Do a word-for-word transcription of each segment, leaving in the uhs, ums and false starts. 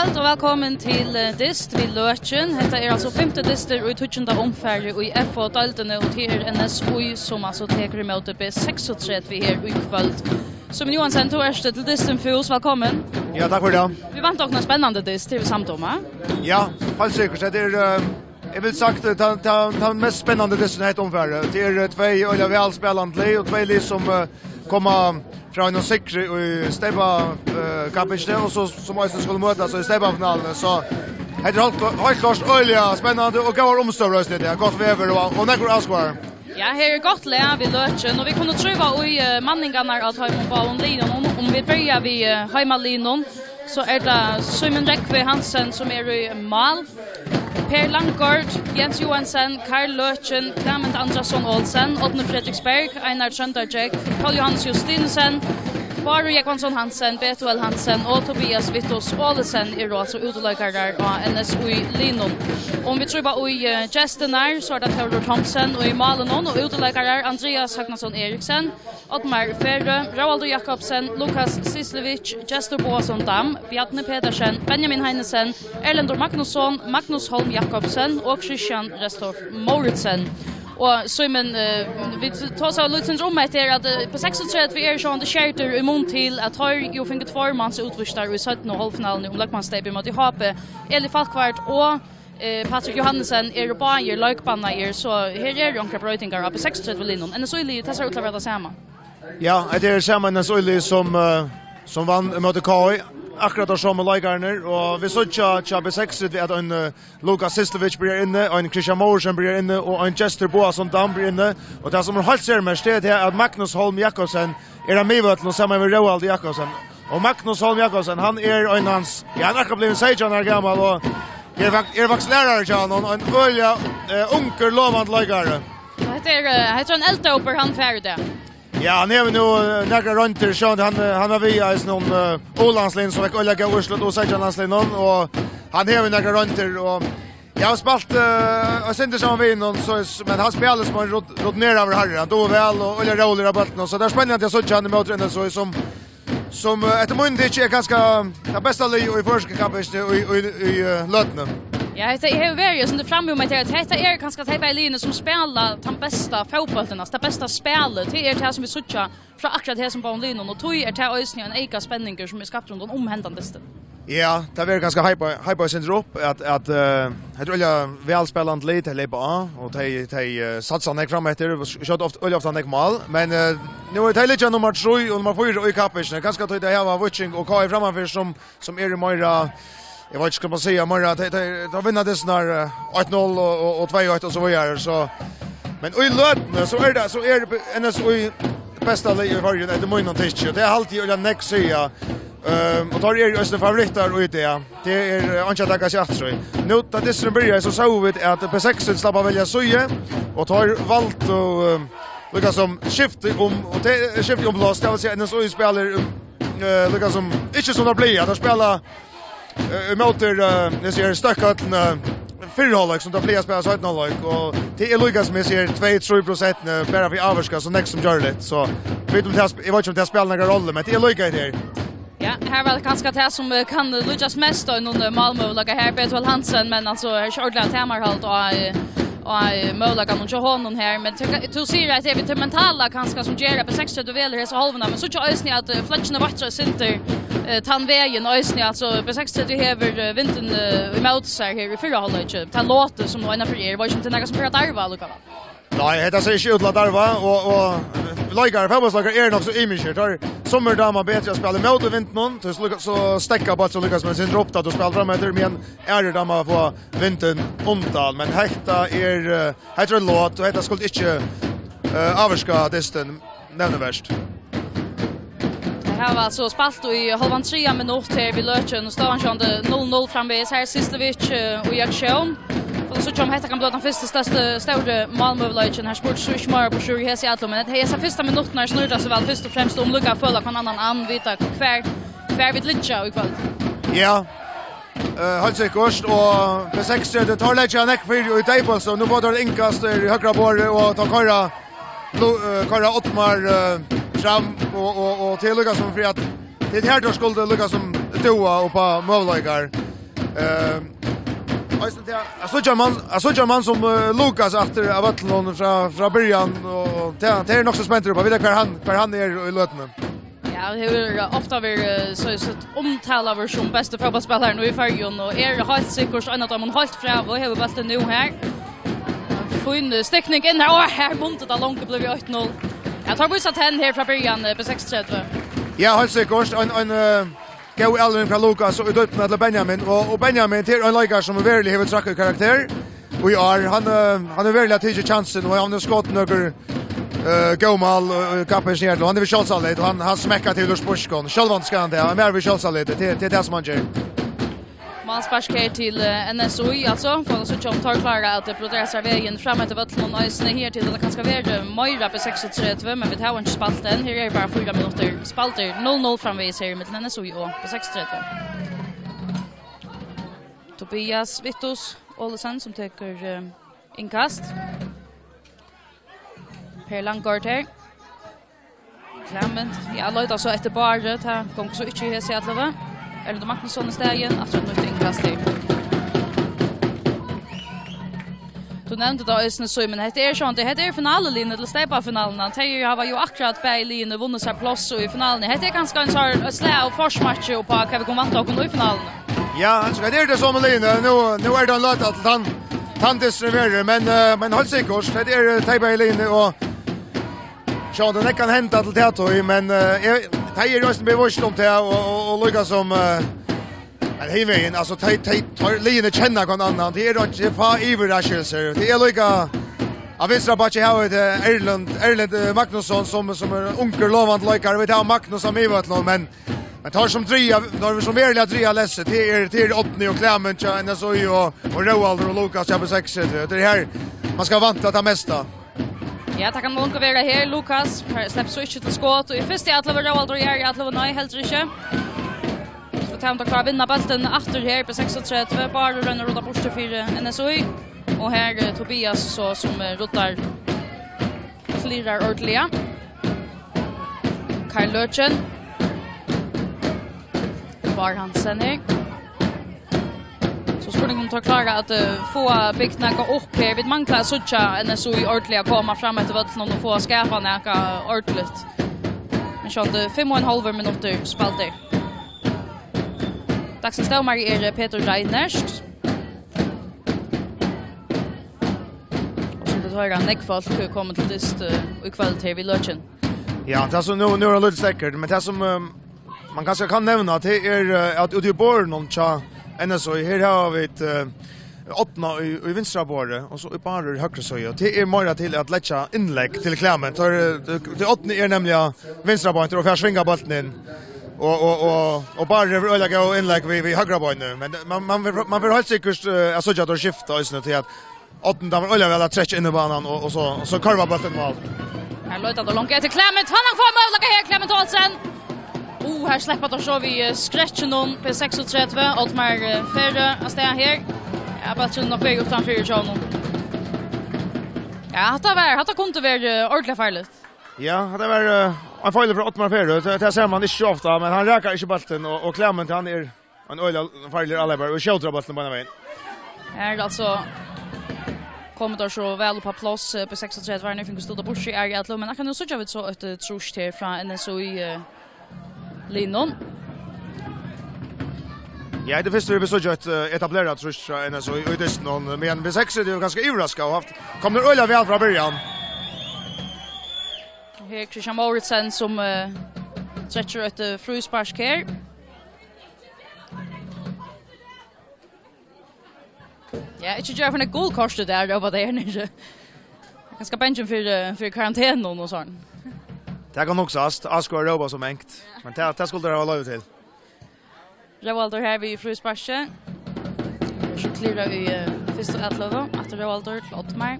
Kvøld og vælkomin til, eh, Dyst við Løkin. Hetta er altso fimti dystur í tíggjunda umfari í F O-deildini, og tað er N S Í, sum altso tekur ímóti B seksogtretivu her í kvøld. Símun Johansen, tú ert til dystin fús, vælkomin. Ja, takk fyri tað. Vit vænta okkum ein spennandi dyst, tað eru vit samd um, ha? Ja, heilt sikkurt. Hetta er, eh, eg vil sagt, eh, tann, tann, tann mest spennandi dystin í hetta umfarið. Tað eru, eh, tvey øgiliga væl spælandi lið, og tvey lið sum, eh, koma frá einum sigri í steypa, eh, kappingini, og so, sum eisini skulu møtast í steypafinaluni. So hetta er heilt, heilt klart øgiliga spennandi og góðar umstøður eisini í dag. Gott veður og, og nógvir áskoðarar. Ja, her er gott lag við Løkin, og vit kunnu trúgva í, eh, manningarnar á teimum báðum liðunum. Um, um vit byrja við, eh, heimaliðnum, so er tað Símun Rógvi Hansen, sum er í mál. Per Langgaard, Jens Johansen, Karl Løken, Clement Andrason Olsen, Árni Frederiksberg, Einar Tróndargjógv, Poul Johannes Justinussen, Bárður Jógvansson Hansen, Betuel Hansen og Tobias Vittus Olesen eru altso útileikarar á N S Í-liðnum. Um vit trúgva í, eh, gestirnar, so er tað Tórður Thomsen í málinum og útileikarar Andreas Høgnason Eriksen, Oddmar Ferø, Róaldur Jakobsen, Lukas Sislevich, Gestur Boasson Dam, Bjarni Petersen, Benjamin Heinesen, Erlendur Magnusson, Magnus Holm Jakobsen og Christian Restorff Mouritsen. Og Símun, eh, vit tosaðu lítið um hetta her, at, eh, B seksogtretivu er sjálvandi skerdur í mun til, at teir jú fingu tveir mans útvístar í seinnu hálvfinaluni um løgmannssteypið móti H B. Eli Falkvart og, eh, Patrik Johannesen eru báðir leikbannaðir, so her eru onkrar broytingar á B seksogtretivu-liðnum. N S Í-liðið, tað sær út til at vera tað sama. Ja, hetta er sama N S Í-lið sum, eh, sum vann móti K I. Akkurát teir somu leikararnir, og vit síggja hjá B seksogtretivu at ein, eh, Lukas Sislevich byrjar inni, ein Christian Mouritsen byrjar inni, og ein Gestur Boasson Dam byrjar inni. Og tað sum er heilt sermerkt, tað er at Magnus Holm Jakobsen er á miðvøllinum saman við Róaldur Jakobsen. Og Magnus Holm Jakobsen, hann er ein av, ja, hann er akkurát blivin seytjan ára gamal, og er fak-, er faktiskt lærari hjá honum, ein øgiliga, eh, ungur, lovandi leikari. Hetta er, eh, hetta er ein elddópur, hann fær í dag. Ja, hann hevur nú, eh, nakrar royndir, sjálvandi hann, eh, hann var við í eisini um, eh, U-landsliðnum, sum fekk øgiliga góð úrslit, U seytjan-landsliðnum, og hann hevur nakrar royndir, og eg havi spælt, eh, eitt sindur saman við honum, so, men hann spælir sum ein rut-, rutineraður harri, hann dugir væl og øgiliga róligur á bóltinum, so tað er spennandi at síggja hann ímóti N S Í, sum, sum, eh, eftir mínum tykki er kanska tað besta liðið í føroysku kappingini í, í, í, eh, løtuni. Ja, hetta hevur verið, sum tað framhjá mær, at hetta er kanska tey bæði liðini, sum spæla tann besta fótbóltin, altso tað besta spælið. Tað er tað, sum vit síggja frá akkurát hesum báðum liðunum, og tí er tað eisini ein eyka spenningur, sum er skaptur rundan um hendan dystin. Ja, tað verður kanska hypa, hypa eitt sindur upp, at, at, eh, hetta er øgiliga væl spælandi lið, tey leypa á, og tey, tey, eh, satsa nógv fram eftir, og skjóta ofta, øgiliga ofta nógv mál, men, eh, nú eru tey liggja nummar trý og nummar fýra í kappingini, kanska tí tey hava Víking og K I frammanfyri, sum sum eru meira, eg veit ikki, hvat man siga, meira, tey, tey, tey vinna dystirnar, eh, eitt null og, og, og tvey eitt og so víðari, so, men í løtuni, so er tað, so er N S Í besta lið í Føroyum, eftir mínum tykki, og tað haldi eg, at nógv siga. Ehm, og teir eru eisini favorittar í dag. Tað er, eh, einki at taka seg aftur í. Nú, tá dysturin byrjaði, so sóu vit, at B seks slapp at velja síðu, og teir valdu, ehm, líka sum skifti um, og tað er skifti um pláss, tað vil siga, N S Í spælir, ehm, eh, líka sum, ikki sum teir plaga. Teir spæla, eh, ímóti, eh, eg sigi, Støkkhøllini, eh, fyrra hálvleik, sum teir plaga at spæla seinna hálvleik, og tað er líka sum eg sigi, tvey, trý prosent, eh, bara fyri ávirka, so nógv sum gjørligt, so vit um tað sp-, eg veit ikki um tað spælir nakra rollu, men tað er líka í tað her. Ja, her var tað kanska tað sum, eh, kann líkjast mest á einum, eh, málmøguleika her, Betuel Hansen, men altso, her er ikki ordiliga tamarhald á, eh, á, eh, møguleikanum hjá honum her, men tú, tú sigur at tað er við tað mentala kanska sum ger at B seksogtretivu velur hesa hálvuna, men síggja eisini at, eh, fløggini veittra eitt sindur, eh, tann vegin eisini, altso B seksogtretivu hevur, eh, vindin, eh, ímóti sær her í fyrra hálvleiki, tað lotið sum nú einaferð er, veit ikki um tað er nakað sum fer at darva allíkavæl. Nei, hetta sær ikki út til at darva, og, og leikarar, fótbóltsleikarar eru nokk so ymiskir. Teir, summir dáma betri at spæla ímóti vindinum, tí so, so steðgar bólturin líka sum ein sindur upp, tá tú spælir fram eftir, men aðrir dáma at fáa vindin undan. Men hetta er, eh, hetta er lot, og hetta skuldi ikki, eh, ávirka dystin nevnivert. Tey hava altso spælt í hálvan triðja minutt her við Løkin, og støðan sjálvandi null null framvegis. Her er Sislevich, eh, í aksjón. Og so síggja um hetta kann blíva tann fyrsti størsti, stóri málmøguleikin. Her spurdi so ikki meira burtur úr hesi ætlan, men hetta, hesa fyrstu minuttirnar snýr tað seg væl fyrst og fremst um líka at føla hvønn annan an, vita hvar, hvar vit liggja í kvøld. Ja, eh, heilt sikkurt, og B seksogtretivu, teir leggja nógv fyri í dómum, so nú fáa teir Inga í høgra borði, og teir koyra Lu-, eh, koyra Oddmar, eh, fram, og, og, og tað er líka sum fyri at tað er her, teir skuldu líka sum dúgva upp á møguleikar. Eh, eisini tað, at síggja mann, at síggja mann sum, eh, Lukas aftur av vøllinum frá, frá byrjan, og tað, tað er nokk so spentur upp á, vita hvar hann, hvar hann er í løtuni. Ja, hann hevur ofta verið, eh, so, so umtalaður sum besti fótbóltsspælarin í Føroyum, og er heilt sikkurt ein av teimum heilt frægu, og hevur bóltin nú her. Fín, eh, stikning inn her, og her mundi tað longu blivið eitt null. Ja, teir vísa tenn her frá byrjan, eh, B seksogtretivu. Ja, heilt sikkurt. Ein, ein, eh, góð avlevering frá Lukas og í dýptina til Benjamin. Og, og Benjamin, tað er ein leikari sum veruliga hevur traðkað í karakter í ár. Hann, eh, hann hevur veruliga tikið kjansin, og hann hevur skotið nøkur, eh, góð mál, eh, í kappingini her. Og hann hevur sjálvsálit, og hann, hann smekkar til úr spískum. Sjálvandi skal hann tað. Hann er við sjálvsálit. Tað, tað er tað sum hann ger. Málspark her til, eh, N S Í, altso. Fáa vit síggja um teir klára at, eh, brodera sær vegin fram eftir vøllinum eisini her til. Tað kanska verður meira B seksogtretivu, men vit hava ikki spælt enn. Her eru bara fýra minuttir spældir. Null null framvegis her millum N S Í og B seksogtretivu. Tobias Vittus Olesen sum tekur, eh, innkast. Per Langgaard her. Clement, ja, leita so eftir Báru, tað gongur so ikki í hesi ellivu. Erlendur Magnusson í staðin, aftur eitt nýtt innkast her. Tú nevndi tað eisini, Símun, hetta er sjálvandi, hetta er finalulið til steypafinaluna. Tey hava jú akkurát bæði liðini vunnið sær pláss í finaluni. Hetta er kanska ein sár, eitt slag av forsmakki upp á hvat vit kunnu vænta okkum í finaluni. Ja, altso, hvat er tað so við liðini? Nú, nú er tað ein løta til tann, tann dysturin verður, men, eh, men heilt sikkurt, hetta er, eh, tey bæði liðini, og sjálvandi, tað kann henda til tað, tí, men, eh, eg, tey eru eisini bevisst um tað, og, og, og líka sum, eh, men hin vegin, altso, tey, tey, tey liðini kenna hvønn annan, tað er einki, tað er fá yvirraskilsir, tað er líka á vinstra bakki hava vit, eh, Erlend, Erlend, eh, Magnusson, sum, sum er ungur, lovandi leikari, vit hava Magnus á miðvøllinum, men, men teir sum draga, teir sum veruliga draga lessið, tað er, tað er Árni og Clement hjá N S Í og, og Róaldur og Lukas hjá B seksogtretivu, tað er her man skal vænta tað mesta. Ja, tað kann longu vera her. Lukas sleppur so ikki til skot, og í fyrstu atlivu Róaldur, í aðru atlivu, nei, heldur ikki. So tað er um at klára at vinna bóltin aftur her, B seksogtretivu, Bárður roynir at rudda burtur fyri N S Í, og her, eh, Tobias so sum, eh, ruddar, clearar ordiliga. Karl Løken. Bár Hansen her. So spurning um teir klára at, eh, fáa bygt nakað upp her. Vit mangla at síggja N S Í ordiliga koma fram eftir vøllinum og fáa skapað nakað ordiligt. Men sjálvandi, eh, fimm og ein hálvur minuttur spældir. Dagsins dómari er, eh, Petur Reinert. Og sum tit hoyra, nógv fólk er komið til dyst, eh, í kvøld her við Løkin. Ja, tað sum nú, nú er tað lítið steðgað, men tað sum, eh, man kanska kann nevna, tað er, eh, at úti í borðinum hjá N S Í, her hava vit, eh, Árna í, í vinstra borði, og so er Bárður í høgru síðu. Tað er meira til at leggja innlegg til Clement. Tað er, tað, tað Árni er nemliga vinstrabeintur og fær svinga bóltin inn. Og, og, og, og Bárður hevur øgiliga góð innlegg við, við høgra beinið. Men man, man, vil, man vil heilt sikkurt, eh, at síggja at teir skifta eisini til at Árni dámar øgiliga væl at trekkja inn í banan og, og so, og so kurva bóltin í mál. Her leita teir longu eftir Clement. Hann fær møguleika her, Clement Olsen. Uh, her sleppa teir so við, eh, skrekkinum, B seksogtretivu. Oddmar, eh, Ferø av stað her. Ja, bólturin nokk vegin uttanfyri hjá honum. Ja, hatta var, hatta kundi verið, eh, ordiliga farligt. Ja, hatta var, eh, ein feilur frá Oddmar Ferø. Tað, tað sær man ikki so ofta, men hann rakar ikki bóltin, og, og Clement, hann er ein øgiliga farligur avleypari og skjótur á bóltin beinan vegin. Her er altso komið teir so væl upp á pláss, eh, B seksogtretivu, her nú fingu stuttar burtur í aðru atlivu, men eg kann jú síggja vit so eitt, eh, trýst her frá N S Í, eh, liðnum. Ja, tað er fyrst, vit síggja eitt, eh, etablerað trýst frá N S Í í dystinum, men B seksogtretivu er ganska yvirraskað og havt, komnir øgiliga væl frá byrjan. Her er Christian Mouritsen sum, eh, trekkir eitt, eh, fríspark her. Ja, ikki gera fyri eitt gult kort í dag, rópa tey her niðri. Kanska bangin fyri, eh, fyri karantenum og sovorðið. Tað kann hugsast, áskoðarar rópa so mangt. Men tað, tað skuldu teir hava loyvi til. Róaldur her við frísparki. So klirrar í, eh, fyrstu atløgu. Aftur Róaldur til Oddmar.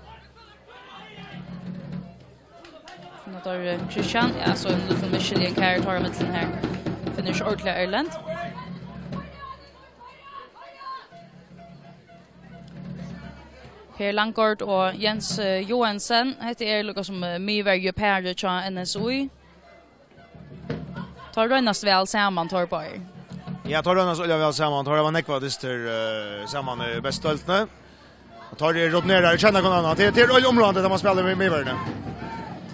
Nú tar, eh, Christian, ja, so ein lítil misskiljing her, tar á millum her. Finnur ikki ordiliga Erlend. Per Langgaard og Jens, eh, Johansen. Hetta er líka sum, eh, miðverjuparið hjá N S Í. Teir roynast væl saman, teir báðir. Ja, teir royna so øgiliga væl saman. Teir hava nógvar dystir, eh, saman í bestu deildini. Og teir eru rutinerað, kenna hvønn annan. Tað, tað er øgiliga umráðandi, tá man spælir við miðvørðini.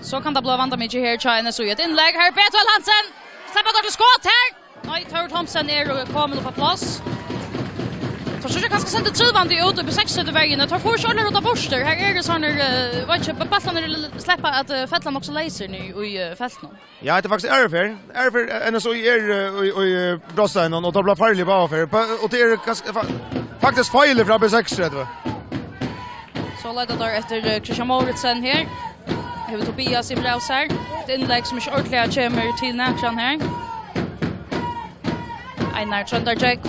So kann tað blíva vandamikið her hjá N S Í. Eitt innlegg, her er Betuel Hansen. Sleppa teir til skot her? Nei, Tór Thomsen er komin upp á pláss. Teir síggja kanska sera trivandi út í B seksogtretivu-verjuni. Teir fáa ikki ordiliga rudda burtur. Her eru sovorðnir, eh, veit ikki, bóltarnir sleppa at, eh, falla nokk so leysir niður í, eh, feltinum. Ja, tað er faktiskt aðru ferð. Aðru ferð, eh, N S Í er, eh, í, í, eh, brotsteininum, og tað bleiv farligt báðar ferðir. Ba-, og tað er kanska fa-, faktiskt feil frá B seksogtretivu. So leita teir eftir, eh, Christian Mouritsen her. Hevur Tobias yvir av sær. Eitt innlegg sum ikki ordiliga kemur til nakran her. Einar Tróndargjógv.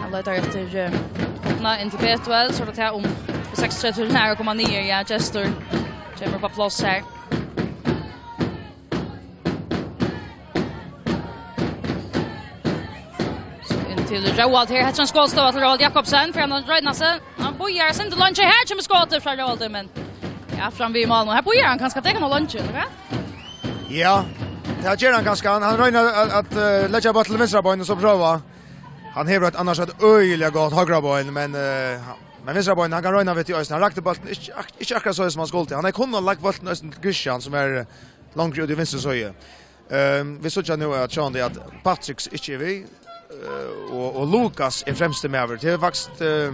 Hann leitar eftir, eh, opna inn til Betuel, so er tað um B seksogtretivu nær at koma niður. Ja, Gestur kemur upp á pláss her. So inn til Róald her. Hetta er ein skotstøða til Róald Jakobsen, fer hann at royna seg. Hann bíðar eitt sindur leingi. Her kemur skotið frá Róaldi, men ja, fram við mál nú. Her bíðar hann kanska, tað kann hava leingi, ella hvat? Ja, tað ger hann kanska. Hann, hann roynir at, at, eh, leggja bóltin til vinstra bein og so prøva. Hann hevur eitt annars eitt øgiliga gott høgra bein, men, eh, men vinstra bein, hann kann royna við tí eisini. Hann rakti bóltin ikki, ak-, ikki akkurát so sum hann skuldi. Hann hevði kunnað lagt bóltin eisini til Christian, sum er, eh, longri út í vinstru síðu. Ehm, vit síggja nú, at sjálvandi at Patrick ikki er við, eh, og, og Lukas er fremsti maður. Tað er faktiskt, eh,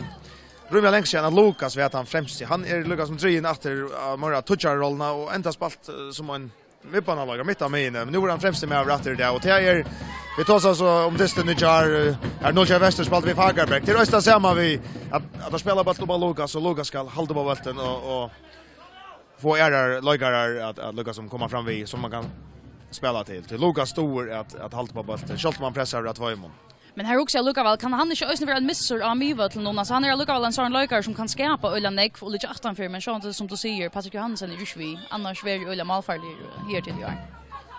rímiliga langt síðan, at Lukas var tann fremsti. Hann er líka sum drigin aftur á meira tíggjararollu og enntá spælt, eh, sum ein miðbanaleikari, mitt á miðjuni. Men nú er hann fremsti maður aftur í dag, og tað er, vit tosaðu so um dystin í gjár, eh, har Nólsoyar Vestur spældi við Fagerberg. Tað er eisini tað sama við at, at spæla bólt upp á Lukas, og Lukas skal halda upp á bóltin og, og fáa aðrar leikarar at, at líkasum koma fram við, sum man kann spæla til. Tí Lukas dugir at, at halda upp á bóltin, sjálvt um hann pressar av tveimum. Men her hugsi eg allíkavæl, kann hann ikki eisini vera ein missur á miðvøllinum? Altso, hann er allíkavæl ein sovorðin leikari, sum kann skapa øgiliga nógv og liggja aftanfyri, men sjálvandi, sum tú sigur, Patrick Johansen er ikki við, annars verður øgiliga málfarligur her til í ár.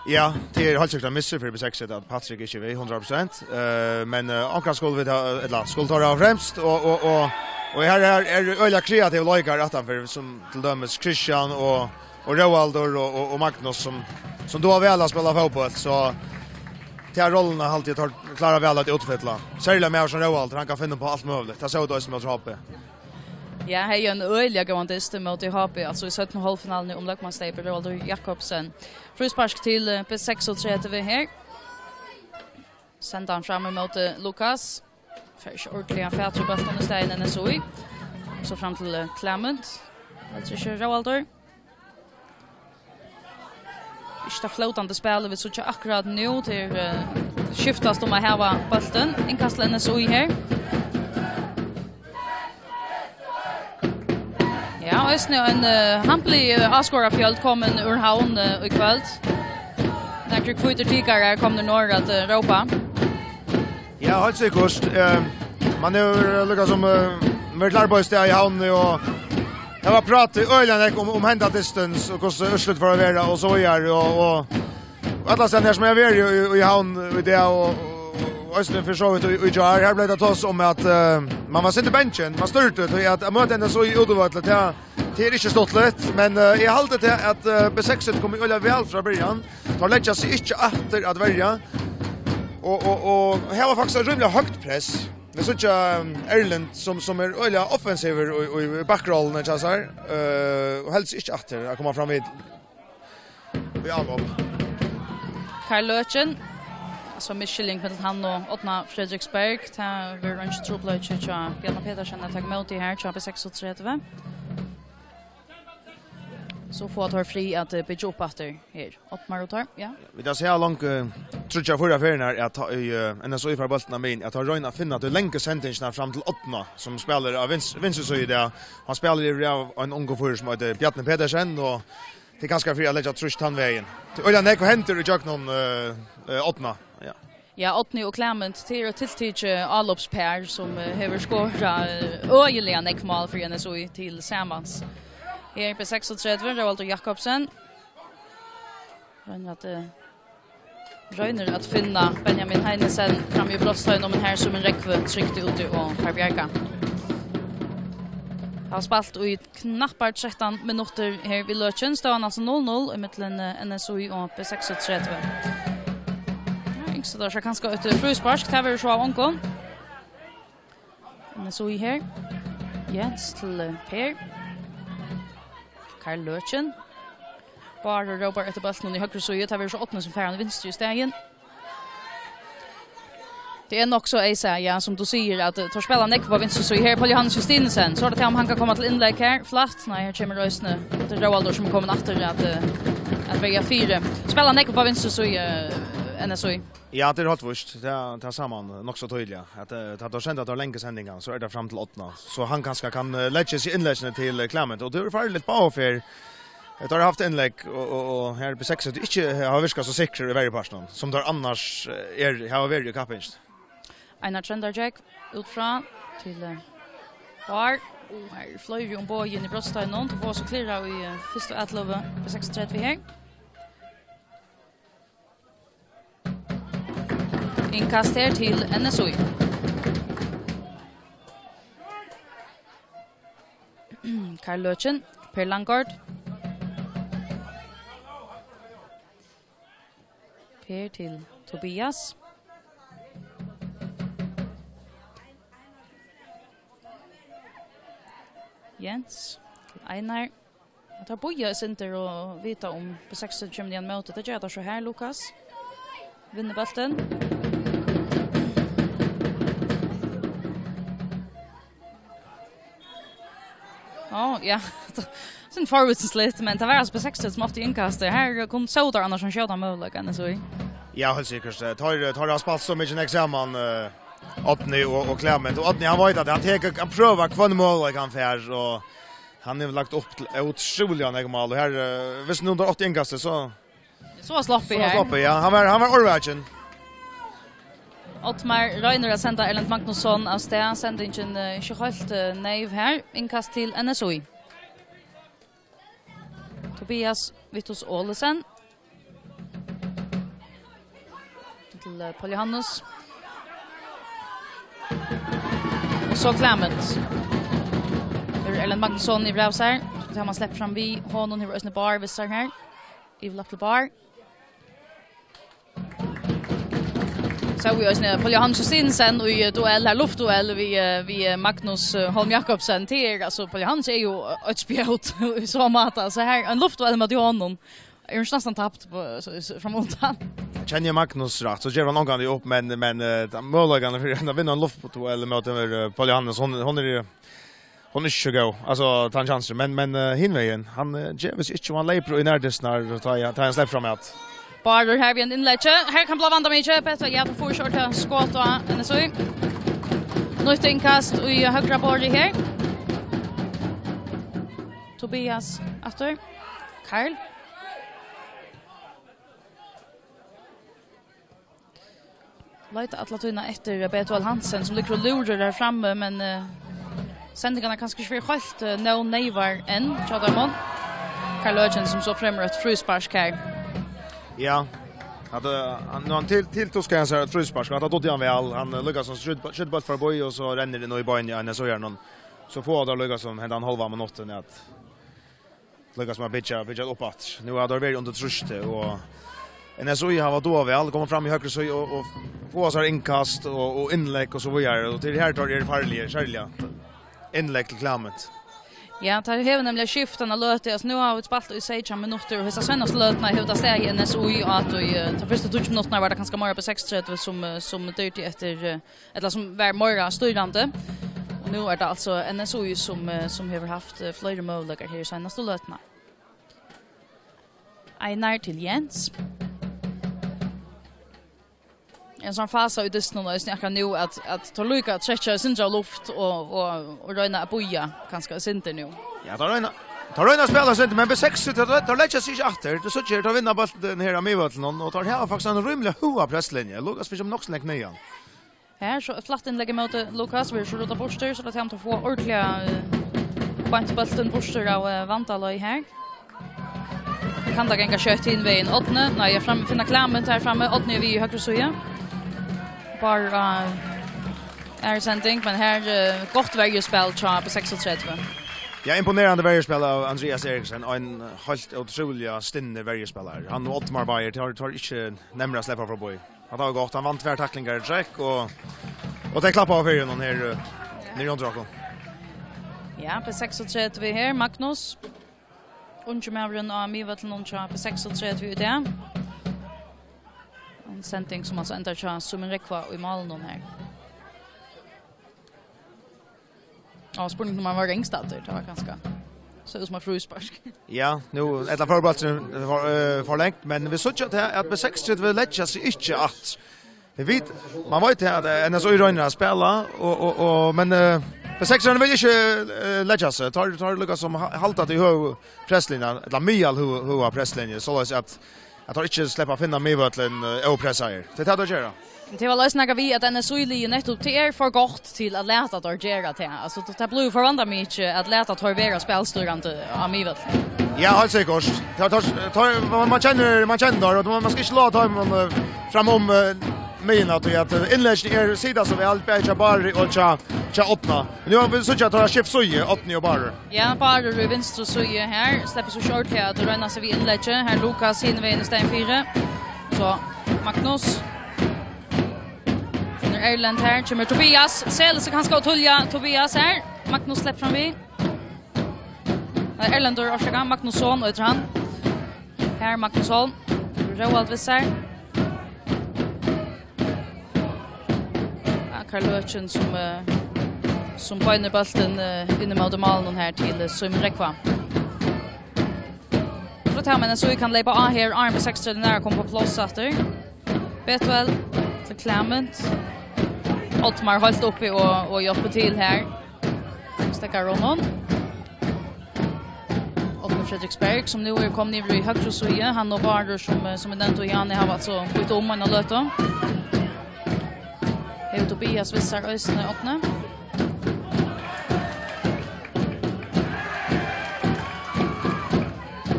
Ja, tað er heilt sikkurt ein missur fyri B seksogtretivu at Patrick ikki er við, hundrað prosent. Eh, men, eh, onkran skulu vit hava, ella skulu teir hava fremst, og, og, og, og her er, er øgiliga kreativir leikarar aftanfyri, sum til dømis Christian og, og Róaldur og, og, og Magnus, sum, sum duga væl at spæla fótbólt, so tær rollurnar haldi eg teir klára væl at útfylla. Serliga maður sum Róaldur, hann kann finna upp á alt møguligt. Tað sóu vit eisini móti H B. Ja, hevði ein øgiliga góðan dyst móti H B, altso í seinnu hálvfinaluni um løgmanssteypið, Róaldur Jakobsen. Fríspark til, eh, B seksogtretivu her. Senda hann fram ímóti Lukas. Fær ikki ordiliga fatur í bóltin, í staðin N S Í. So fram til, eh, Clement. Heldur ikki Róaldur. Ikki tað flótandi spælið vit síggja akkurát nú. Tað er, eh, skiftast um at hava bóltin. Innkast til N S Í her. Ja, eisini ein, eh, hamplig, eh, áskorafjøld komin úr Havn, eh, í kvøld. Nakrir hvítir tikarar komnir norður at, eh, rópa. Ja, heilt sikkurt. Eh, man hevur, eh, líkasum, eh, verið klár á eitt stað í Havn, og tað var prát í øgiliga nógv um, um henda dystin, og hvussu úrslit fóru at vera, og so víðari, og, og, og allastaðni her sum eg havi verið í, í, í Havn í dag, og, og, og eisini fyri so vítt í, í gjár, her bleiv tað tosað um at, eh, man var sindur bangin, man stúrdi, tí at, at møta N S Í í útivølli, tað, tað er ikki stuttligt, men, eh, eg haldi tað at, eh, B seksogtretivu kom øgiliga væl frá byrjan. Teir leggja seg ikki aftur at verja. Og, og, og her var faktiskt eitt rímiliga høgt press. Vit síggja, um, Erlend, sum, sum er øgiliga offensivur í, í, í bakrolluni hjá sær, eh, og heldur seg ikki aftur at koma fram við í álop. Karl Løken. So misskiljing millum hann og Árna Frederiksberg. Tað verður eingin trupulleiki hjá Bjarna Petersen at taka ímóti her hjá B seksogtretivu. So fáa teir frí at, eh, byggja upp aftur her. Oddmar og teir, ja. Vit hava sæð longu, eh, tríggjar, fýra ferðirnar at ta í, eh, N S Í fær bóltin á miðjuni, at teir royna at finna tær longu sendingarnar fram til Árna, sum spælir á vins-, vinstru síðu í dag. Hann spælir yvir av ein ungum fýr sum eitur Bjarni Petersen, og tað er kanska fyri at leggja trýst tann vegin. Tað er øgiliga nógv hendir í gjøgnum, eh, eh, Árna. Ja. Ja, Árni og Clement, tað er eitt tiltikið álopspar, sum, eh, hevur skorað, eh, øgiliga nógv mál fyri N S Í til samans. Her er B seksogtretivu, Róaldur Jakobsen. Roynir at, eh, roynir at finna Benjamin Heinesen frammi í brotsteininum, men her sum ein rógvi trygt úti og fær bjargað. Hava spælt í knappar trettan minuttir her við løkin. Støðan altso null null ímillum, eh, N S Í og B seksogtretivu. Ja, So tað er kanska eitt fríspark, tað verður so av ongum. N S Í her. Jens til, eh, Per. Karl Løken. Bárður rópar eftir bóltinum í høgru síðu. Tað verður so Árni sum fær hann í vinstru í staðin. Tað er nokk so, Esa, ja, sum tú sigur, at, eh, teir spæla nógv á vinstru síðu. Her er Pól Jóhannes Justinesen. So er tað, um hann kann koma til innlegg her. Flatt. Nei, her kemur eisini, tað er Róaldur sum er komin aftur at, eh, at verja fyri. Spæla nógv á vinstru síðu, eh, N S Í. Ja, tað er heilt víst. Tað, tað sá man nokk so týðiliga. At, eh, tá teir senda teir langu sendingarnar, so er tað fram til Árna. So hann kanska kann, eh, leggja seg innleggini til, eh, Klement. Og tað er farligt báðar ferðir. Eh, teir hava havt innlegg, og, og, og her B seksogtretivu ikki hava virkað so sikrir í verjupartinum, sum teir annars, eh, er, hava verið í kappingini. Einar Tróndargjógv út frá til, eh, Bárð. Og her eru fleiri um bogin í brotsteinum. Teir fáa so klárað í, eh, fyrstu atløgu B seksogtretivu her. Innkast her til N S Í. Karl Løken, Per Langgaard. Per til Tobias. Jens til Einar. Og teir bíða eitt sindur og vita um B seksogtretivu kemur niðan móti. Tað gera teir so her, Lukas. Vinnur bóltin. Ó, ja. Sum forvitnisligt, men tað var altso B seksogtretivu sum átti innkastið. Her kunnu, sóu teir annars ein skjótan møguleika, N S Í. Ja, heilt sikkurt. Eh, teir, teir hava spælt so mikið nógv saman, eh, Árni og, og Klement. Og Árni, hann veit at hann tekur, hann prøvar hvønn møguleika hann fær, og hann hevur lagt upp til ótrúliga nógv mál. Og her, eh, viss nú teir átti innkastið, so So var sloppið so var her. Sloppið, ja. Hann var, hann var ørvakin. Oddmar roynir at senda Erlend Magnusson av stað. Sendingin, eh, ikki heilt, eh, neyv her. Innkast til N S Í. Tobias Vittus Olesen. Til, eh, Pól Jóhannes. Og so Klement. Her er Erlend Magnusson yvir av sær. So tað man sleppur fram við honum, hevur eisini Bárð við sær her. Yvirlapp til Bárð. So við eisini Pól Jóhannes Justinesen í, eh, duell, her luftduell við, eh, við, eh, Magnus, eh, Holm Jakobsen. Tað er, altso, Pól Jóhannes er jo eitt spjót í so máta. So her, ein luftduell móti honum. Er hon næstan tapt på, so, so, frammanundan. Kenni eg Magnus rætt, so ger hann ongantíð upp, men, men, eh, tann møguleikan fyri at vinna ein luftduell móti, eh, Pól Jóhannes, hon, hon er, hon er ikki so góð, altso, tann kjansin, men, men, eh, hin vegin, hann, eh, gevur seg ikki, og hann leypur í nærdystirnar, tá eg, tá hann sleppur fram at. Bárður her við einum innleggi. Her kann blíva vandamikið. Petur, ja, tú fært ikki ordiliga skot á N S Í. Nýtt innkast í høgra borði her. Tobias aftur. Karl. Leita alla tíðina eftir Betuel Hansen, sum liggur og lúrir her frammi, men, eh, sendingarnar kanska ikki verið heilt, eh, nóg neyvar enn hjá teimum. Karl Løken, sum so fremur eitt fríspark her. Ja, at, eh, hann, nú hann til, tiltuskaði hann sær eitt fríspark, og at hann dugdi hann væl. Hann, eh, líka sum skjýt-, skjýtur bólt forbi, og so rennur inn í beinini á N S Í-arnum. So fáa teir líka sum hendan hálva minuttin at líka sum at byggja, byggja upp aftur. Nú hava teir verið undir trýsti, og N S Í hava dugað væl, koma fram í høgru síðu og, og fáa sær innkast og, og innlegg og so víðari. Og til her teir eru farligir, serliga innlegg til Klement. Ja, tað hevur nemliga skift eina løtu. Altso, nú hava vit spælt í seytjan minuttir, og hesa seinastu løtuna hevur tað staðið N S Í, og at í, eh, teir fyrstu tíggju minuttirnar var tað kanska meira B seksogtretivu sum, eh, sum dýrdi eftir, eh, ella sum var meira stýrandi. Og nú er tað altso N S Í sum, eh, sum hevur havt, eh, fleiri møguleikar her í seinastu løtuna. Einar til Jens. Ein sånn fasa í dystinum eisini akkurát nú, at, at teir líka trekkja eitt sindur av luft og, og, og royna at bíða kanska eitt sindur nú. Ja, teir royna, teir royna at spæla eitt sindur, men B seksogtretivu, teir, teir leggja seg ikki aftur. Tú sært, teir vinna bóltin her á miðvøllinum, og teir hava faktiskt eina rímiliga høga presslinju. Lukas fær seg nokk so langt niðan. Her, so eitt flatt innlegg ímóti Lukas, verður so ruddað burtur, so tað er hann at fáa ordiliga, eh, beint bóltin burtur av, eh, vandalagi her. Kann tað ganga skjótt hin vegin? Árni, nei, er fram, finna Klement her frammi. Árni er við í høgru síðu. Bara, eh, er sending, men her, eh, gott verjuspæl hjá B seksogtretivu. Ja, imponerandi verjuspæl av Andreas Eriksen, ein heilt ótrúliga stinnur verjuspælari. Hann og Oddmar Beyer, teir, teir ikki nemmir at sleppa framvið. Hatta var gott, hann vann tvær taklingar í trekk, og, og tey klappa á fyri honum her, eh, niðri undir okkum. Ja, B seksogtretivu her, Magnus. Ungi maðurin á miðvøllinum hjá B seksogtretivu í dag. Ein sending sum altso endar hjá Símun Rógva í málinum her. Ja, spurning um hann var ringstaddur, tað var kanska. Sá út sum eitt fríspark. Ja, nú, ella fór bólturin for, eh, forlangt, men vit síggja at, at B seksogtretivu leggja seg ikki aftur. Vit vita, man veit at, eh, N S Í roynir at spæla, og, og, og, men, eh, B seksogtretivu vil ikki, eh, leggja seg. Teir, teir líkasum ha-, halda til høgu presslinju, ella miðal høgu, høgu presslinju, soleiðis at at teir ikki sleppa at finna miðvøllin, eh, ópressaðir. Tað er tað, teir gera. Men tað er væl eisini nakað við, at N S Í-liðið nettupp, tað er for gott til at lata teir gera tað. Altso, tað, tað blívur for vandamikið at lata teir vera spælstýrandi á miðvøllinum. Ja, heilt sikkurt. Teir, teir, teir, man, man kennir, man kennir teir, og man, man skal ikki lata teir, eh, fram um, eh, miðjuna, tí at, eh, innleggini eru, sita so væl, bæði hjá Bárði og hjá, hjá Árna. Men nú hava vit síggja, at teir hava skift síðu, Árni og Bárður. Ja, Bárður í vinstru síðu her. Sleppur so ikki ordiliga at royna seg við innleggi. Her Lukas hinvegin í staðin fyri. So Magnus. Finnur Erlend her. Kemur Tobias. Selur seg kanska ótoliliga, Tobias her. Magnus sleppur fram við. Nei, Erlendur, orsaka. Magnusson eitur hann. Her Magnus Holm. Róald Vissar. Ja, Karl Løken sum, eh, sum beinir bóltin, eh, inn ímóti málinum her til, eh, Símun Rógva. So tað, men so vit kunnu leypa á her, áðrenn B seksogtretivu nær at koma á pláss aftur. Bethuel til Clement. Oddmar heilt uppi og, og hjálpir til her. Steðgar honum. Árni Fredriksberg, sum nú er komin yvir í høgru síðu. Hann og Bárður, sum, eh, sum eg nevndi, og Jani hava altso býtt um eina løtu. Hevur Tobias Vissar eisini, Árni.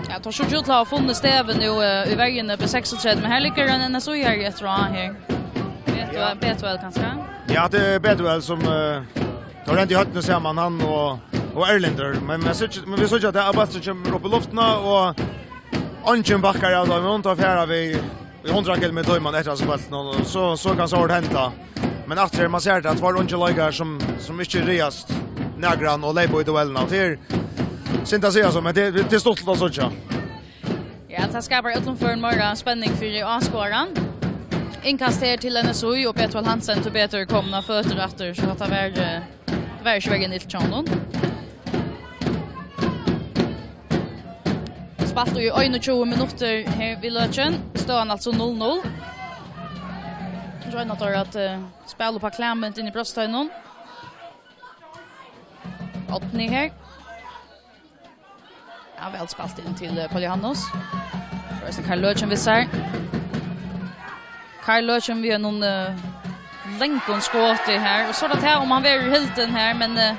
Ja, teir síggja út til at hava funnið støðið nú, eh, í verjuni B seksogtretivu, men her liggur ein N S Í-ari eftir á her. Bethuel, ja. Bethuel kanska? Ja, tað er Bethuel sum, eh, teir royndu í høvdinum saman, hann og, og Erlendur. Men, men, síggja, men vit síggja at tað er bólturin kemur upp í luftina, og eingin bakkar av teimum, teir fara við í hundrað kilometur í tíman eftir hesum bóltinum, og so, so kann sovorðið henda. Men aftur her, man sær at tað eru ungir leikarar sum, sum ikki ræðast nakran og leypa í duellina. Og tað er synd at siga so, men tað, tað er stuttligt at síggja. Ja, tað skapar í øllum førum meira spenning fyri áskoðaran. Innkast her til N S Í, og Bethuel Hansen tíbetur komin á føtur aftur, so at tað var, eh, tað var ikki verri enn ilt hjá honum. Spælt í einogtjúgu minuttir her við løkin. Støðan altso null null. Royna teir at, eh, spæla upp á Clement inn í brotsteiginum. Árni her. Ja, væl spælt inn til, eh, Paul Johannes. Tað er eisini Karl Løken Vissar. Karl Løken við einum, eh, langum skoti her. Og so er tað her, um hann verður hildin her, men, eh,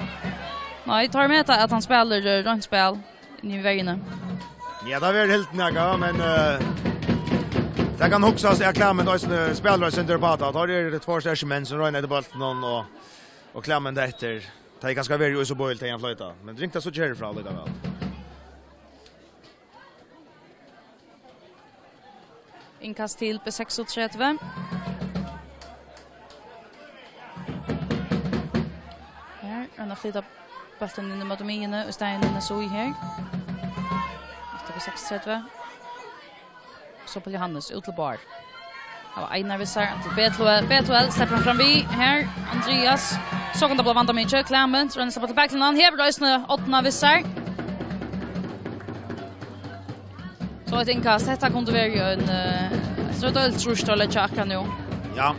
nei, teir meta at hann spælir, eh, reint spæl inn í verjuna. Ja, tað verður hildin, ja, men, eh, tað kann hugsast at Clement eisini spælir eitt sindur uppá tað. Teir eru tveir sterkir menn sum royna eftir bóltinum og, og, og Clement eftir. Tað er kanska verið í so bøl, tað er ein floyta. Men ringt at síggja herfrá allíkavæl. Innkast til B seksogtretivu. Her, hann hevur flytt bóltin inn ímóti miðjuni, í staðin N S Í her. Aftur B seksogtretivu. So Paul Johannes, út til Bárð. Her var Einar Vissar, til Bethuel, Bethuel sleppur hann fram við. Her, Andreas. So kann tað blíva vandamikið. Clement, roynir at sleppa til baklinjan. Hevur eisini Árna Vissar. So eitt innkast. Hetta kundi verið ein, eh, eitt ordentligt trýst at leggja akkurát nú. Ja,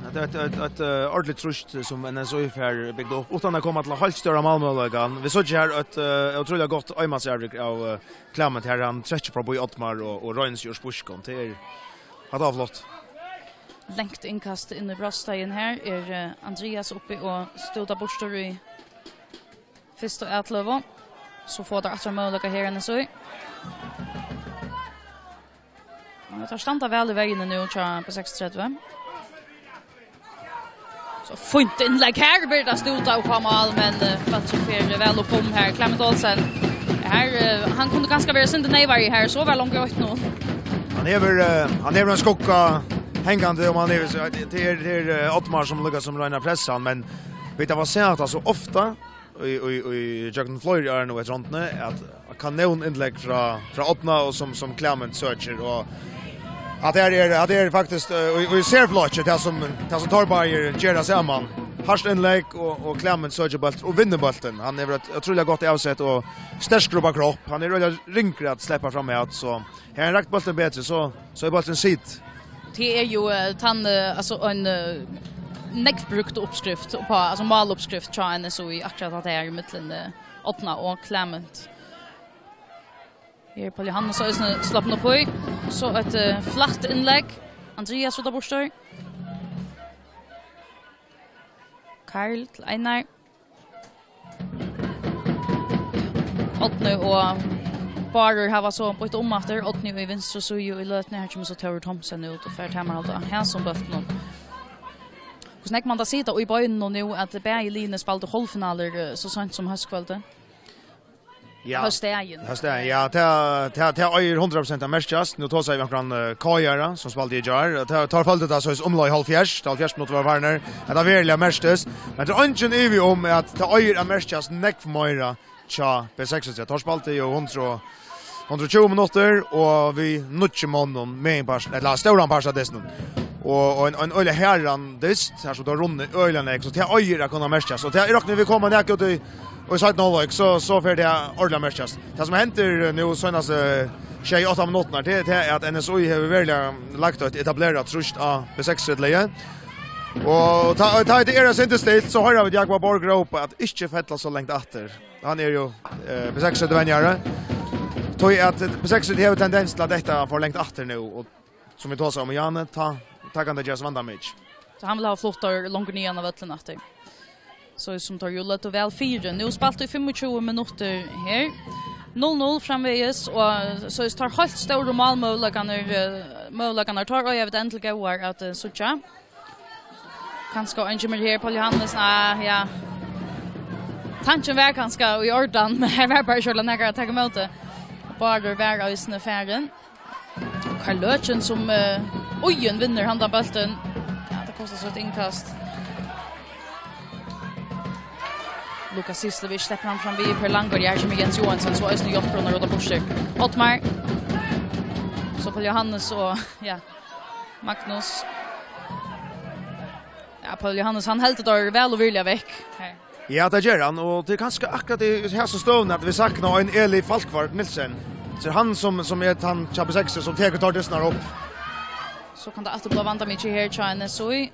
eitt, eitt, eitt, eitt, eh, ordentligt trýst sum N S Í fær bygt upp, uttan at koma til heilt stóran málmøguleika. Vit síggja her eitt, eh, ótrúliga gott einmansavrik av, eh, Clement her, hann trekkir framvið Árna og, og roynir seg úr spískum. Tað er, hatta var flott. Langt innkast inn í brotsteigin her er, eh, Andreas uppi og stútar burtur í fyrstu atløgu. So fáa teir aftur ein møguleika her, N S Í. Ja, teir standa væl í verjuni nú hjá B seksogtretivu. So fínt innlegg her, Birta Stúta upp á mál, men, eh, bólturin fer væl upp um her. Clement Olsen, her, eh, hann kundi kanska verið sindur neyvari her, so var longu eitt null. Hann hevur, eh, hann hevur ein skugga hangandi um hann hevur, so tað er, tað er, eh, Oddmar sum líka sum roynir at pressa hann, men vit hava sæð tað so ofta í, í, í gjøgnum fleiri ár nú eftir rundini, at kanóninnlegg frá, frá Árna og sum, sum Clement søkir, og at her er, at er faktiskt, eh, í, í serflokki, tað sum, tað sum teir báðir gera saman. Hart innlegg og, og Clement søkir bóltin og vinnur bóltin. Hann hevur eitt ótrúliga gott avsett og sterkur upp á kropp. Hann er øgiliga ringur at sleppa fram at, so hevði hann rakt bóltin betri, so, so er bólturin sitt. Tað er jú, eh, tann, eh, altso ein, eh, nógv brúkt uppskrift uppá, altso máluppskrift hjá N S Í akkurát at tað er í millum, eh, Árna og Clement. Her er Paul Johannes eisini sloppin upp í. So eitt, eh, flatt innlegg. Andreas út av burtur. Karl til Einar. Árni og Bárður hava so býtt um aftur. Árni í vinstru síðu í løtuni. Her kemur so Tórður Thomsen út og fær tamarhald á hasum bóltinum. Hvussu nógv man tað sita í beinunum nú, at bæði liðini spældu hálvfinalur, eh, so seint sum hóskvøldið? Ja. Hósdagin. Hósdagin, ja, tað, tað, tað eigur hundrað prosent at merkjast. Nú tosaði eg við onkran, eh, K J-ara, sum spældi í gjár. Tað, tað føldi tað so umleið hálvfjerðs, tá hálvfjerðs minuttir vóru farnir. At tað veruliga merktist. Men tað er eingin ivi um, at tað eigur at merkjast nógv meira hjá B seksogtretivu. Teir spældu jú hundrað, hundrað og tjúgu minuttir, og við níggju monnum, meginpartin, ella stóran part av dystinum. Og, og ein, ein øgiliga harðan dyst, her sum teir runnu øgiliga nógv, so tað eigur at kunna merkjast. Og tað er nokk, nú vit koma nógv út í, í seinna hálvleik, so, so fer tað ordiliga at merkjast. Tað sum hendir nú seinastu sjey, átta minuttirnar, tað, tað er, at N S Í hevur veruliga lagt eitt etablerað trýst á B seksogtretivu-liðið. Og tá, tá tað er eitt sindur stilt, so hoyra vit Jákup Borg rópa at ikki fella so langt aftur. Hann er jú, eh, B seksogtretivu-venjari. Tí at B seksogtretivu hevur tendens til at detta for langt aftur nú, og sum vit tosaðu um, Jane, tá, tá kann tað gerast vandamikið. So hann vil hava flutt teir longur niðan á vøllin aftur. So sum teir jú løgdu væl fyri. Nú spælt í fimmogtjúgu minuttir her. Null null framvegis, og so er teir heilt stóru málmøguleikarnir, eh, møguleikarnar, teir eiga vit enn til góðar at, eh, síggja. Kanska ein kemur her, Paul Johannes, ah, ja. Tankin var kanska í ordan, men her var bara ikki nakar at taka ímóti. Bárður var eisini farin. Karl Løken sum, eh, Íðin vinnur handan bóltin. Ja, tað kostar so eitt innkast. Lukas Sislevic sleppur hann fram við, Per Langgaard, her kemur Jens Johansson, so eisini hjálpir hann at róta burtur. Oddmar. So Paul Johannes og, ja, Magnus. Ja, Paul Johannes, hann heldur teir væl og virðiliga vekk her. Ja, tað ger hann, og tað er kanska akkurát í, í hesi støðuni, at vit sakna ein Eli Falkvart Nielsen. So hann sum, sum er tann hjá B seks, sum tekur teir dystirnar upp. So kann tað aftur blíva vandamikið her hjá N S Í.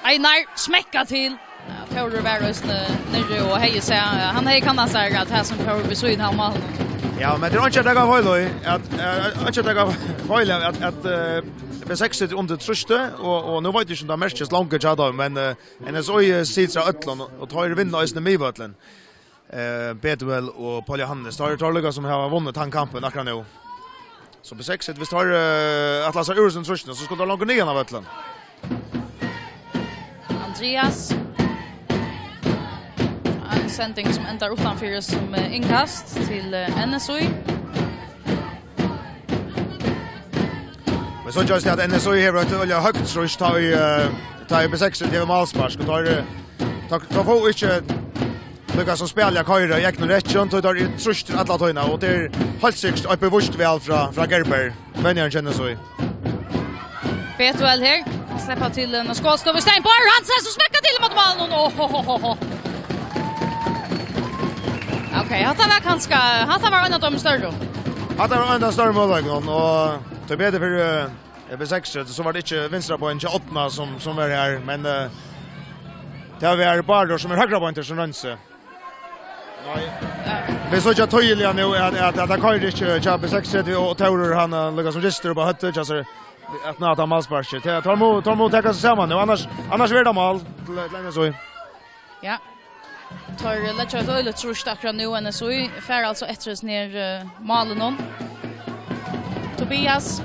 Einar, smekka til. Ja, Tórður var eisini niðri og hevði sæð, ja, hann hevði kannað sær at hesin fór við síðuna av málinum. Ja, men tað er ikki at taka feil í, at, eh, ikki at taka feil í, at, at, eh, B seks situr undir trýsti, og, og nú veit eg ikki um tað merkist longur hjá teimum, men, eh, N S Í situr av øllum, og teir vinna eisini miðvøllin. Eh, Bethuel og Paul Johannes, teir, teir líka sum hava vunnið tann kampin akkurát nú. So B seks, viss teir, eh, ætla sær úr hesum trýstinum, so skulu teir longur niðan av vøllinum. Andreas. Ein sending sum endar uttanfyri sum, eh, innkast til, eh, N S Í. Men so gjørst tað at N S Í hevur eitt øgiliga høgt trýst, tá ið, eh, tá ið B seks hevur málspark, og tá er, eh, tá, tá fáa ikki líka sum spælið at koyra í egnum rekkjum, tá teir trýstir alla tíðina, og tað er heilt sikkert eitt bevíst val frá, frá Gerber, venjarin hjá N S Í. Bethuel her, kann sleppa til ein skotstøðu, Stein Bárður Hansen, sum smekkar til móti málinum, oh, ho, ho, ho, ho. Ok, hatta var kanska, hatta var ein av teimum størru. Hatta var ein av størru møguleikunum, og tíbetur fyri, eh, B seks, so var tað ikki vinstra bein hjá Árna sum, sum var her, men, eh, tað var Bárður sum er høgra beintur sum roynir seg. Nei. Vit síggja týðiliga nú at, at, at tað koyrir ikki hjá B seks, og Tórður, hann, eh, líka sum ristir upp á høvdið, hjá sær, at ná tað málsparkið. Tað, teir mugu, teir mugu taka seg saman nú, annars, annars verður tað mál til, til N S Í. Ja. Teir leggja eitt øgiligt trýst akkurát nú, N S Í fær altso eftir hesum her, eh, málinum. Tobias.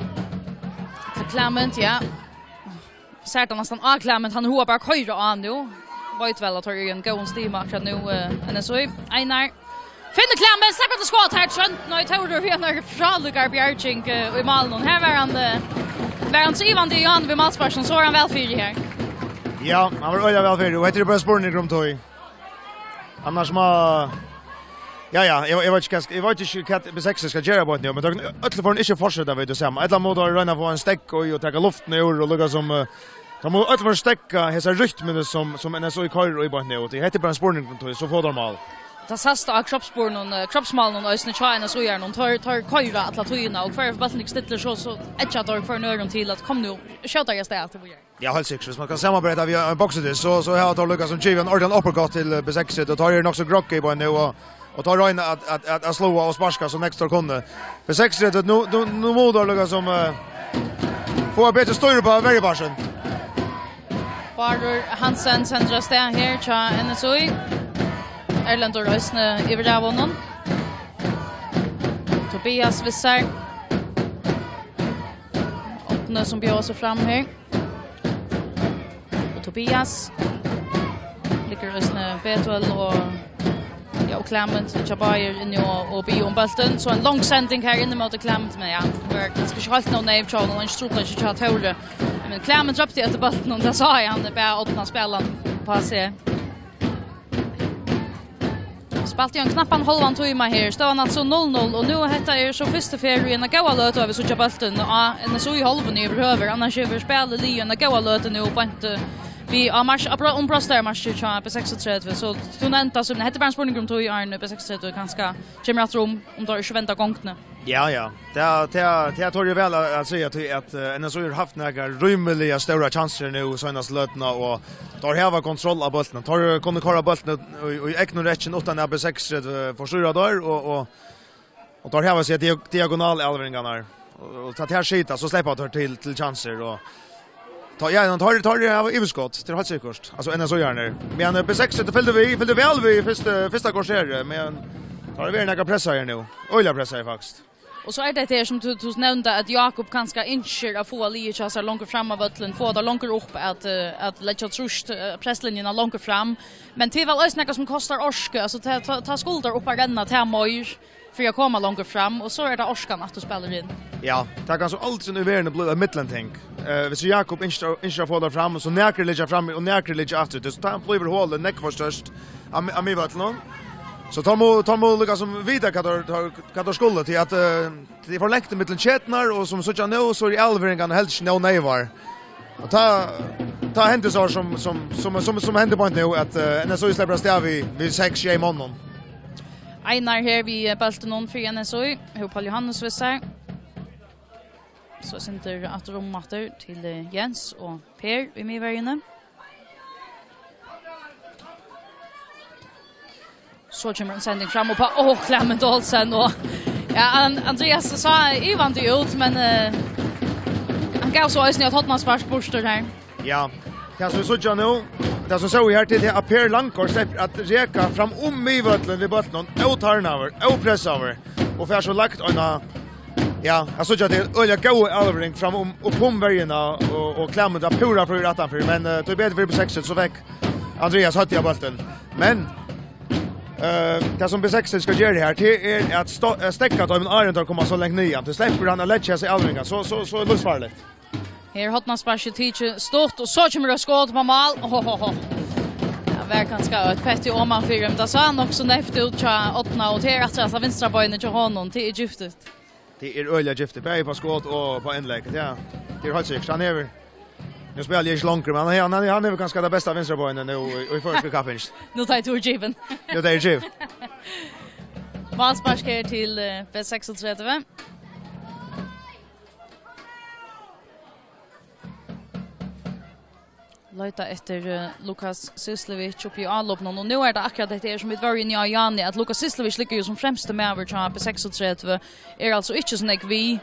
Til Clement, ja. Sær tað næstan á Klement, hann hevur bara koyra á nú. Veit væl at hann er í ein góðum stima akkurát nú, eh, N S Í. Einar. Finnur Klement, sleppur til skot her, Trønd. Nei, Tórur, við ein frálíkari bjarging, eh, í málinum. Her var hann, eh, var hann trivandi í hann við málsparkinum, so var hann væl fyri her. Ja, hann var øgiliga væl fyri, og hetta er bara spurningur um tøy. Annars má, ja, ja, eg, eg veit ikki hvat, eg veit ikki hvat B seks skal gera beint nú, men tey kunnu øll fara ikki fortseta við tað sama. Ella má teir royna at fáa ein stekk og, og taka luftina úr og lukka sum, eh, teir má øll fara stekka hesa rytmuna sum, sum N S Í koyrir í beint nú. Tí hetta er bara ein spurningur um tíð, so fáa teir mál. Tað sæst á kroppsburðinum, eh, kroppsmálinum eisini hjá N S Í-arunum. Teir, teir koyra alla tíðina, og hvør bólturin ikki stillir, so, so eggja teir hvør øðrum til at kom nú, skjóta av stað, at tað byrjar. Ja, heilt sikkurt. Hvis man skal samanbera við ein boksidystin, so, so hava teir líka sum givið ein ordiligan uppercut til, eh, B seks, og teir eru nokk so groggy í beinini, og, og teir royna at, at, at, at sláa og sparka so nógv teir kunnu. B seks, nú, nú, nú má teir líka sum, eh, fáa betri stýr á verjupartin. Bárður Hansen sendir av stað her hjá N S Í. Erlendur eisini yvir av honum. Tobias við sær. Árni sum bjóðar seg fram her. Og Tobias liggur eisini Betuel og, ja, og Klement, tey báðir inni og, og biðja um bóltin. So ein long sending her inn ímóti Klement, men ja, var kanska ikki heilt nóg nerve hjá honum, og ikki trupult hjá Tóri. Men Klement rópti eftir bóltinum, og tað sá eg, hann bað Árna spæla hann uppá seg. Spælt í ein knappan hálvan tíma her. Støðan altso null null, og nú hetta er so fyrstu ferð í eina góða løtu, at vit síggja bóltin á N S Í hálvuni yvirhøvur. Annars hevur spælið ligið eina góða løtu nú beint, eh, við á mars-, á brá-, um brotstaðarmarkið hjá B seksogtretivu. So tú nevndi, so hetta er bara ein spurningur um tíð, áðrenn B seksogtretivu kanska kemur aftur um, um teir ikki venda gongdini. Ja, ja. Tað, tað, tað tori eg væl at, at siga, tí at, eh, N S Í hevur havt nakrar rímiliga stórar kjansir nú seinastu løtuna, og teir hava kontroll av bóltinum. Teir kunnu koyra bóltin í, í, í egnum rekjum uttan at B seksogtretivu forstyrrar teir, og, og, og teir hava seg dia-, diagonal elveringarnar. Og, og tá teir skjóta, so sleppa teir til, til kjansir, og tá, ja, teir, teir hava yvirskot, tað er heilt sikkurt. Altso, N S Í-arnir. Men, eh, B seksogtretivu fylgdi við, fylgdi væl við í fyrsta, fyrsta korteri, men teir hava verið nakað pressaðir nú. Øgiliga pressaðir, faktiskt. Og so er tað her, sum tú, tú nevndi, at Jákup kanska ynskir at fáa liðið hjá sær longur fram á vøllin, fáa tað longur upp at, eh, at leggja trýst, eh, presslinjuna longur fram. Men tað er væl eisini nakað sum kostar orku, altso, tá, tá, tá skulu teir upp at renna, tað meir, fyri at koma longur fram, og so er tað orkan aftur spælir inn. Ja, tað kann so aldrin í verðini blíva eitt millumting. Eh, hvis Jákup ynskir, ynskir at fáa tað fram, so nakrir liggja frammi, og nakrir liggja aftur. Tað, tá blívur holið nógv for stórt á mi-, á miðvøllinum. So tá má, tá má líka sum vita hvat teir, teir, hvat teir skulu, tí at, eh, tað er for langt ímillum keturnar, og sum síggja nú, so eru elveringarnar helst ikki nóg neyvar. Og tá, tá hendir so sum, sum, sum, sum, sum hendir beint nú, at, eh, N S Í sleppur av stað við, við seks, sjey monnum. Einar her við, eh, bóltinum fyri N S Í, hevur Pál Jóhannes við sær. So eitt sindur aftur um aftur til, eh, Jens og Per í miðverjini. So kemur ein sending fram uppá, ó, Klement Olsen, og, ja, An-, Andreas sá ivandi út, men, eh, hann gav so eisini eitt hornaspark burtur her. Ja, tað sum vit síggja nú, tað sum sá her til, er at Per Langgaard sleppur at reka fram um miðvøllin við bóltinum, ótarnaður, ópressaður, og fær so lagt eina, ja, eg síggi at tað er øgiliga góð elvering fram um, upp um verjuna, og, og Klement er púra fríur aftanfyri, men, eh, tað er betur fyri B seks, so fekk Andreas høvdið á bóltin. Men, eh, tað sum B seks skal gera her, tað er at stó-, eh, steðga teimum áðrenn teir koma so langt niðan. Tí sleppur hann at leggja hesa elveringar, so, so, so er lívsfarligt. Her hornasparkið tikið stutt, og so kemur eitt skot upp á mál. Ho, ho, ho. Tað var kanska eitt petti omanfyri, men tað sá nokk so neyvt út hjá Árna, og tað er aftur, altso, vinstra beinið hjá honum, tað er giftigt. Tað er øgiliga giftigt, bæði upp á skot og upp á innlegg. Ja, tað er heilt sikkurt. Hann hevur, nú spæli eg ikki longur, men hann, hann, hann hevur kanska tað besta vinstra beinið nú í, í føroyskri kapping. Nú tá ið tú ert givin. Nú tá eg eri givin. Málspark her til, eh, B seksogtretivu. Leita eftir, eh, Lukas Syslevic uppi í álopinum, og nú er tað akkurát hetta her sum vit vóru inni á, Jani, at Lukas Syslevic liggur jú sum fremsti maður hjá B seksogtretivu, er altso ikki so nógv við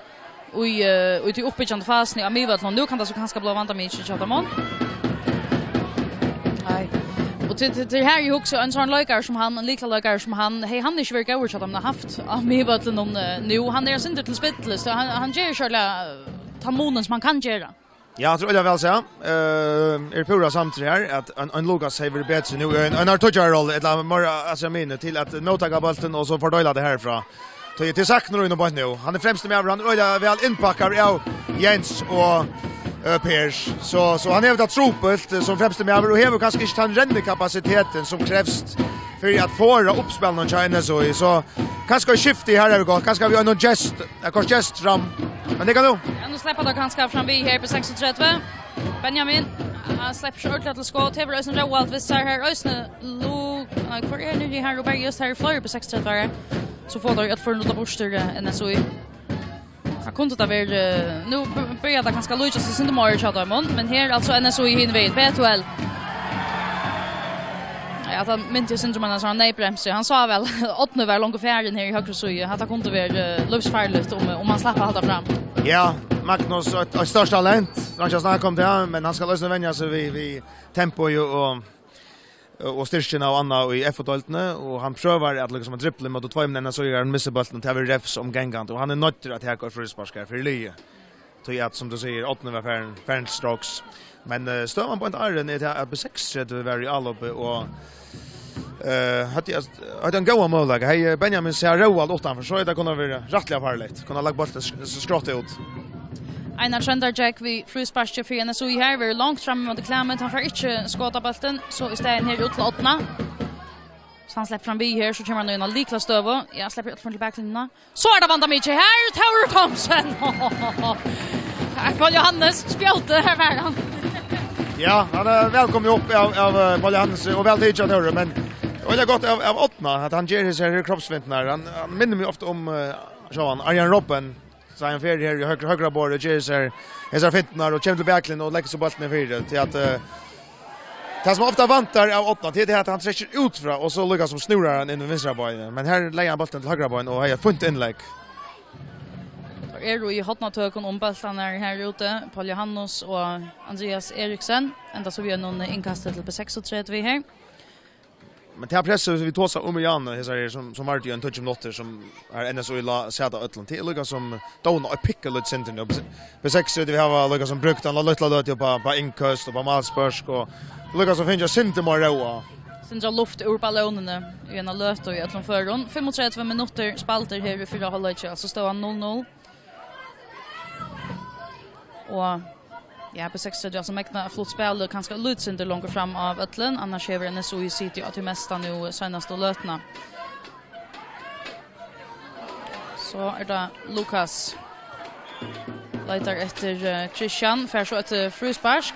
í, eh, í tí uppbyggjandi fasuni á miðvøllinum. Nú kann tað so kanska blíva vandamikið hjá teimum. Nei. Og til, til, til her, eg hugsi, ein sånn leikari sum hann, ein lyklaleikari sum hann, hevði hann ikki verið góður hjá teimum, hann hevði havt á miðvøllinum, eh, nú. Hann er eitt sindur til spillis, so hann, hann ger ikki ordiliga, eh, tann munin sum hann kann gera. Ja, eg trúgvi væl, ja. Eh, eg eri púra samdur her, at ein, ein Lukas hevur verið betri nú í ein, ein av togarrollu, ella meira, altso, eg meini, til at móttaka bóltin og so fordeila tað herfrá. Tí, tí saknar hon beint nú. Hann er fremsti maður, hann er øgiliga væl innpakkaður av Jens og, eh, Per. So, so hann hevur tað trupult, eh, sum fremsti maður og hevur kanska ikki tann rennukapasitetin sum krevst fyri at forða uppspælinum hjá N S Í. So kanska eitt skifti her er gott. Kanska við einum gest, ein kort gest fram. Men tað kann nú. Ja, nú sleppa teir kanska fram við her B seksogtretivu. Benjamin, hann sleppur ikki ordiliga til skot. Hevur eisini Róald við sær her. Eisini Lu-, nei, hvør er niðri her? Róbert, just her er fleiri B seksogtretivu her. So fáa teir eitt for nú burtur, eh, N S Í. Her kundi tað verið, eh, nú b-, byrjar tað kanska at líkjast eitt sindur meira hjá teimum, men her altso N S Í hin vegin, B T L. Ja, hann myndi eitt sindur um eina sovorðna neyðbremsu. Hann sá væl, Árni var longu farin her í høgru síðu. Hatta kundi verið, eh, lívsfarligt um, um hann slapp at halda fram. Ja, Magnus, eitt, eitt stórt talent. Hann skal snakka um tað, men hann skal eisini venja seg við, við tempo og, og styrkin av Árna í F O-deildini, og hann prøvar at, líkasum, at dribla móti tveimum N S Í-arum, missir bóltin, og tað verður revs um gangandi, og hann er noyddur at taka eitt fríspark her fyri liðið. Tí at, sum tú sigur, Árni var farin, farin til strokes. Men, eh, støðan beint áðrenn er tað at B seksogtretivu var í áloppi, og, eh, høvdu, høvdu ein góðan møguleika. Hevði Benjamin sæð Róald uttanfyri, so hevði tað kunnað verið rættiliga farligt. Kundi lagt bóltin sk-, sk-, skrátt út. Einar Tróndur gekk við frísparki fyri N S Í her, verður langt fram ímóti Klæmynd, hann fær ikki skot á bóltin, so í staðin her út til Árna. So hann sleppur fram við her, so kemur hann í eina lyklastøðu. Ja, sleppur alt fram til baklinjuna. So er tað vandamikið her, Tórður Thomsen. Her, Paul Johannes, spjaldið, her var hann. Ja, hann er vælkomin upp av, av, eh, Paul Johannes, og væl tikið av Tórði, men, og tað er gott av, av Árna, at hann ger hesar her kroppsfinturnar. Hann, hann minnir meg ofta um, eh, sjálvan Arjen Robben. So hann fer her í høgra, høgra borð og ger hesar, hesar finturnar og kemur til baklinjuna og leggur so bóltin fyri. Tí at, eh, tað sum ofta vantar av Árna, tað er at hann trekkir út frá, og so líkasum snúrar hann inn við vinstra beini. Men her leggur hann bóltin til høgra bein og hevur eitt fínt innlegg. Teir eru í hornatøkum um bóltarnar her úti, Paul Johannes og Andreas Eriksen. Enda so við einum innkasti til B seksogtretivu her. Men tað pressið, vit tosaðu um í áðni, hesar her, sum, sum var í ein tíggju minuttir, sum her N S Í lá, sat á øllum. Tað er líkasum dovnað eitt pikkalítið sindur nú. B seksogtretivu hava líkasum brúkt eina lítla løtu upp á, á innkast og á málspørk, og líkasum fingið eitt sindur meira ró á. Sindur av luft úr ballónini í eina løtu í øllum førum. Fimmogtretivu minuttir spældir her í fyrra hálvleiki, altso støðan null null. Og, ja, B seksogtretivu, altso, megna flutt spælið kanska lítið sindur longur fram av øllum, annars hevur N S Í sitið á tí mesta nú seinastu løtuna. So er tað Lukas. Leitar eftir, eh, Christian, fær so eitt, eh, fríspark.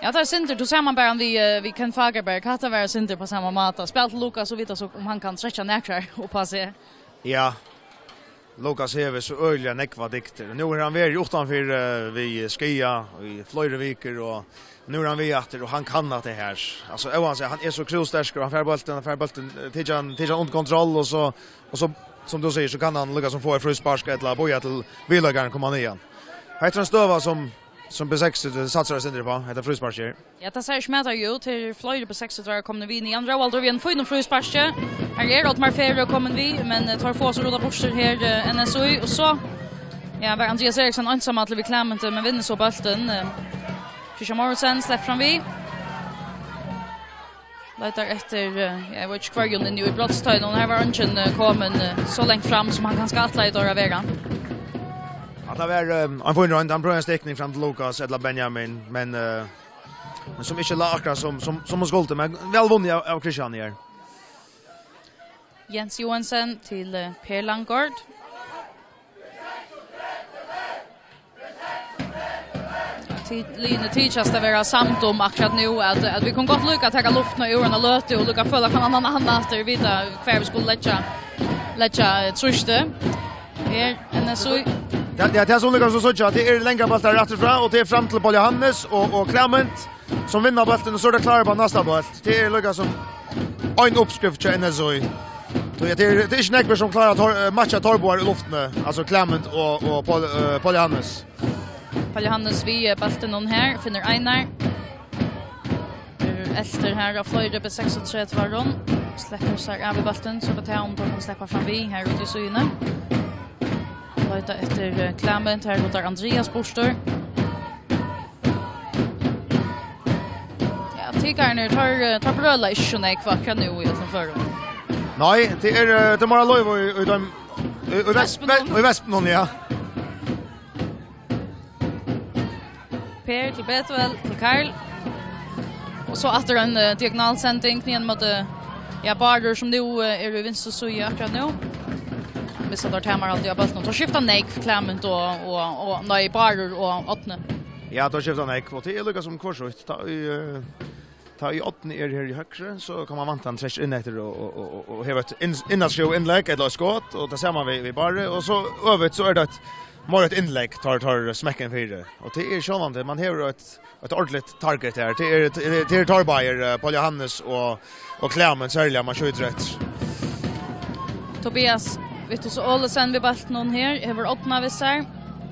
Ja, tað er sindur, tú sær man bara við, eh, við Ken Fagerberg, hatta var sindur á sama máta. Spæl til Lukas og vita so um hann kann trekkja nakrar upp á seg. Ja, Lukas hevur so øgiliga nógvar dygdir. Nú hevur hann verið uttanfyri, eh, við skaða í fleiri vikur, og nú er hann við aftur, og hann kann hatta her. Altso, óansett, hann er so krúttsterkur, og hann fær bóltin, hann fær bóltin, eh, tekur hann, tekur hann undir kontroll, og so, og so, sum tú sigur, so kann hann líkasum fáa eitt fríspark ella bíða til viðleikarin kemur niðan. Hetta er ein støða sum, sum B seksogtretivu satsar eitt sindur uppá, hetta frísparkið her. Ja, tað sær ikki mætari út. Her eru fleiri B seksogtretivu komnir við niðan. Róaldur við einum fínum frísparki. Her er Oddmar Ferø komin við, men, eh, teir fáa so rullað burtur her, eh, N S Í. Og so, ja, var Andreas Eriksen einsamallur við Klæmyndi, men vinnur so bóltin. Eh, Christian Mouritzen sleppur fram við. Leitar eftir, eh, ja, eg veit ikki hvørjum inni í brotstøðinum. Her var eingin, eh, komin, eh, so langt fram sum hann kanska ætlaði teir at vera. Ja, tað var, eh, ein fín roynd. Hann prøvar ein stikning fram til Lukas ella Benjamin, men, eh, men sum ikki lá akkurát sum, sum, sum hon skuldi, men væl vunnið av, av Christian her. Jens Johansen til, eh, Per Langgaard. Ti-, liðini tykjast at vera samd um akkurát nú at, at vit kunnu gott líka at taka luftina úr eina løtu og líka føla hvønn annan, annan aftur, vita hvar vit skulu leggja, leggja, eh, trýstið. Her, N S Í. Ja, ja, tað er so líka sum síggja, tað er longir bóltar aftur frá, og tað er fram til Paul Johannes og, og Klæmynd, sum vinna bóltin, og so er tað klárt upp á næsta bólt. Tað er líka sum ein uppskrift hjá N S Í. Tað er, tað er ikki nógvir sum klára at tor-, eh, matcha teir báðar í luftini, altso Klæmynd og, og Paul, eh, Paul Johannes. Paul Johannes við, eh, bóltin her, finnur Einar. Verður eltur her av fleiri B seksogtretivu-arum. Sleppur sær av við bóltin, so er tað um teir kunnu sleppa fram við her úti í síðuni. Leita eftir, eh, Klæmynd, her rudar Andreas burtur. Kikararnir, teir, eh, teir brøla ikki so nógv akkurát nú í øllum førum. Nei, tað er, eh, tað er meira lív í, í teim, í, í vesp-, Vespinum. Í vespinum, ja. Per til Betuel, til Karl. Og so aftur ein, eh, diagonalsending, niðan móti, ja, Bárður, sum nú, eh, er í vinstru síðu akkurát nú. Missa teir tamarhaldið á bóltinum. Teir skifta nógv, Klement og, og, og, nei, Bárður og Árni. Ja, teir skifta nógv, og tað er líka sum hvør sítt. Tá í, eh, Tá ið Árni er her í høgru, so kann man vænta, hann trekkir inn eftir og, og, og, og, og hevur eitt inn-, innanskrivað innlegg, ella eitt skot, og tað sama við, við Bárði, og so øvut, so er tað eitt, meira eitt innlegg, teir, teir smekka inn fyri. Og tað er sjálvandi, man hevur eitt, eitt ordiligt target her. Tað er, tað er, tað er teir báðir, eh, Poul Johannes og, og Klement, serliga, man skjýtur eftir. Tobias Vittus Olesen við bóltinum her, hevur Árna við sær.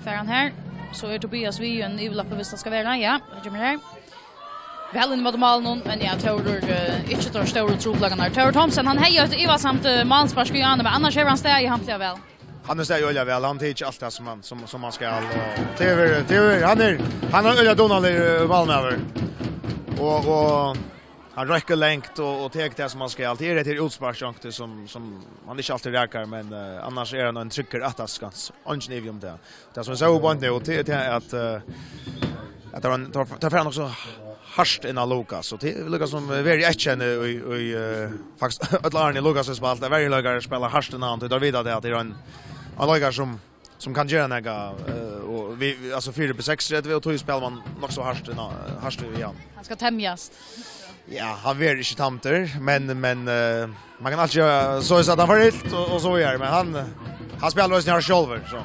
Fær hann her, so er Tobias við ein yvirlappi, viss tað skal vera. Ja, hann kemur her. Væl inn móti málinum, men ja, Tórur, eh, ikki teir stóru trupulleikarnar. Tórur Thomsen, hann hevði eitt ivasamt, eh, málspark í áðni, men annars hevur hann staðið hampiliga væl. Hann er staðið øgiliga væl, hann tekur alt tað sum hann, sum, sum hann skal, og tað er, tað er, hann er, hann er øgiliga dugnaligur, eh, málmaður. Og, og hann røkkur langt og, og tekur tað sum hann skal. Tað er eitt útspark, sum, sum hann ikki altíð rakar, men, eh, annars er hann ein tryggur aftast skans. Eingin ivi um tað. Tað sum eg sá beint nú, tað, tað er at, eh, at tað var ein, tað var, tað var nokk so hart inn á Lukas, og tað er líka sum, eh, verið eitt kenni í, í, eh, faktiskt øll árini Lukas hevur spælt, at verjuleikarar spæla hart inn á hann, tí teir vita tað at tað er ein, ein leikari sum, sum kann gera nakað, eh, og við, við, altso, fyri B seksogtretivu, og tí spælir man nokk so hart inn á, hart við hann. Hann skal temjast. Ja, hann verður ikki tamdur, men, men, eh, man kann altíð gera soleiðis at hann fær ilt og, og so víðari, men hann, eh, hann spælir eisini har sjálvur, so.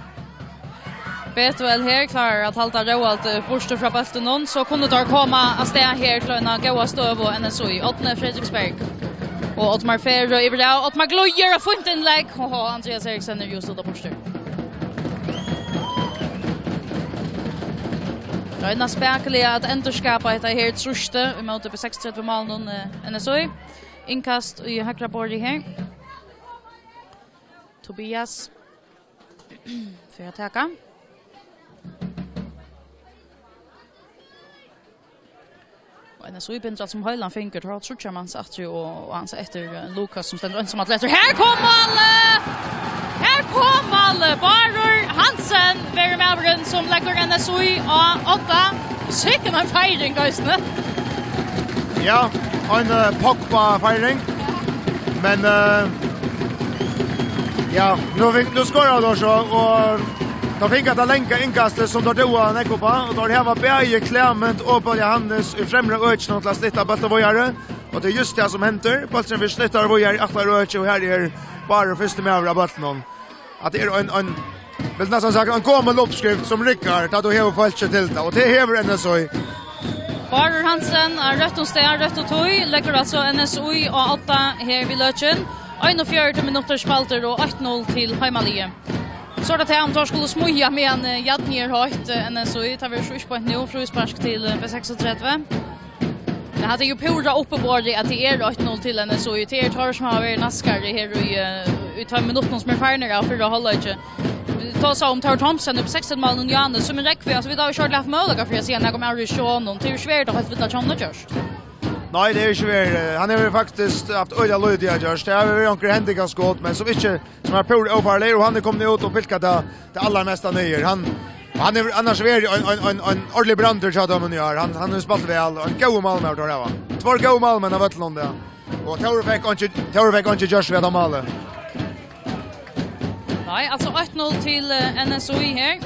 Betuel her klárar at halda Róald, eh, burtur frá bóltinum, so kunnu teir koma av stað her til eina góða støðu á N S Í. Árni Fredriksberg og Oddmar Ferø yvir av. Oddmar glíður og fínt innlegg. Oho, Andreas Eriksen er júst úti burtur. Royna spakuliga at endurskapa hetta her trýstið ímóti B seksogtretivu málinum, eh, N S Í. Innkast í høgra borði her. Tobias fer at taka. Og N S Í bindur alt sum heilan fingur, teir hava tríggjar mans aftur og, og ansa eftir, eh, Lukas sum stendur einsamallur eftir. Her kom málið! Her kom málið! Bárður Hansen verður maðurin sum leggur N S Í á odda. Sikkurt ein feiring eisini. Ja, ein, eh, Pogba-feiring. Men, eh, ja, nú fink-, nú skoraðu teir so, og teir fingu tað langa innkastið sum teir duga at leggja upp á, og teir hava bæði Klement og Poul Johannes í fremra økinum til at snitta bóltin víðari, og tað er júst tað sum hendir. Bólturin verður snittur víðari í aftara øki, og her er Bárður fyrsti maður á bóltinum. At tað er ein, ein, vil næstan sagt, ein gomul uppskrift sum riggar, tá tú hevur fólkið til tað, og tað hevur N S Í. Bárður Hansen á røttum stað, røttu tíð, leggur altso N S Í á odda her við løkin. Einogfjøruti minuttir spældir og eitt null til heimaliðið. So er tað tað, um teir skulu smíða meðan, eh, jarnið er heitt, eh, N S Í, tað verður so ikki beint nú, fríspark til, eh, B seksogtretivu. Men hatta er jú púra uppiborið, at tað er eitt null til N S Í. Tað eru teir, sum hava verið naskari her í, eh, í tveimum minuttum, sum eru farnir av fyrra hálvleiki. Tá sá um Tórur Thomsen upp sekstan málin, Johannes, sum er Rógvi, altso, vit hava ikki ordiliga havt møguleika fyri at siga nakað um avrikið hjá honum. Tað er jú svært at vita hvat hann hevur gjørt. Nei, tað er ikki verið. Hann hevur faktiskt havt øgiliga lítið at gjørt. Tað hava verið onkrir hendingaskot, men sum ikki, sum er púra ófarligir, og hann er komin út og pilkað tað, tað allarmesta niður. Hann, hann hevur annars verið ein, ein, ein, ein ordiligur brandur hjá teimum í ár. Hann, hann hevur spælt væl, og ein góður málmaður teir hava. Tveir góðir málmenn á vøllinum, ja. Og Tórur fekk einki, Tórur fekk einki gjørt við hetta málið. Nei, altso eitt null til, eh, N S Í her.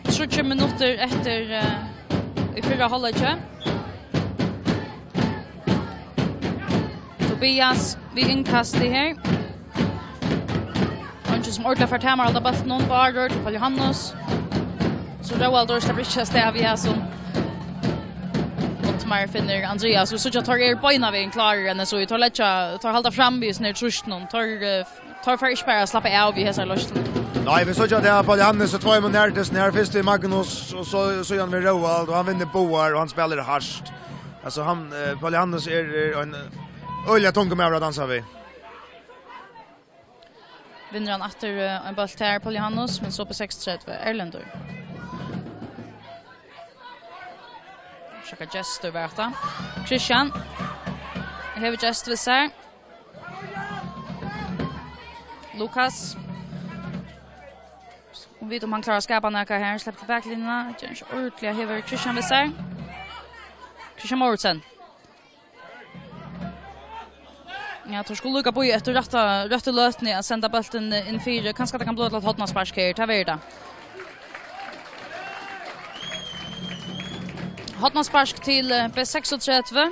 Tríggir minuttir eftir, eh, í fyrra hálvleiki. Tobias við innkasti her. Eingin sum ordiliga fær tamarhald á bóltinum. Bárður til Poul Johannes. So Róaldur sleppur ikki av stað við hasum. Oddmar finnur Andreas. Vit síggja, teir eru beinanvegin klárir, N S Í. Teir leggja, teir halda fram við hesum her trýstinum. Teir, eh, teir fara ikki bara at slappa av við hesar loysnir. Nei, vit síggja, at Poul Johannes og tveimum nærtistum her, fyrst við Magnus, og so, síðan við Róald, og hann vinnur báðar, og hann spælir hart. Altso, hann, eh, Poul Johannes er, er ein, eh, øgiliga tungur maður at dansa við. Vinnur hann aftur, eh, ein bólt her, Poul Johannes, men so B seksogtretivu, Erlendur. Tjekka Gestur var hatta. Christian. Hevur Gestur við sær. Lukas. Og vita um hann klárar at skapa nakað her. Sleppur til baklinjuna. Ger ikki ordiliga. Hevur Christian við sær. Christian Mouritzen. Ja, teir skulu líka bíða eftir rætta, røttu løtuni at senda bóltin inn fyri. Kanska tað kann blíva til eitt hornaspark her. Tað verður tað. Hornaspark til, eh, B seksogtretivu.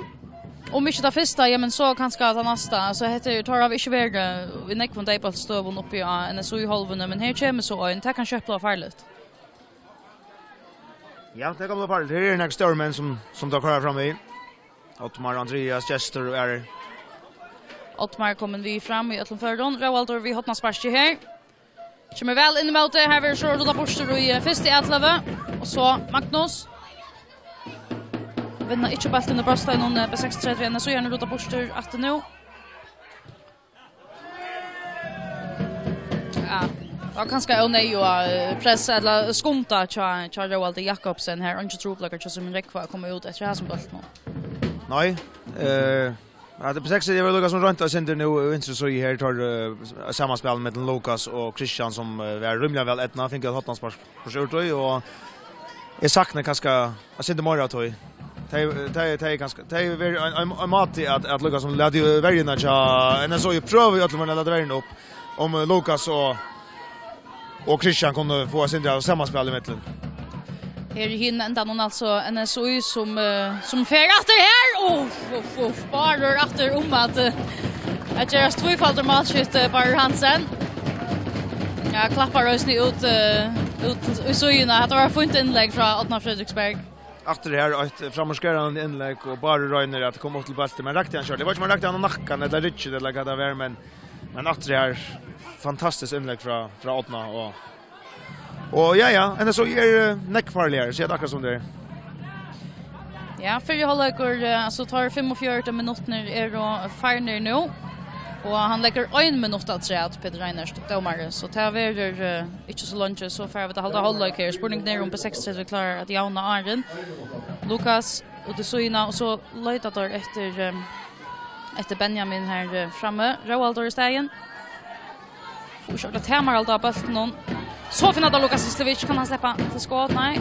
Um ikki tað fyrsta, ja, men so kanska tað næsta. Altso, hetta er, teir hava ikki verið, eh, í nógvum deyðbóltsstøðum uppi á N S U í hálvuni, men her kemur so ein. Tað kann skjótt blíva farligt. Ja, tað kann blíva farligt. Her eru nakrir stórir menn sum, sum teir koyra fram við. Oddmar, Andreas, Gestur og aðrir. Oddmar komin við fram í øllum førum. Róaldur við hornasparki her. Kemur væl inn ímóti. Her verður so rullað burtur í, eh, fyrstu atløgu. Og so Magnus. Vinna ikki bóltin í brotsteiginum, eh, B seksogtretivu, N S U, hann er rullað burtur aftur nú. Ja, tað var kanska óneyðugt at, eh, pressa ella skunda hjá, hjá Róaldi Jakobsen her. Eingin trupulleikar hjá Símun Rógva at koma út eftir hasum bóltinum. Nei, eh, at B seksogtretivu hevur líka sum roynt eitt sindur nú í vinstru síðu her, teir, eh, samanspæl millum Lukas og Christian sum, eh, var rímiliga væl eydnað, fingu eitt hornaspark burtur úr tí, og eg sakni kanska eitt sindur meira av tí. Tey, tey, tey kanska, tey verið ein, ein, ein máti at, at líka sum lata verjuna hjá N S U prøva í øllum førum at lata verjuna upp, um, eh, Lukas og, og Christian kunnu fáa eitt sindur av samanspæli ímillum. Her í hinum endanum altso N S U sum, eh, sum fer aftur her. Uff, uff, uff. Bárður aftur um at, eh, at gerast tvífaldur málskytti, Bárður Hansen. Ja, klappar eisini út, eh, út í síðuna. Hetta var eitt fínt innlegg frá Árna Frederiksberg. Aftur her, eitt framúrskarandi innlegg, og Bárður roynir at koma upp til bóltin, men rakti hann skjótt. Eg veit ikki, um hann rakti hann á nakkan ella ryggin, ella hvat tað var, men, men aftur her, fantastiskt innlegg frá, frá Árna, og, og ja, ja, N S U er, eh, nógv farligari, so er tað akkurát sum tað er. Ja, fyrri hálvleikur, eh, altso, teir fimmogfjøruti minuttirnir eru farnir nú, og hann leggur ein minutt afturat, Petur Reinert, dómari, so tað verður, eh, ikki so leingi, so fara vit at halda hálvleik her. Spurningurin er um B seksogtretivu klárar at javna áðrenn. Lukas út í síðuna, og so leita teir eftir, eh, eftir Benjamin her, eh, frammi. Róaldur í staðin. Fáa ikki ordiliga tamarhald á bóltinum. So finna teir Lukas Islevic, kann hann sleppa til skot? Nei.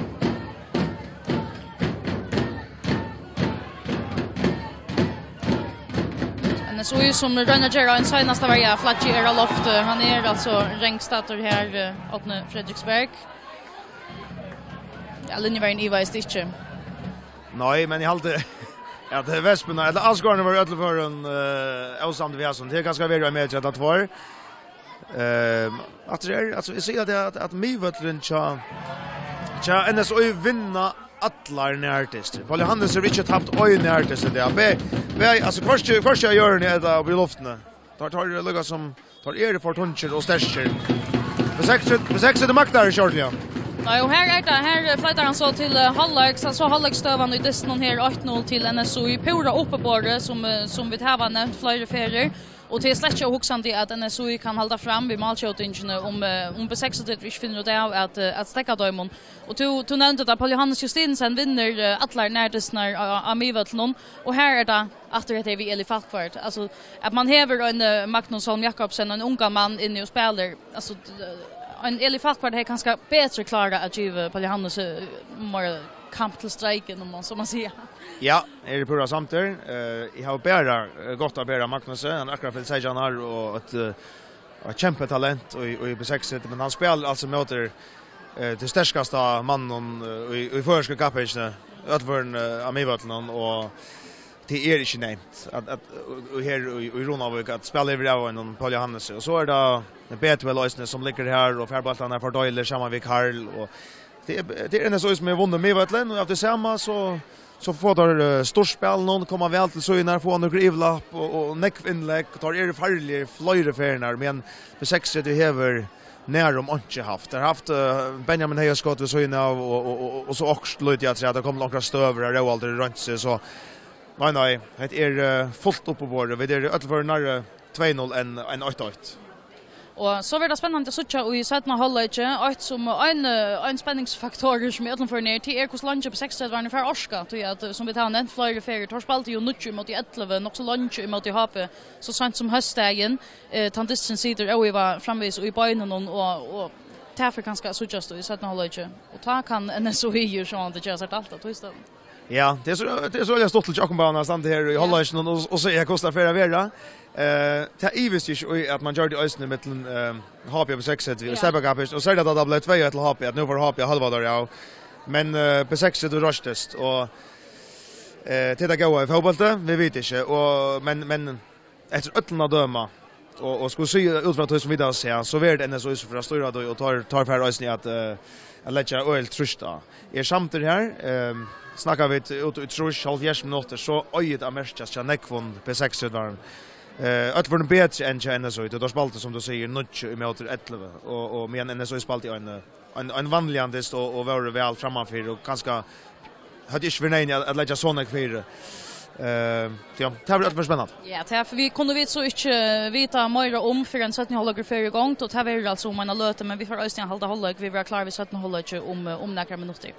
N S U sum royna at gera ein seinasta verju, flaggið er á lofti. Hann er altso rangstaddur her, eh, Árni Frederiksberg. Ja, linjuverjin ivaðist ikki. Nei, men eg haldi at, eh, vespurnar, ella áskoðararnir vóru í øllum førum, eh, ósamdir við hasum. Tað er kanska verið ein metur ella tveir. Ehm, aftur her, altso, eg sigi at, at, at miðvøllurin hjá, hjá N S U vinna allar nærdystir. Paul Johannes hevur ikki tapt ein nærdyst í dag. Be-, be-, altso, hvørki, hvørki á jørðini ella uppi í luftini. Teir, teir eru líka sum, teir eru for tungir og sterkir. B seks, B seks er maktar í kjørlinja. Nei, og her er tað, her floytar hann so til, eh, hálvleiks, so hálvleiksstøðan í dystinum her, eitt null til N S U í púra uppiborið, sum, eh, sum vit hava nevnt fleiri ferðir. Og tað er slett ikki óhugsandi at N S U kann halda fram við málskjótingini um, eh, um B seksogtretivu ikki finnur út av at, eh, at steðga teimum. Og tú, tú nevndi tað, Paul Johannes Justinsen vinnur, eh, allar nærdystirnar á, á miðvøllinum. Og her er tað aftur hetta við Eli Falkvart. Altso, at man hevur ein, eh, Magnus Holm Jakobsen, ein ungan mann inni og spælir. Altso, eh, ein Eli Falkvart hevði kanska betri klárað at givið Paul Johannes, eh, meira kamp til streikin, um man so má siga. Ja, eg eri púra samdur. Eh, eg havi bara, eh, gott at bera Magnus. Hann er akkurát fylt seytjan ár og eitt, eh, og eitt kjempetalent í, í B seks, men hann spælir altso móti, eh, tí sterkasta manninum, eh, í, í føroysku kappingini, øllum førum, eh, á miðvøllinum, og tað er ikki nemt at, at, og, og her í, í Runavík at spæla yvir av einum Paul Johannes. Og so er tað Bethuel eisini, sum liggur her og fær bóltarnar, fordeilir saman við Karl, og tað er, tað er N S U sum hevur vunnið miðvøllin, og av tí sama so, so fáa teir, eh, stórspæl, nú koma væl til síðurnar, fáa nøkur yvirlapp og, og, og nógv innlegg, og teir eru farligir fleiri ferðirnar, men B seksogtretivu hevur nærum einki havt. Teir hava havt, eh, Benjamin Heiðaskot við síðuna av, og, og, og, og so okkurt lítið afturat, tað kom onkrar støður, har Róaldur roynti seg, so nei, nei, hetta er, eh, fult uppiborið. Vit eru í øllum førum nærri tvey null enn, enn eitt eitt. Og so verður tað spennandi at síggja í seinna hálvleiki, eitt sum ein, ein spenningsfaktor, sum í øllum førum er, tað er, hvussu leingi B seksogtretivu fær orka, tí at, sum vit hava nevnt fleiri ferðir, teir spældu jú níggju ímóti ellivu, nokk so leingi ímóti H B, so seint sum hósdagin. Eh, tann dystin situr óivað framvegis í beinunum, og, og tað fer kanska at síggjast í seinna hálvleiki. Og tá kann N S O I jú sjálvandi gera sær dælt at týsta. Ja, tað er so, tað er so øgiliga stuttligt hjá okkum bara at standa her í, ja, hálvleikinum og, og síggja, hvussu tað fer at vera. Eh, tað ivist ikki í, at man gjørdi eisini millum, eh, H B og B seksogtretivu, ja, í Steypakapping, og serliga tá tað bleiv tvey eitt til H B, at nú fór H B at hálva teir av. Men, eh, B seksogtretivu reistist, og, eh, tað er tað góða í fótbólti, vit vita ikki, og, men, men eftir øllum at døma, og, og skulu siga út frá tí sum vit hava sæð, so verður tað N S O I sum fer at stýra tí, og teir, teir fara eisini at, eh, at leggja øgiligt trýst á. Er samdur her, ehm, snakka vit út í trýss, hálvfjerðs minuttir, so eigur tað at merkjast hjá nógvum B seksogtretivu. Eh, øll vóru betri enn hjá N S O I, tí teir spældu, sum tú sigur, níggju ímóti ellivu, og, og meðan N S O I spældi ein, ein, ein vanligan dyst og, og vóru væl frammanfyri, og kanska høvdu ikki verið neyðugt at, at leggja so nógv fyri. Eh, so ja, tað verður øll spennandi. Ja, tað, for vit kunnu vit so ikki vita meira um, fyrr enn seinni hálvleikur fer í gongd, og tað verður altso um eina løtu, men vit fara eisini at halda hálvleik, vit verða klár við seinna hálvleiki um, eh, um nakrar minuttir.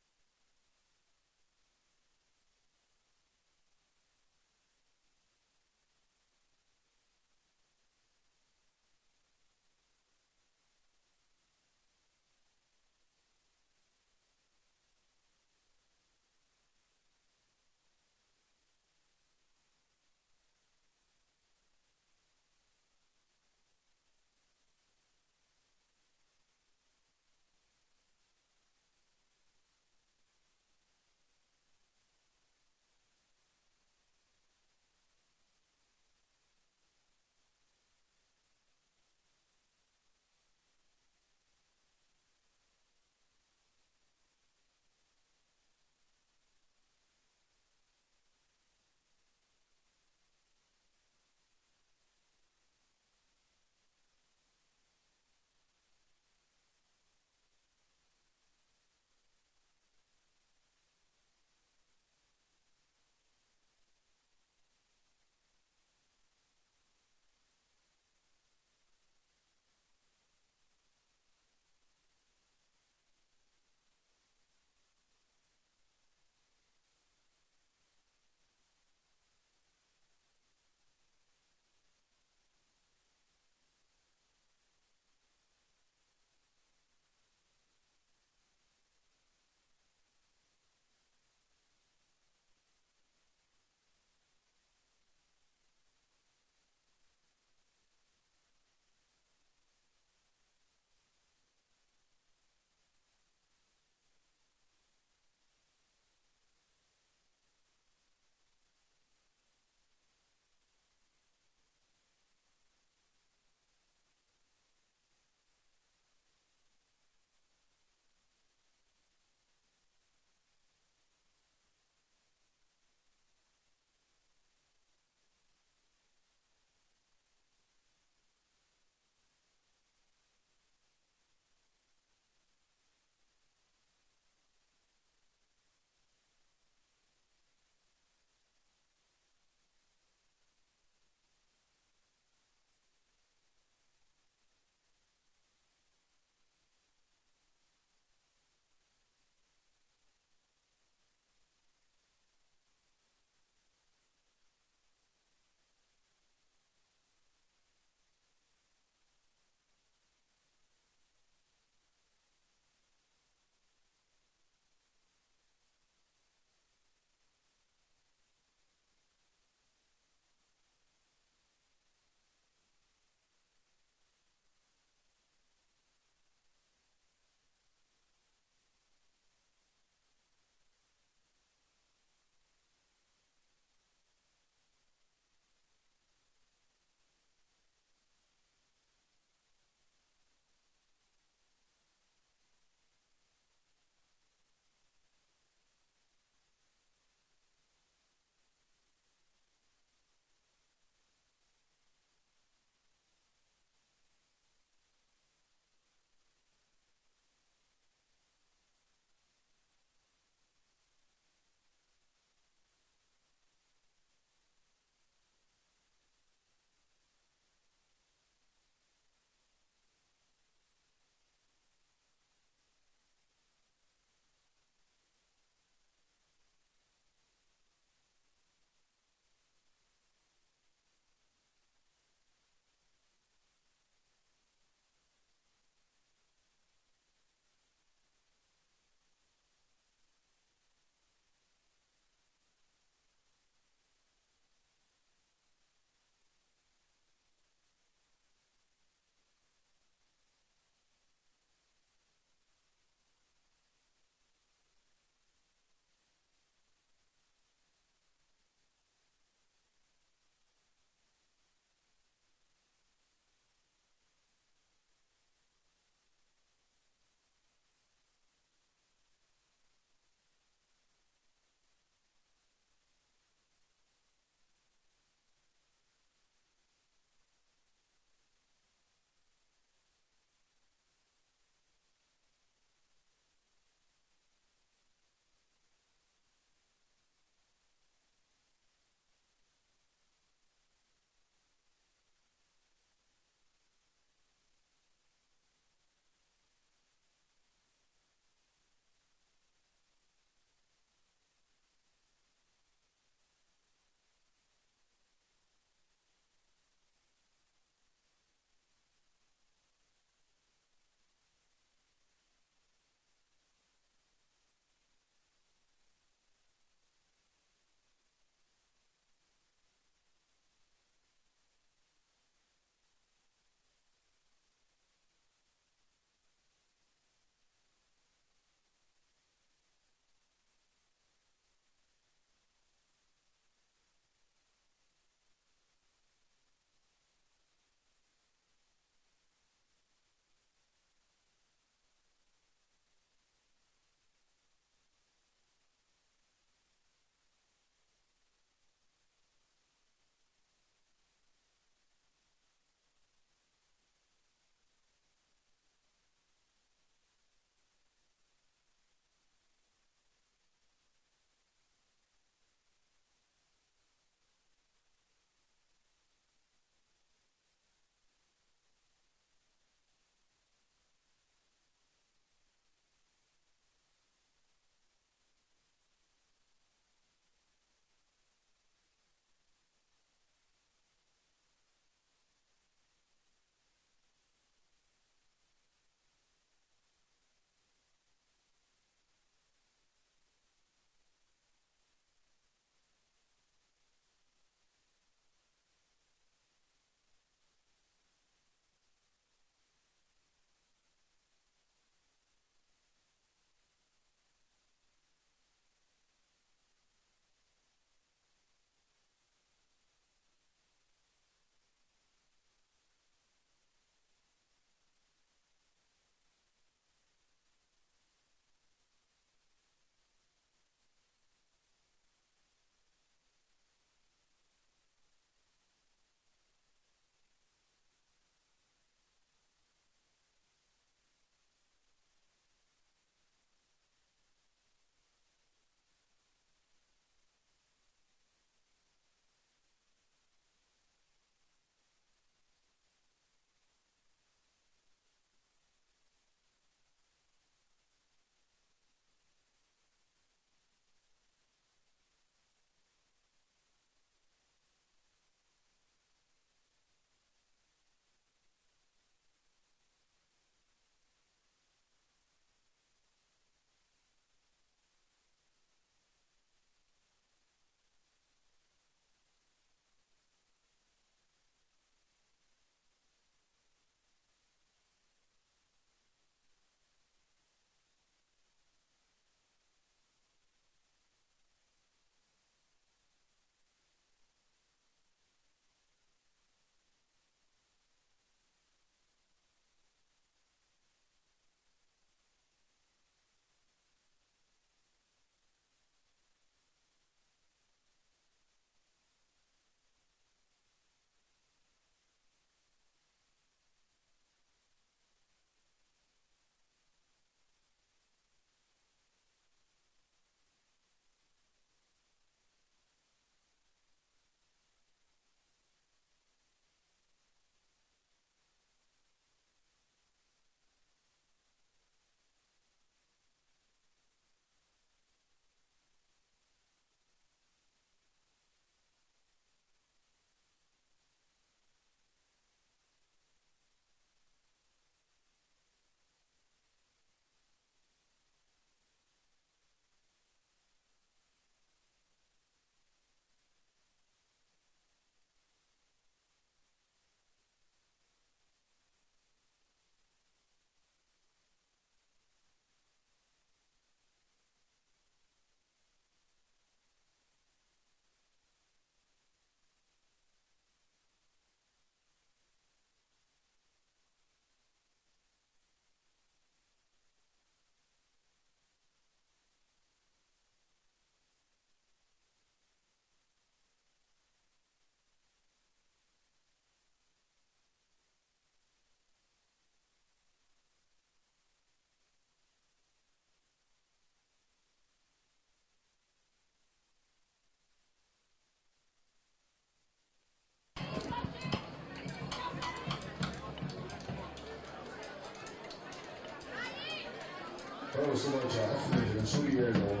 Fyrra og so var tað F M, men so er og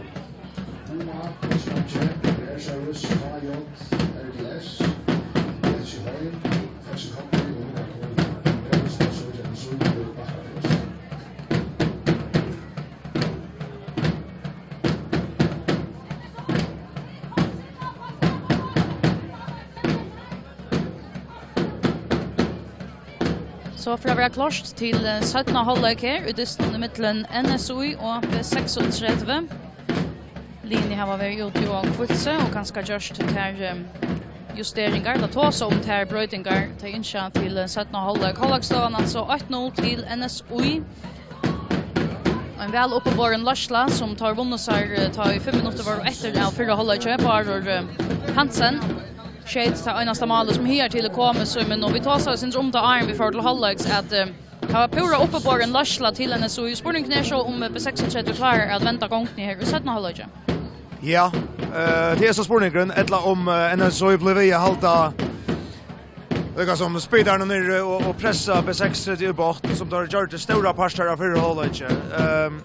Buma, Vestmann, Air Service, H J, R D S, H J, Faxe Kondi, og Nordkondi, Rømstad, Sørgjarn, Sundby og Bakkafrost. So fer at vera klárt til, eh, seinna hálvleik her í dystinum ímillum N S Í og B seksogtretivu. Liðini hava verið úti og hvílt seg og kanska gjørt tær, eh, justeringar, ella tosa um tær broytingar, tey ynskja til, eh, seinna hálvleik. Hálvleiksstøðan altso eitt null til N S Í. Ein væl uppiborin leiðsla, sum teir vunnu sær, eh, tá ið fimm minuttir vóru eftir av fyrra hálvleiki. Bárður, eh, Hansen skeyt tað einasta málið, sum higartil er komið, Símun, og vit tosaðu eitt sindur um tað, áðrenn vit fóru til hálvleiks, at, eh, tað var púra uppiborin leiðsla til N S Í. Spurningurin er so, um, eh, B seksogtretivu klárar at venda gongdini her í seinna hálvleiki. Ja, eh, tað er so spurningurin, ella um, eh, N S Í blívur við at halda líka sum spýtarar niðri og, og pressa B seksogtretivu í botn, sum teir gjørdu stórar partar av fyrra hálvleiki. Ehm,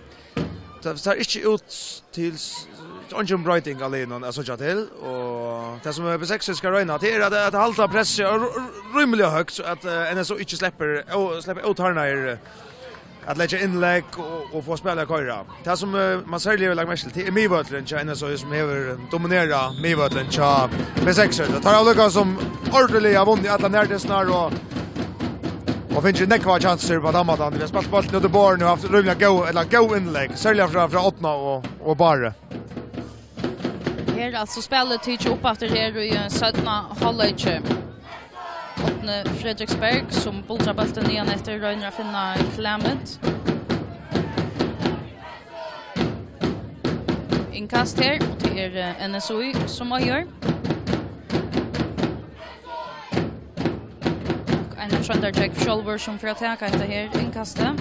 tað sær ikki út til s-, eingin broyting av liðnum at síggja til, og tað sum B seksogtretivu skal royna, tað er at, at halda pressið r-, r-, rímiliga høgt, so at, eh, N S Í ikki sleppur, ó-, sleppur ótarnaðir, eh, at leggja innlegg og, og fáa spælið at koyra. Tað sum, eh, man serliga hevur lagt merki til, tað er miðvøllurin hjá N S Í, sum hevur dominerað miðvøllin hjá B seksogtretivu. Teir hava líka sum ordiliga vunnið allar nærdystirnar og, og fingið nógvar kjansir á tann mátan. Teir hava spælt bóltin út í borðini og havt rímiliga góð, ella góð innlegg, serliga frá, frá Árna og, og Bárði. Her er altso spælið tikið upp aftur her í, eh, seinna hálvleiki. Árni Fredriksberg, sum buldrar bóltin niðan eftir, roynir at finna Clement. Innkast her, og tað er, eh, N S Í sum eigur. Ein Tróndargjógv sjálvur, sum fer at taka hetta her innkastið.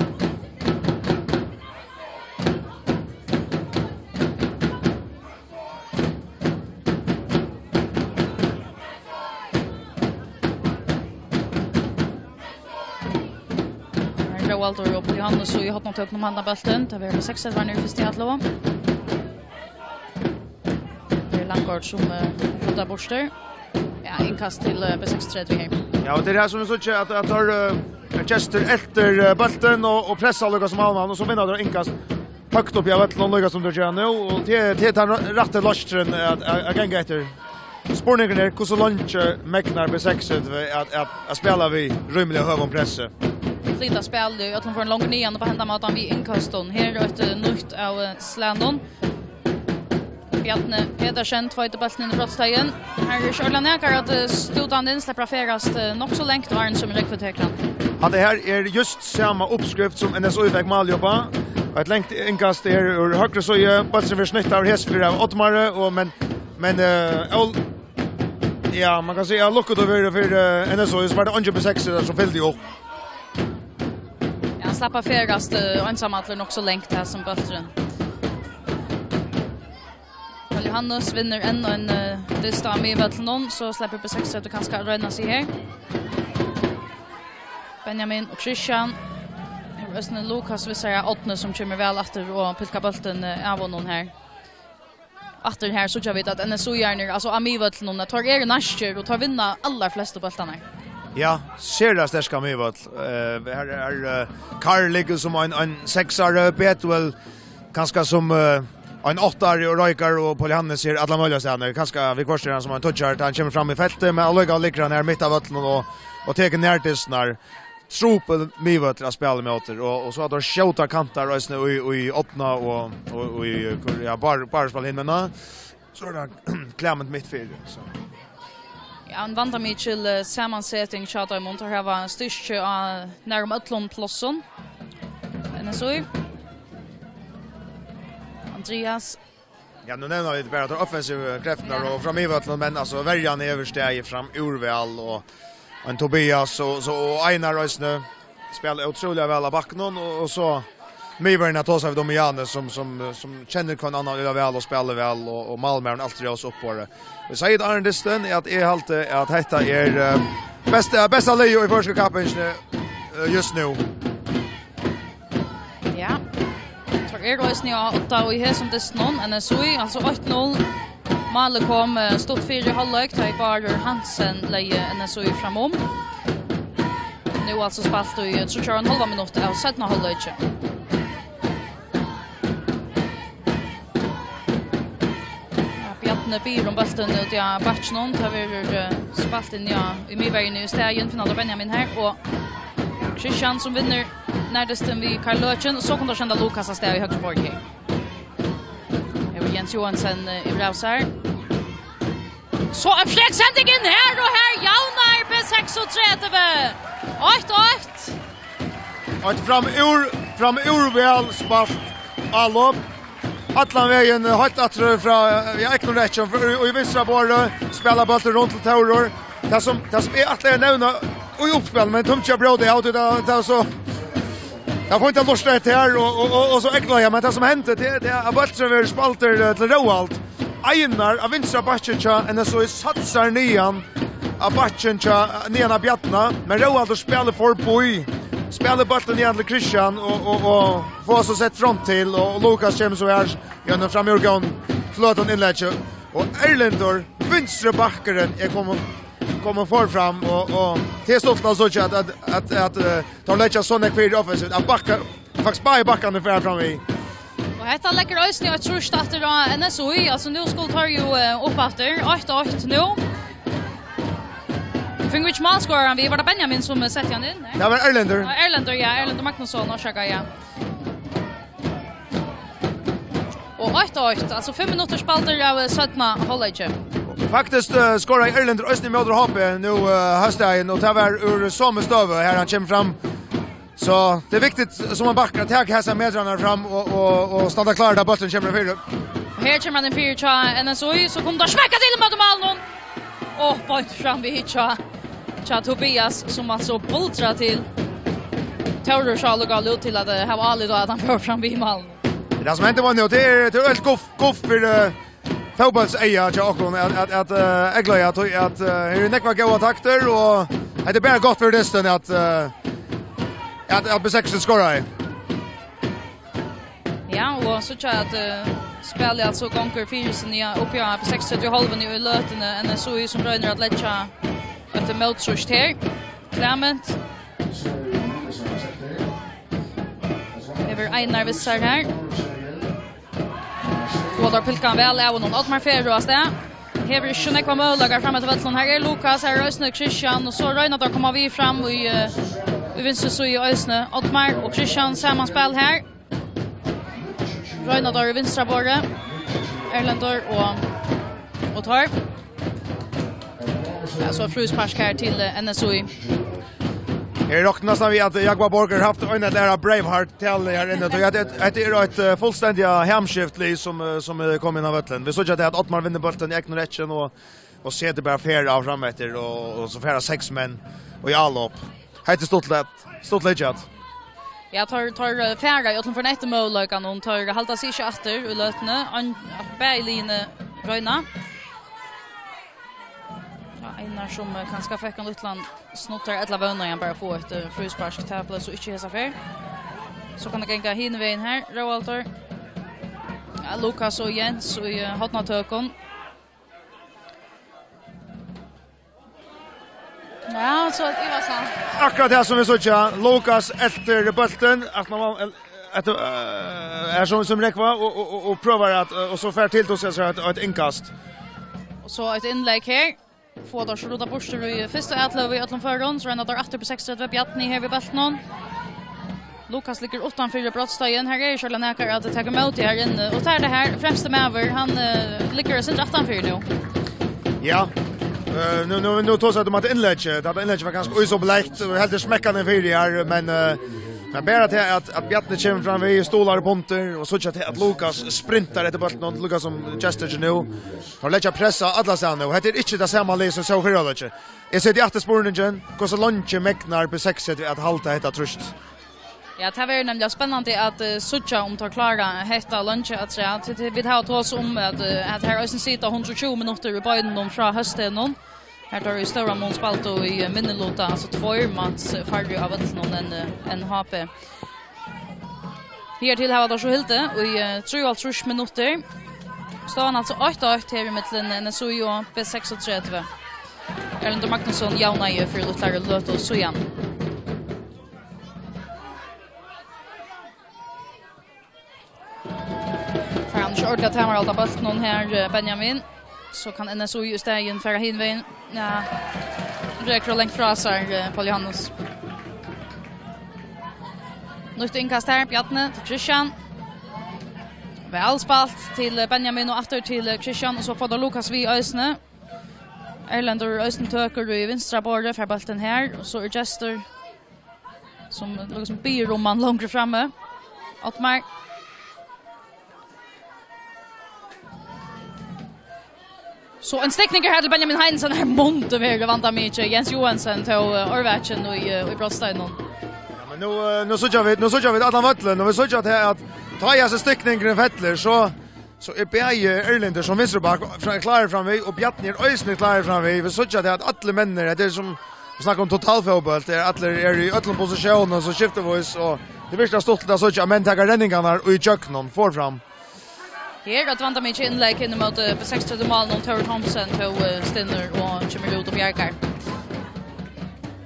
Her er Róaldur og Jóhannes í hornatøkunum, hann á bóltin. Tað verður B seksogtretivu niðri fyrst í allu. Tað er Langgaard sum, eh, rudar burtur. Ja, innkast til, eh, B seksogtretivu her. Ja, og tað er her sum vit síggja at, at teir, eh, gestir elta, eh, bóltin og, og pressa líka sum allan, og so vinna teir innkast høgt uppi á vøllinum, líka sum teir gera nú, og tað, tað er tann rætti leiðin at, at, at ganga eftir. Spurningurin er, hvussu leingi megnar B seksogtretivu at, at, at spæla við rímiliga høgum pressi? Flyta spælið í øllum førum longur niðan upp á henda mátan við innkastum. Her er eitt, eh, nýtt av, eh, slagnum. Bjarni Petersen tveitir bóltin inn í brotsteigin. Her er ikki ordiliga nakar at, eh, stúta hann inn, sleppur at ferðast, eh, nokk so langt, áðrenn sum Rógvi tekur hann. Hatta her er júst sama uppskrift sum N S Í fekk málið upp á. Eitt langt innkast er úr høgru síðu, bólturin verður snittur av hesum fyri av Oddmari, og men, men, eh, Ól-, ja, man kann siga lukkuligt at vera fyri, eh, N S Í, so var tað eingin B seksogtretivu sum fylgdi upp. Ja, hann slapp at ferðast, eh, einsamallur nokk so langt her sum bólturin. Karl Johannes vinnur enn ein, eh, dyst á miðvøllinum, so sleppur B seksogtretivu kanska at royna seg her. Benjamin og Christian. Her er eisini Lukas við sær, Árni, sum kemur væl aftur og pilkar bóltin, eh, av honum her. Aftur her síggja vit at N S Í-arnir, altso á miðvøllinum, at teir eru næstir og teir vinna allar flestu bóltarnar. Ja, sera sterkan miðvøll. Eh, her er, eh, Karl liggur sum ein, ein seksari, Betuel kanska sum, eh, ein áttari og Roykar og Paul Hannes her alla møguliga staðni. Kanska viðhvørt er hann sum ein tíggari, tá hann kemur fram í feltið, men allíkavæl liggur hann her mitt á vøllinum og, og tekur nærdystirnar. Trupul miðvøllur at spæla ímóti, og, og so at teir skjóta kantar eisini í, í Árna og, og, og í, ja, Bár-, Bárður spælir hin, men, eh, so er tað Clement mitt fyri, so. Ja, ein vandamikil, eh, samanseting hjá teimum. Teir hava styrki á nærum øllum plássum. N S Í. Andreas. Ja, nú nevna vit bara teir offensivu kreftirnar og fram í vøllin, men, altso, verjan hevur staðið fram úr væl, og ein Tobias og, so, og Einar eisini spæla ótrúliga væl á bakkanum, og, og so miðverjin, at tosa við Domiane, sum, sum, sum kennir hvønn annan øgiliga væl og spælir væl, og, og málmaðurin alt revs upp á tað. Eg segði tað áðrenn dystin, at eg haldi, at hetta er, eh, besta, besta liðið í føroysku kappingini, eh, júst nú. Ja. Teir er eisini á odda í hesum dystinum, N S Í, altso eitt null. Málið kom, eh, stutt fyri hálvleik, tá ið Bárður Hansen legði N S Í framum. Nú altso spælt í tríggjar og ein hálvan minutt av seinna hálvleiki. Ja, Bjarni biður um bóltin úti á bakkinum. Tað verður, eh, spælt inn, ja, í miðverjini í staðin. Finnur Benjamin her, og Kristian sum vinnur nærdystin við Karl Løken, og so kunnu teir senda Lukas av stað í høgru borg her. Hevur Jens Johansen, eh, yvir av sær. So ein frek sending inn her, og her javnar B seksogtretivu. Eitt eitt. Eitt framúr, framúr væl spælt álop. Allan vegin, eh, heilt aftur frá, eh, ja, egnum rekkjum, og í vinstra borði, spæla bóltin runt til Tórur. Tað sum, tað sum eg ætlaði at nevna í uppspælinum, men tímdi ikki at bróta av, tí tað, tað er so, tað er fínt at lurta eftir her, og, og, og, og so eygleiða, men tað sum hendi, tað, tað er at bólturin verður spældur, eh, til Róald. Einar á vinstra bakki hjá N S Í satsar niðan á bakkin hjá, niðan á Bjarna, men Róaldur spælir forbí, spælir bóltin niðan til Kristian og, og, og fáa so sett front til, og, og Lukas kemur so her, gjøgnum framúr góðum fløtum innleggi, og Erlendur, vinstri bakkurin, er komin, komin for fram, og, og tað er stuttligt at síggja at, at, at, at, eh, teir leggja so nógv fyri offensivt, at bakka, faktiskt báðir bakkarnir fara fram við. Og hetta leggur eisini eitt trýst aftur á N S Í, altso nú skulu teir jú, eh, upp aftur, eitt eitt nú. Fingu vit ikki málskoraran við, var tað Benjamin sum, eh, setti hann inn? Nei? Tað var Erlendur. Ja, Erlendur, ja, Erlendur Magnusson, orsaka, ja. Og eitt eitt, altso fimm minuttir spældir av, eh, seinna hálvleiki. Faktiskt, eh, skoraði Erlendur eisini móti H B nú, eh, hósdagin, og tað var úr somu støðu, har hann kemur fram. So tað er viktigt, sum ein bakkar, at taka hesar metrarnar fram og, og, og standa klár, tá bólturin kemur inn fyri. Og her kemur hann inn fyri hjá N S Í, so kunnu teir smekka til móti málinum. Og beint fram við hjá, hjá Tobias, sum altso buldrar til. Tórur sá líka út til at, eh, hava álit á, at hann fór fram við málinum. Tað sum hendi var nú, tað er, tað er heilt guff, guff fyri, eh, fótbóltseyga hjá okkum at, at, at, eh, eygleiða, tí at, eh, her eru nógvar góðar taktir, og hetta er bara gott fyri dystin at, eh, at, at B seks skoraði. Ja, og síggja at, eh, spælið altso gongur fyri seg, ja, uppi á B seksogtretivu hálvuni í løtuni, N S Í sum roynir at leggja eitt móttrýst her. Clement. Hevur Einar við sær her. Fáa teir pilkað hann væl av honum. Oddmar fer av stað. Hevur ikki so nógvar møguleikar fram eftir vøllinum. Her er Lukas, her er eisini Kristian, og so royna teir at koma við fram í, eh, í vinstru síðu eisini. Oddmar og Kristian, sama spæl her. Royna teir í vinstra borði. Erlendur og, og teir. Ja, so fríspark her til, eh, N S Í. Eg rokni næstan við, at Jaguar Borg hevur havt ein ella annan Braveheart-talu her inni, tí at hetta, hetta er eitt, eh, fullstendiga hamskipt lið, sum, eh, sum er komið inn á vøllin. Vit síggja at Oddmar vinnur bóltin í egnum rekkjum og, og setir bara ferð av fram eftir, og, og so fara seks menn í álop. Hetta er stuttligt, stuttligt, ja. Ja, teir, teir, eh, fara í øllum førum eftir møguleikanum, teir halda seg ikki aftur í løtuni, ein, bæði liðini royna. Ja, Einar sum, eh, kanska fekk ein lítlan snutt her, ella vónaði hann bara at fáa eitt, eh, fríspark. Tað bleiv so ikki hesa ferð. So kann tað ganga hin vegin her, Róaldur. Ja, Lukas og Jens í, eh, hornatøkum. Ja, so ivasamt. Akkurát tað sum vit síggja. Lukas eltir bóltin. At man, el-, at, eh, er sum, sum Rógva og, og, og, og prøvar at, eh, og so fær til, tú sær, eitt, eitt innkast. Og so eitt innlegg her. Fáa teir so ruddað burtur í fyrstu atløgu í øllum førum, so royna teir aftur upp í seksogtretivu, Bjarni her við bóltinum. Lukas liggur uttanfyri brotsteigin, her er ikki nakar at taka ímóti her inni, og tað er tað her, fremsti maður, hann, eh, liggur eitt sindur aftanfyri nú. Ja, eh, nú, nú, nú tosaðu um at innlegg, tað innlegg var ganska ósopilegt, og heldur smekkandi fyri her, men, eh, men bara til at, at Bjarni kemur fram við, stólar upp undir, og síggja til at Lukas sprintar eftir bóltinum, Lukas sum gestur nú. Teir leggja press á allastaðni, og hetta er ikki tað sama lið sum sá fyrra hálvleikin. Eg seti aftur spurningin, hvussu leingi megnar B seksogtretivu at halda hetta trýst? Ja, tað verður nemliga spennandi at, eh, síggja um teir klára hetta leingi afturat. Tí, tí vit hava tosað um at, eh, at her eisini sita hundrað og tjúgu minuttir í beinunum frá hósdegnum. Her teir í stóran mun spældu í, eh, minniluta, altso tveir mans færri á vøllinum enn, eh, enn H B. Hertil hava teir so hildið í, eh, trý og hálvtrýss minuttir. Staðan altso eitt eitt her ímillum N S Í og B seksogtretivu. Erlendur Magnusson javnaði fyri lítlari løtu síðan. Fær hann ikki ordiliga tamarhald á bóltinum her, eh, Benjamin. So kann N S Í í staðin fara hin vegin. Ja. Rekur langt frá sær, eh, Paul Johannes. Nýtt innkast her, Bjarni til Christian. Væl spælt til, eh, Benjamin og aftur til, eh, Christian, og so fáa teir Lukas við eisini. Erlendur eisini tøkur í vinstra borði, fær bóltin her, og so er Gestur sum líkasum biður um hann longri frammi. Oddmar. So ein stikningur her til Benjamin Heinesen, her mundi verið vandamikið. Jens Johansen tó, eh, ørvakin í, eh, í brotsteininum. Ja, men nú, eh, nú síggja vit, nú síggja vit allan vøllin, og vit síggja at, at tá hasi stikningurin fellur, so, so er bæði Erlendur sum vinstribakk fra-, klárur framvið, og Bjarni er eisini klárur framvið. Vit síggja at allir menninir, hetta er sum, vit snakka um totalfótbólt, har allir eru í øllum posisjónum, so skiftuvís, og tað virkar stuttligt at síggja, at menn taka renningarnar í gjøgnum, forfram. Her er eitt vandamikið innlegg inn móti B seksogtretivu málinum, Tór Thomsen, tó, eh, stinnur og kemur út og bjargar.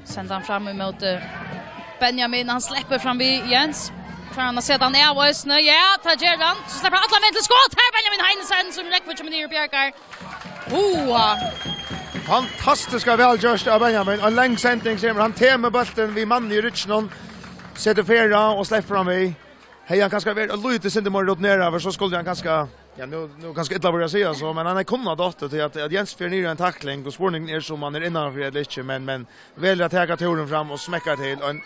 Senda hann fram ímóti Benjamin, hann sleppur fram við Jens. Klárar hann at seta hann av eisini? Ja, tað ger hann. So sleppur hann allan vegin til skot. Her er Benjamin Heinesen, sum Rógvi kemur niður og bjargar. Hoa! Fantastiskt væl gjørt av Benjamin. Ein long sending, sum hann temur bóltin við mann í rygginum. Setur ferð á og sleppur fram við. Hevði hann kanska verið eitt lítið sindur meira rutinerað, so skuldi hann kanska, ja, nú, nú kanska illa verið at siga so, men hann hevði kunnað dottið til at, at Jens fer niður í ein takling, og spurningurin er, um hann er innanfyri ella ikki, men, men velur at taka túrin fram og smekkar til. Og ein,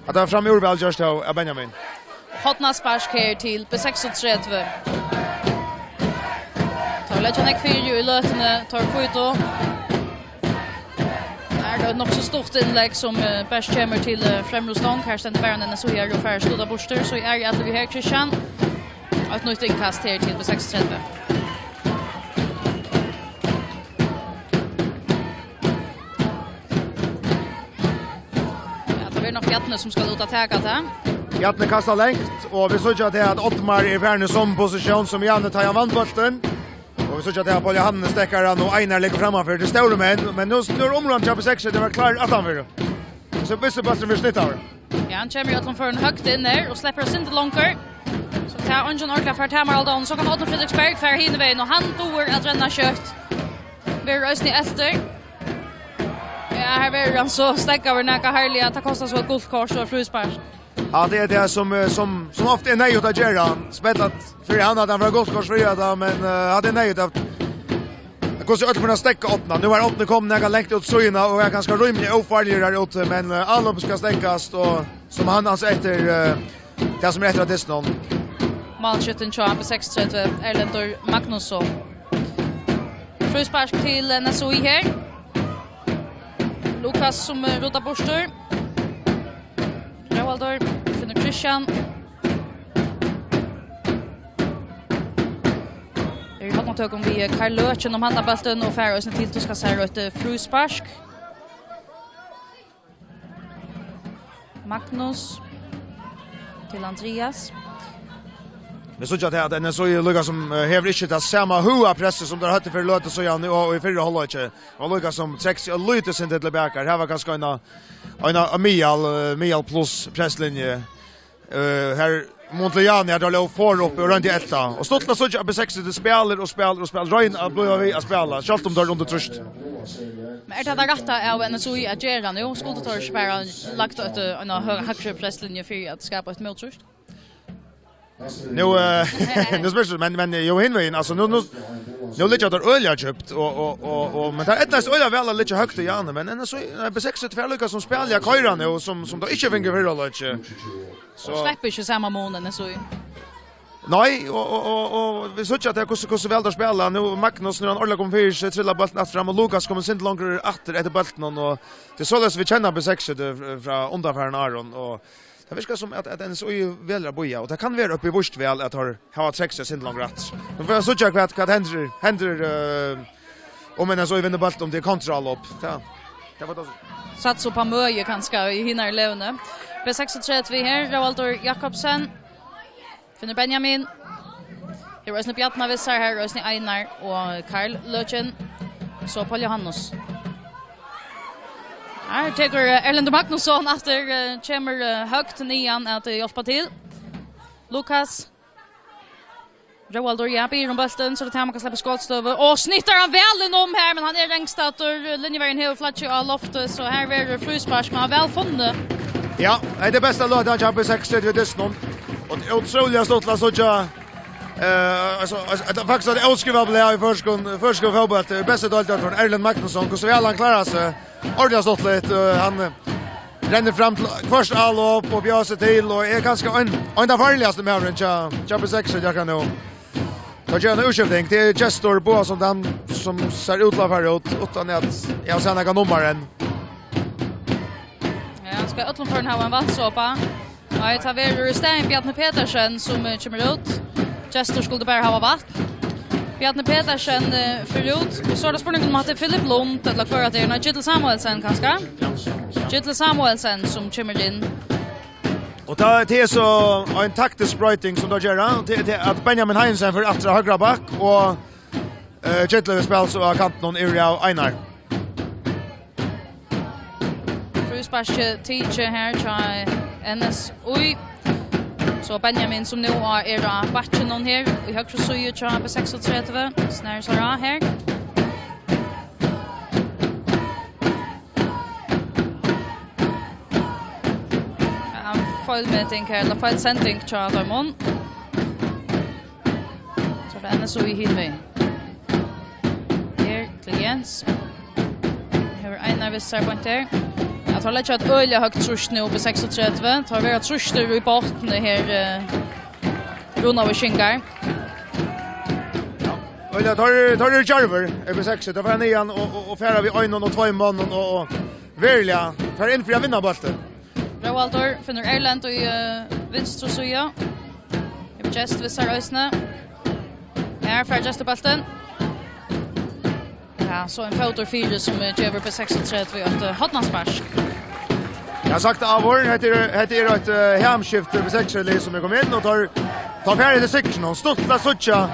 at tað var framúr væl gjørt av, av Benjamin. Hornaspark her til B seksogtretivu. Teir leggja nógv fyri í løtuni, teir hvítu. Her er tað nokk so stutt innlegg sum, eh, bert kemur til, eh, fremru stong. Her stendur bara N S Í her og fær skotið burtur. So er tað við her, Christian. Eitt nýtt innkast her til B seksogtretivu. Ja, tað verður nokk Bjarni sum skal út at taka tað. Bjarni kastar langt, og vit síggja at Oddmar er farin í somu posisjón sum Janne, tá hann vann bóltin. Og vit síggja at Paul Johannes steðgar hann, og Einar liggur frammanfyri. Tað eru stórir menn, men nú, nú er umráðandi hjá B seksogtretivu, tað var klárt aftanfyri. So missir bólturin fyri snitt av. Ja, hann kemur í øllum førum høgt inn her og sleppur eitt sindur longur. So tað er eingin ordiligur fyri tamarhald á honum. So kann Árni Frederiksberg fara hin vegin, og hann dugir at renna skjótt. Verður eisini eftir. Ja, her verður hann so steðgaður nakað harðliga, at tað kostar so eitt gult kort og eitt fríspark. Ja, tað er tað sum, eh, sum, sum ofta er neyðugt at gera. Spell fyri hann, at hann fær gult kort fyri tað, men, eh, tað er neyðugt at, hvussu øll kunnu steðga Árna. Nú er Árni komin nakað langt út síðuna og er kanska rímiliga ófarligur har úti, men, eh, álop skal steðgast, og sum hann ansa eftir, eh, tað sum er eftir av dystinum. Málskjúttin hjá B seksogtretivu, Erlendur Magnusson. Fríspark til N S Í her. Lukas sum, eh, rutar burtur. Róaldur finnur Christian. Er í hornatøkum við, eh, Karl Løken um handabóltin og fær eisini tiltuskað sær eitt, eh, fríspark. Magnus til Andreas. Vit síggja at, at N S Í líkasum, eh, hevur ikki tað sama høga pressið sum teir høvdu fyri løtu síðan og, og í fyrra hálvleiki. Og líkasum trekkir seg eitt lítið sindur til baka. Her var kanska ein, ein, ein miðal, eh, miðal pluss presslinja. Eh, her Montigliani, har teir lógu for uppi og royndu at elta. Og stuttligt at síggja at B seksogtretivu spælir og spælir og spælir. Royna at blíva við at spæla, sjálvt um teir eru undir trýsti. Men er tað tað rætta av N S Í at gera nú? Skuldu teir ikki bara lagt eitt, eh, eina hø-, hægri presslinju fyri at skapa eitt móttrýst? Nú, eh, nú spyrt tú, men, men, eh, jú, hin vegin, altso, nú, nú, nú liggja teir øgiliga djúpt, og, og, og, og, men tað eydnaðist øgiliga væl at liggja høgt í Janne, men N S Í, nei, B seksogtretivu líkasum spælir at koyra nú, sum, sum teir ikki fingu í fyrra hálvleiki. So sleppur ikki sama mun, N S Í. Nei, og, og, og, og vit síggja at tað er hvussu, hvussu væl teir spæla. Nú Magnus, nú er hann ordiliga komin fyri seg, trillar bóltin aftur fram, og Lukas komin eitt sindur longur aftur eftir bóltinum, og tað er soleiðis vit kenna B seksogtretivu frá undanfarnum árum, og tað virkar sum at, at N S Í velur at bíða, og tað kann vera uppi í víst væl at teir hava trekt seg eitt sindur longur aftur. Nú fáa vit síggja hvat, hvat hendir, hendir, eh, um N S Í vinnur bóltin, um tað er kontraálop. Ja. Tað var tað. Satsa upp á møði kanska í hinari leguni. B seksogtretivu her, Róaldur Jakobsen. Finnur Benjamin. Her er eisini Bjarni við sær, her er eisini Einar og Karl Løken. So Paul Johannes. Her tekur, eh, Erlendur Magnusson aftur, eh, kemur, eh, høgt niðan at, eh, hjálpa til. Lukas. Róaldur, ja, biður um bóltin, so tað er hann, man kann sleppa í skotstøðu. Og snittar hann væl inn um her, men hann er rangstaddur. Linjuverjin hevur flaggið á lofti, so her verður fríspark, men væl funnið. Ja, hetta er besta lotið hjá B seksogtretivu í dystinum. Og tað er ótrúliga stuttligt at síggja, eh, altso, altso, tað er faktiskt eitt óskrivað blað í føroyskum, føroyskum fótbólti. Besti deildarturnering, Erlend Magnusson, hvussu væl hann klárar seg. Ordiliga stuttligt, eh, hann, eh, rennur fram til hvørt álop og bjóðar seg til, og er kanska ein, ein av farligastu maðurin hjá, hjá B seks akkurát nú. Tá ger hann útskifting, tað er Gestur Boasson, tann sum sær út til at fara út, uttan at eg havi sæð nakað nummar enn. Ja, hann skal í øllum førum hava ein vatnsopa. Nei, tað verður í staðin Bjarni Petersen, sum, eh, kemur út. Gestur skuldi bara hava vatn. Bjarni Petersen, eh, fer út. Og so er tað spurningur um at tað er Filip Lund, ella hvør at tað er. Nei, Gittel Samuelsen, kanska? Gittel Samuelsen, sum kemur inn. Og tað, tað er so ein taktisk broyting, sum teir gera. Tað, tað er at Benjamin Heinsen fer aftur á høgra back, og, eh, Gittel spælir so á kantinum yvir av Einar. Frísparkið tikið her hjá N S Í. So Benjamin, sum nú á, er á bakkinum her í høgru síðu hjá B seksogtretivu, snærir sær á her. Ja, feilmeting her, ella feilsending hjá teimum. So er tað N S Í hin vegin. Her til Jens. Hevur Einar við sær beint her. Ja, teir leggja eitt øgiliga høgt trýst nú upp í seksogtretivu. Teir verða trýstir í botni her, eh, Runavíkingar. Ja, øgiliga, teir, teir eru djarvir, B seks. Teir fara niðan og, og, og fara við einum og tveimum monnum og, og veruliga fara inn fyri at vinna bóltin. Róaldur finnur Erlend í, eh, vinstru síðu. Hevur Gest við sær eisini. Her fær Gestur bóltin. Ja, so ein fótur fyri sum, eh, gevur B seksogtretivu eitt, eh, hornaspark. Eg havi sagt tað áður, hetta er, hetta er eitt, eh, hamskipt B seks-lið sum er komið inn, og teir, teir fara til sigurs nú. Stuttligt at síggja,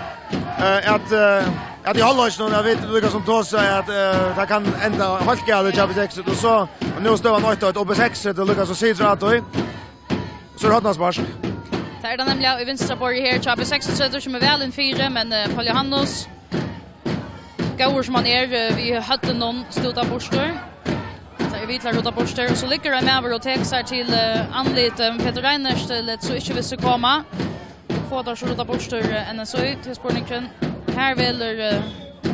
eh, at, eh, at í hálvleikinum, at vit líka sum tosa, at, eh, tað kann enda heilt galið hjá B seks, og so, og nú er støðan eitt eitt, og B seks, tað er líka sum situr at og so er hornaspark. Tað er tað nemliga í vinstra borði her hjá B seksogtretivu, sum er væl inn fyri, men, eh, Paul Johannes, góður sum hann er, eh, við høvdinum, stútar burtur. So er við til at rudda burtur, og so liggur ein maður og tekur sær til, eh, andlitið, men Petur Reinert, eh, læt so ikki við seg koma. Fáa teir so rudda burtur, eh, N S Í, til spurningurin. Her velur, eh,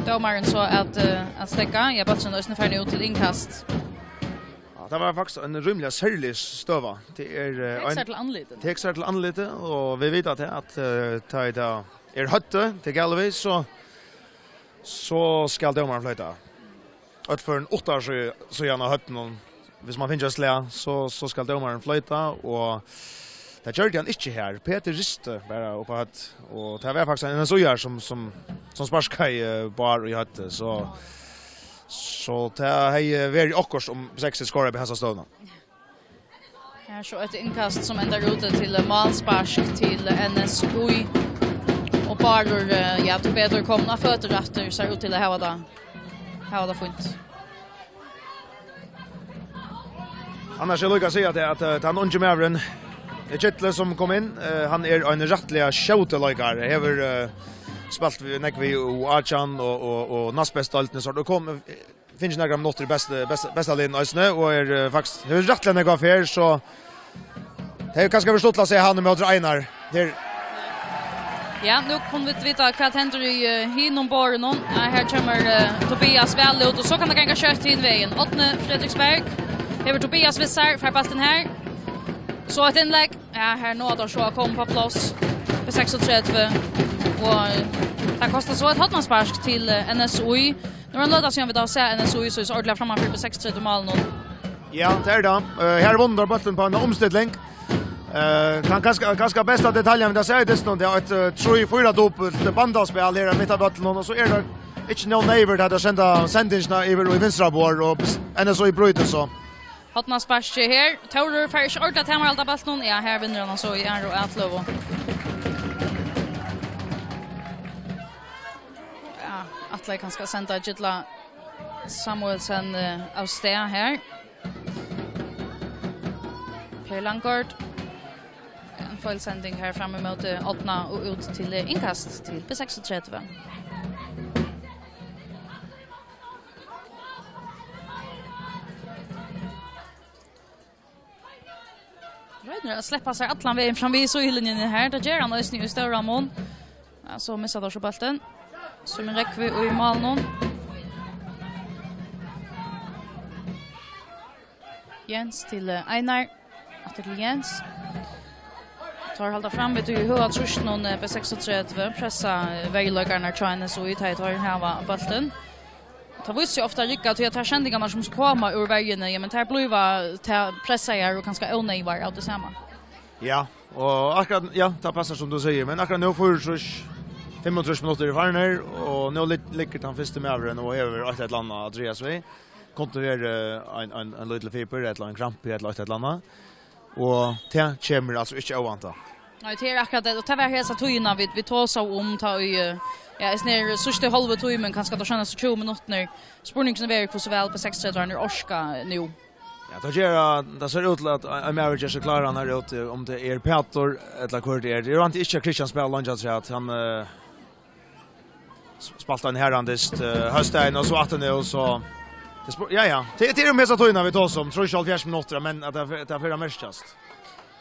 dómarin so at, eh, at steðga. Ja, bólturin er eisini farin út til innkast. Ja, tað var faktiskt ein rímiliga serlig støða. Tað er, eh, tekur sær til andlitið. Tekur sær til andlitið, og vit vita tað at, eh, tá ið tað er høvdið, tað er galið við, so, so skal dómarin floyta. Øll førini uttan sí-, síðan av høvdinum. Hvis man finnur eitt slag, so, so skal dómarin floyta, og tað gjørdi hann ikki her. Petur risti bara upp á høvd, og tað var faktiskt ein N S Í-ari sum, sum, sum sparkaði, eh, Bár í høvdið, so, so tað hevði verið okkurt um B seks skoraði upp í hasa støðuna. Her so eitt innkast sum endar úti til málspark til N S Í. Og Bárður, eh, ja, tíbetur komin á føtur aftur, sær út til at hava tað, hava tað fínt. Annars er líka at siga at, at, eh, tann ungi maðurin, eh, Gitli, sum kom inn, eh, hann er ein rættiliga skjótur leikari. Hevur, eh, spælt við, nógv við U átjan og, og, og næstbestu deildini, so hann kom, eh, fingið nakrar minuttir í bestu, besta, besta liðnum eisini, og er, eh, faktiskt, hevur rættiliga nógvar ferðir, so tað hevur kanska verið stuttligt at síggja hann ímóti Einar her. Ja, nú kunnu vit vita, hvat hendir í, eh, hinum borðinum. Ja, her kemur, eh, Tobias væl út, og so kann tað ganga skjótt hin vegin. Árni Fredriksberg hevur Tobias við sær, fær bóltin her. So eitt innlegg. Ja, her náa teir so at koma upp á pláss. B seksogtretivu. Og, eh, tað kostar so eitt hornaspark til, eh, N S Í. Nú er ein løta síðan vit hava sæð N S Í so ordiliga framman fyri B seksogtretivu málunum. Ja, tað er tað. Eh, her vunnu teir bóltin á eina umstilling. Eh, tann kanska, kanska besta detaljan vit hava sæð í dystinum, tað er eitt, eh, trý fýra dupult bandaspæl her mitt á vøllinum, og so er tað ikki nóg neyvur at senda sendingina yvir í vinstra borð, og N S Í brýtur so. Hornasparkið her. Tórur fær ikki ordiliga tamarhald á bóltinum. Ja, her vinnur hann so í aðru atløgu. Tey kanska senda Gilla Samuelsen, eh, av stað her. Per Langgaard. Ein feilsending her fram ímóti Árna og út til, eh, innkast til B seksogtretivu. Roynir at sleppa sær allan vegin fram við síðulinjuni her. Tað ger hann eisini í stóran mun. Ja, so missar teir so bóltin. Símun Rógvi í málinum. Jens til, eh, Einar. Aftur til Jens. Teir halda fram við tí høga trýstinum, eh, B seksogtretivu. Pressa, eh, verjuleikararnar hjá N S Í, tá ið teir hava bóltin. Tað vísir seg ofta at rigga, tí at tær sendingarnar sum koma úr verjuni, ja, men tær blíva tær pressaðar og kanska óneyðugar av tí sama. Ja, og akkurát, ja, tað passar sum tú sigur, men akkurát nú fýraogtrýss, fimmogtrýss minuttir eru farnir, og nú lig-, liggur tann fyrsti maðurin og hevur eitt ella annað at draga seg við. Kundi verið ein, ein, ein lítil fibur, ella ein krampi, ella eitt ella annað. Og tað kemur altso ikki óvæntað. Nei, tað er akkurát tað. Og tað var hesa tíðina, vit, vit tosaðu um, tá í, eh, ja, eisini er síðsti hálvi tímin, kanska tey seinastu tjúgu minuttirnar. Spurningurin verður, hvussu væl B seksogtretivu orka nú. Ja, tað ger, tað sær út til at ein, ein maður ger seg kláran her úti, um tað er Pætur, ella hvør tað er. Eg vænti ikki, at Kristian spælir leingi afturat. Hann, eh, s-, spælt ein herrans dyst, eh, hósdagin, og so aftur nú, so tað spyr-, ja, ja. Tað, tað er um hesa tíðina, vit tosa um, trýss og hálvfjerðs minuttir, men at tað fer, tað fer at merkjast.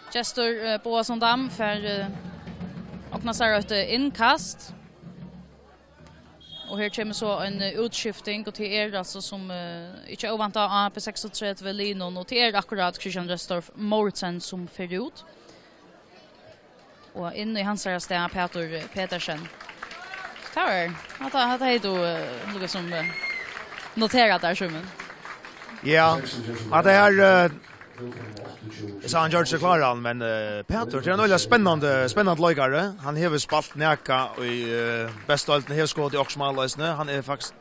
Gestur, eh, Boasson Dam fær, eh, ognað sær eitt, eh, innkast. Og her kemur so ein, eh, útskifting, og tað er altso sum, eh, ikki óvæntað á B seksogtretivu liðnum, og tað er akkurát Kristian Restorff Mouritzen sum fer út. Og inn í hansara stað Pætur Petersen. Tað var, hatta, hatta hevði tú, eh, líkasum, eh, noterað tær, Símun. Ja, at tað er, eh, eg sá hann gjørdi seg kláran, men, eh, Pætur, tað er ein øgiliga spennandi, spennandi leikari. Hann hevur spælt nakað í, eh, bestu deildini, hevur skotið okkurt mál eisini. Hann er faktiskt,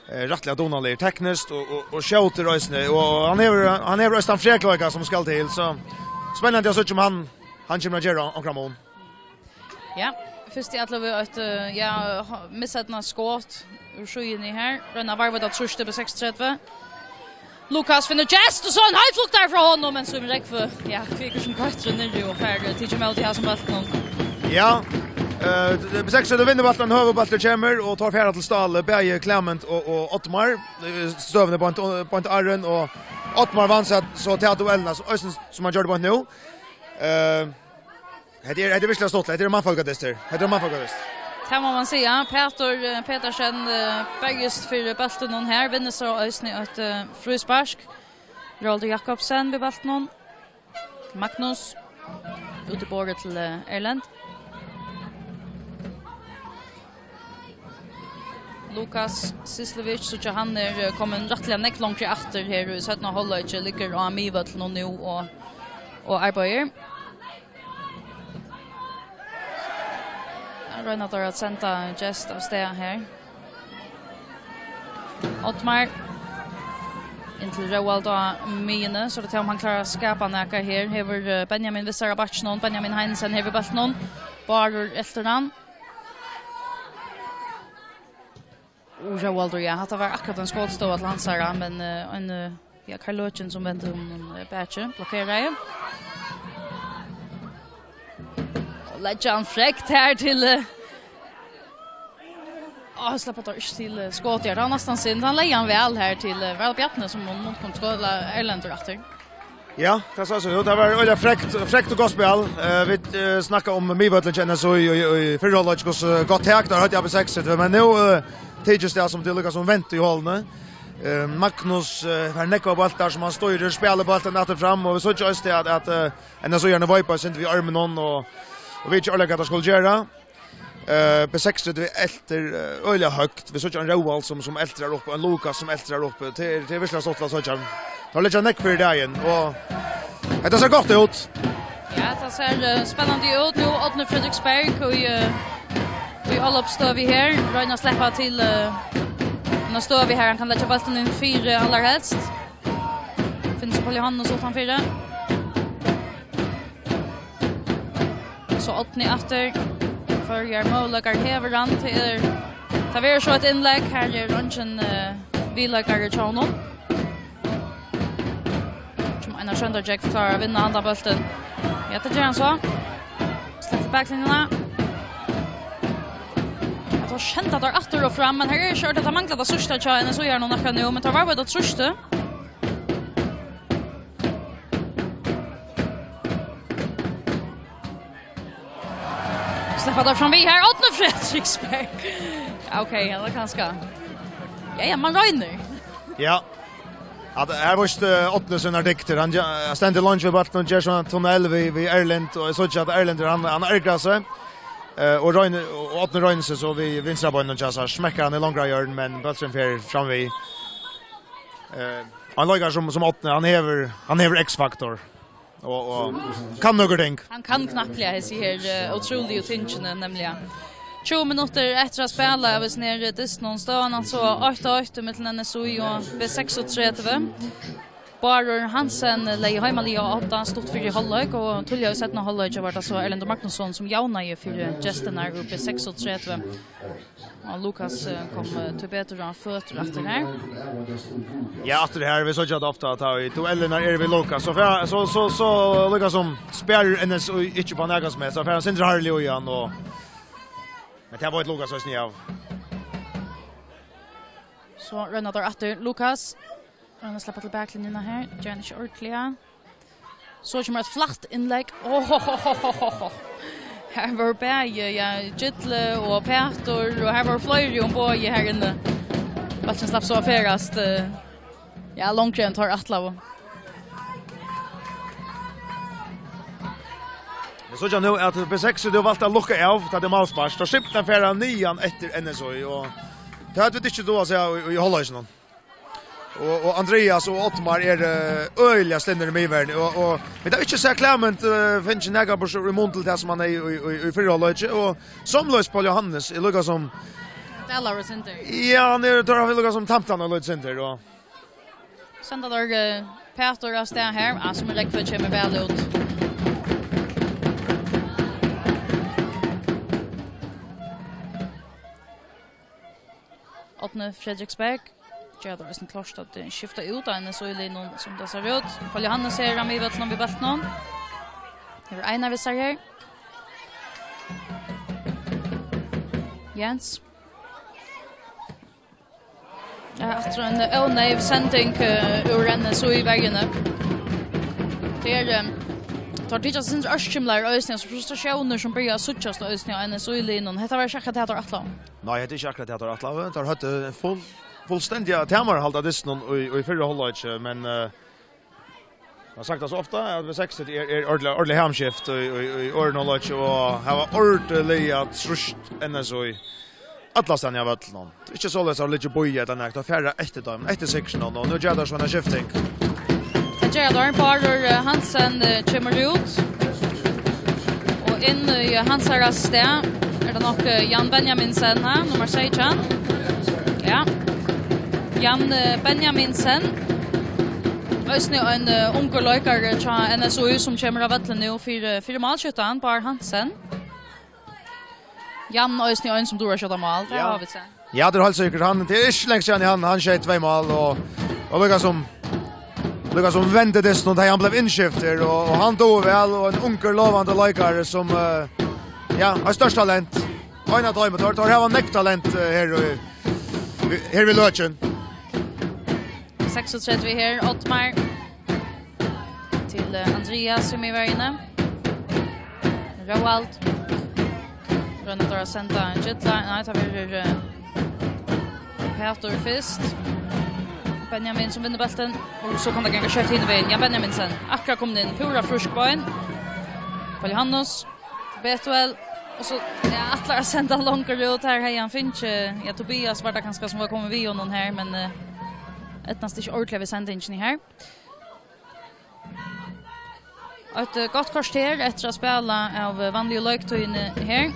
eh, rættiliga dugnaligur tekniskt og, og, og skjótur eisini. Og hann hevur, hann hevur eisini frekleika sum skal til, so spennandi at síggja um hann, hann kemur at gera onkran mun. Ja, fyrst í allu við eitt, eh, ja, ha-, miseydnað skot úr síðuni her. Royna at varva tað trýstið upp á seksogtretivu. Lukas finnur Djest, og so ein heilflukt har frá honum, men Símun Rógvi, ja, kvikur sum køttur niðri og fær, eh, tikið ímóti hasum bóltinum. Ja, eh, B seksogtretivu vinnur bóltin, høgur bóltur kemur, og teir fara til Ståle, bæði Clement og, og Oddmar. Eh, støðan er beint, beint áðrenn, og Oddmar vann seg so ta duellina, so eisini sum hann gjørdi beint nú. Eh, Hetta er, hetta er virkuliga stuttligt. Hetta er mannfólkadystur. Hetta er mannfólkadystur. Tað má man siga. Pætur, eh, Petersen, eh, berjist fyri bóltinum her. Vinnur so eisini eitt, eh, fríspark. Róaldur Jakobsen við bóltinum. Magnus. Út í borðið til, eh, Erlend. Lukas Syslevic, so hann er, eh, komin rættiliga nógv longri aftur her í seinna hálvleiki, liggur á miðvøllinum nú og, og arbeiðir. Her royna teir at senda Djest av stað her. Oddmar. Inn til Róald á miðjuni, so er tað um hann klárar at skapa nakað her. Hevur, eh, Benjamin við sær á bakkinum. Benjamin Heinesen hevur bóltin. Bárður eltir hann. Og Róaldur, ja, hatta var akkurát ein skotstøða til hansara, men, eh, ein, eh, ja, Karl Løken sum vendi um, eh, bakið, blokkeraði. Og leggja hann frekt her til, eh, á, sleppa teir ikki til, eh, skot her. Tað var næstan synd. Hann legði hann væl her til, eh, var tað Bjarni sum kom til skot, ella Erlendur aftur? Ja, tað sá seg út. Tað var øgiliga frekt, frekt og gott spæl. Eh, vit, eh, snakka um miðvøllin hjá N S Í í, í, í fyrra hálvleik, hvussu gott tak teir høvdu á B seksogtretivu, men nú, eh, tykist tað sum tað er líkasum vent í holuni. Eh, Magnus, eh, fær nógvar bóltar sum hann stýrir, spælir bóltin aftur fram, og vit síggja eisini at, at, eh, N S Í-arnir veipa eitt sindur við ørmunum, og, og veit ikki ordiliga hvat teir skulu gera. Eh, B seksogtretivu eltir, eh, øgiliga høgt. Vit síggja ein Róald sum, sum eltir har uppi, ein Lukas sum eltir har uppi. Tað er, tað er virkuliga stuttligt at síggja. Teir leggja nógv fyri dagin, og hetta sær gott út. Ja, tað sær, eh, spennandi út. Nú Árni Frederiksberg í, eh, í álopsstøðu her. Royna at sleppa til, eh, eina støðu har hann kann leggja bóltin inn fyri, eh, allarhelst. Finnur seg Paul Johannes uttanfyri. So Árni aftur. Føroyar møguleikar hevur hann. Tað er Tað verður so eitt innlegg. Her er eingin, eh, viðleikari hjá honum. Sum Einar Tróndargjógv klárar at vinna handan bóltin. Ja, tað ger hann so. Sleppur baklinjuna. Ja, teir senda teir aftur og fram, men her er ikki orðið, at teir mangla tað síðsta hjá N S Í her nú nakað nú, men teir vóru við at trýsta. Sleppa teir fram við her, Árni Fredriksberg. Ja, ok, ja, tað er kanska. Ja, ja, man roynir. Ja. At her vísti, eh, Árni sínar dygdir. Hann gje-, stendur leingi við bóltin og ger sovorðnan tunnel við, við Erlend, og eg síggi at Erlend, hann, hann ergrar seg. Eh, og roynir, og Árni roynir seg so við vinstra beinið hjá sær, smekkar hann í longra hjørn, men bólturin fer fram við. Eh, ein leikari sum, sum Árni, hann hevur, hann hevur X-faktor. Og, og kann nøkur ting. Hann kann knappliga hesi her, eh, ótrúligu tingini, nemliga. Tjúgu minuttir eftir at spæla av hesum her dystinum, støðan altso eitt eitt millum N S Í og B seksogtretivu. Bárður Hansen legði heimaliðið á odda stutt fyri hálvleik, og tíðliga í seinna hálvleiki var tað so Erlendur Magnusson, sum javnaði fyri gestirnar úr B seksogtretivu. Og Lukas, eh, kom, eh, tíbetur á føtur aftur her. Ja, aftur her, vit síggja tað ofta, at tá í duellinum er við Lukas, so fer, so, so, so Lukas sum spjarar N S Í ikki upp á nakað sum helst, so fer hann sindur harðliga í hann, og, men tað veit Lukas eisini av. So royna teir aftur, Lukas. Hann sleppa til baklinjuna her. Ger hann ikki ordiliga. So kemur eitt flatt innlegg. Ohohohoho. Her vóru bæði, ja, Gilli og Pætur, og her vóru fleiri um borðið her inni. Bólturin slapp so at ferðast, eh, ja, longri enn teir ætlaðu. Men so kemur nú at B seks hevur valt at lukka av, tá tað er málspark. Teir simpelthen fara niðan eftir N S Í, og tað høvdu vit ikki dugað at siga í, í hálvleikinum. Og, og Andreas og Ottmar eru, eh, øgiliga stinnir í miðverðini. Og, og vit hava ikki sæð Clement, eh, fingið nakað burtur í mun til tað sum hann hevði í, í, í, í fyrra hálvleiki. Og somuleiðis Paul Johannes, er líka sum Dalar og sindur. Ja, hann er, teir hava líka sum tamt hann og lítið sindur, og senda teir, eh, Pætur av stað her, ja, sum er rekk fyri kemur væl út. Árni Fredriksberg. Gera teir eisini klárt at, eh, skifta út av N S Í-liðnum, sum tað sær út. Paul Johannes er á miðvøllinum við bóltinum. Hevur Einar við sær her. Jens. Ja, aftur ein óneyv sending, eh, úr N S Í-verjuni. Tað er, eh, teir tykjast sindur ørkymlaðir eisini, so frustratiónir sum byrja at síggjast eisini á N S Í-liðnum. Hetta var ikki akkurát tað, teir ætlaðu. Nei, hetta er ikki akkurát tað, teir ætlaðu. Teir høvdu full-, fullstendiga tamarhald av dystinum í, í fyrra hálvleiki, men, eh, eg havi sagt tað so ofta, at B seks er, er ordiliga, ordiliga hamskipt í, í, í øðrum hálvleiki og hava ordiliga trýst N S Í allastaðni á vøllinum. Tað er ikki soleiðis at liggja og bíða ella nakað, teir fara eftir teimum, eftir sigrinum, og nú gera teir so eina skifting. Tað gera teir. Bárður, eh, Hansen, eh, kemur út. Og inn í, eh, hansara stað er tað nokk, eh, Jan Benjaminsen, ha, nummar seytjan. Ja. Jan, eh, Benjaminsen. Eisini ein, eh, ungur leikari hjá N S Í sum kemur á vøllin nú fyri, fyri málskjúttan, Bárður Hansen. Jan eisini ein sum dugir at skjóta mál, tað Ja. hava vit sæð. Ja, tað er heilt sikkurt. Hann, tað er ikki langt síðan hann, hann skeyt tvey mál, og, og líka sum, líka sum vendi dystin, tá hann bleiv innskiftur, og, og hann dugir væl, og ein ungur, lovandi leikari sum, eh, ja, er størst talent. Ein av teimum, teir, teir hava nógv talent, eh, her í, her við Løkin. Seksogtretivu her, Ottmar. Til, eh, Andreas í miðverjini. Róald. Royna teir at senda Gitla. Nei, tað verður, eh, Pætur fyrst. Benjamin sum vinnur bóltin. Og so kann tað ganga skjótt hin vegin. Ja, Benjaminsen. Akkurát komin inn. Púra frísk bein. Paul Johannes. Betuel. Og so, ja, ætlar at senda longur út. Her hevði hann fingið, ja, Tobias var tað kanska sum var komin við honum her, men, eh, eydnaðist ikki ordiliga við sendingini her. Eitt, eh, gott korter eftir at spæla av, eh, vanligu leiktíðini her.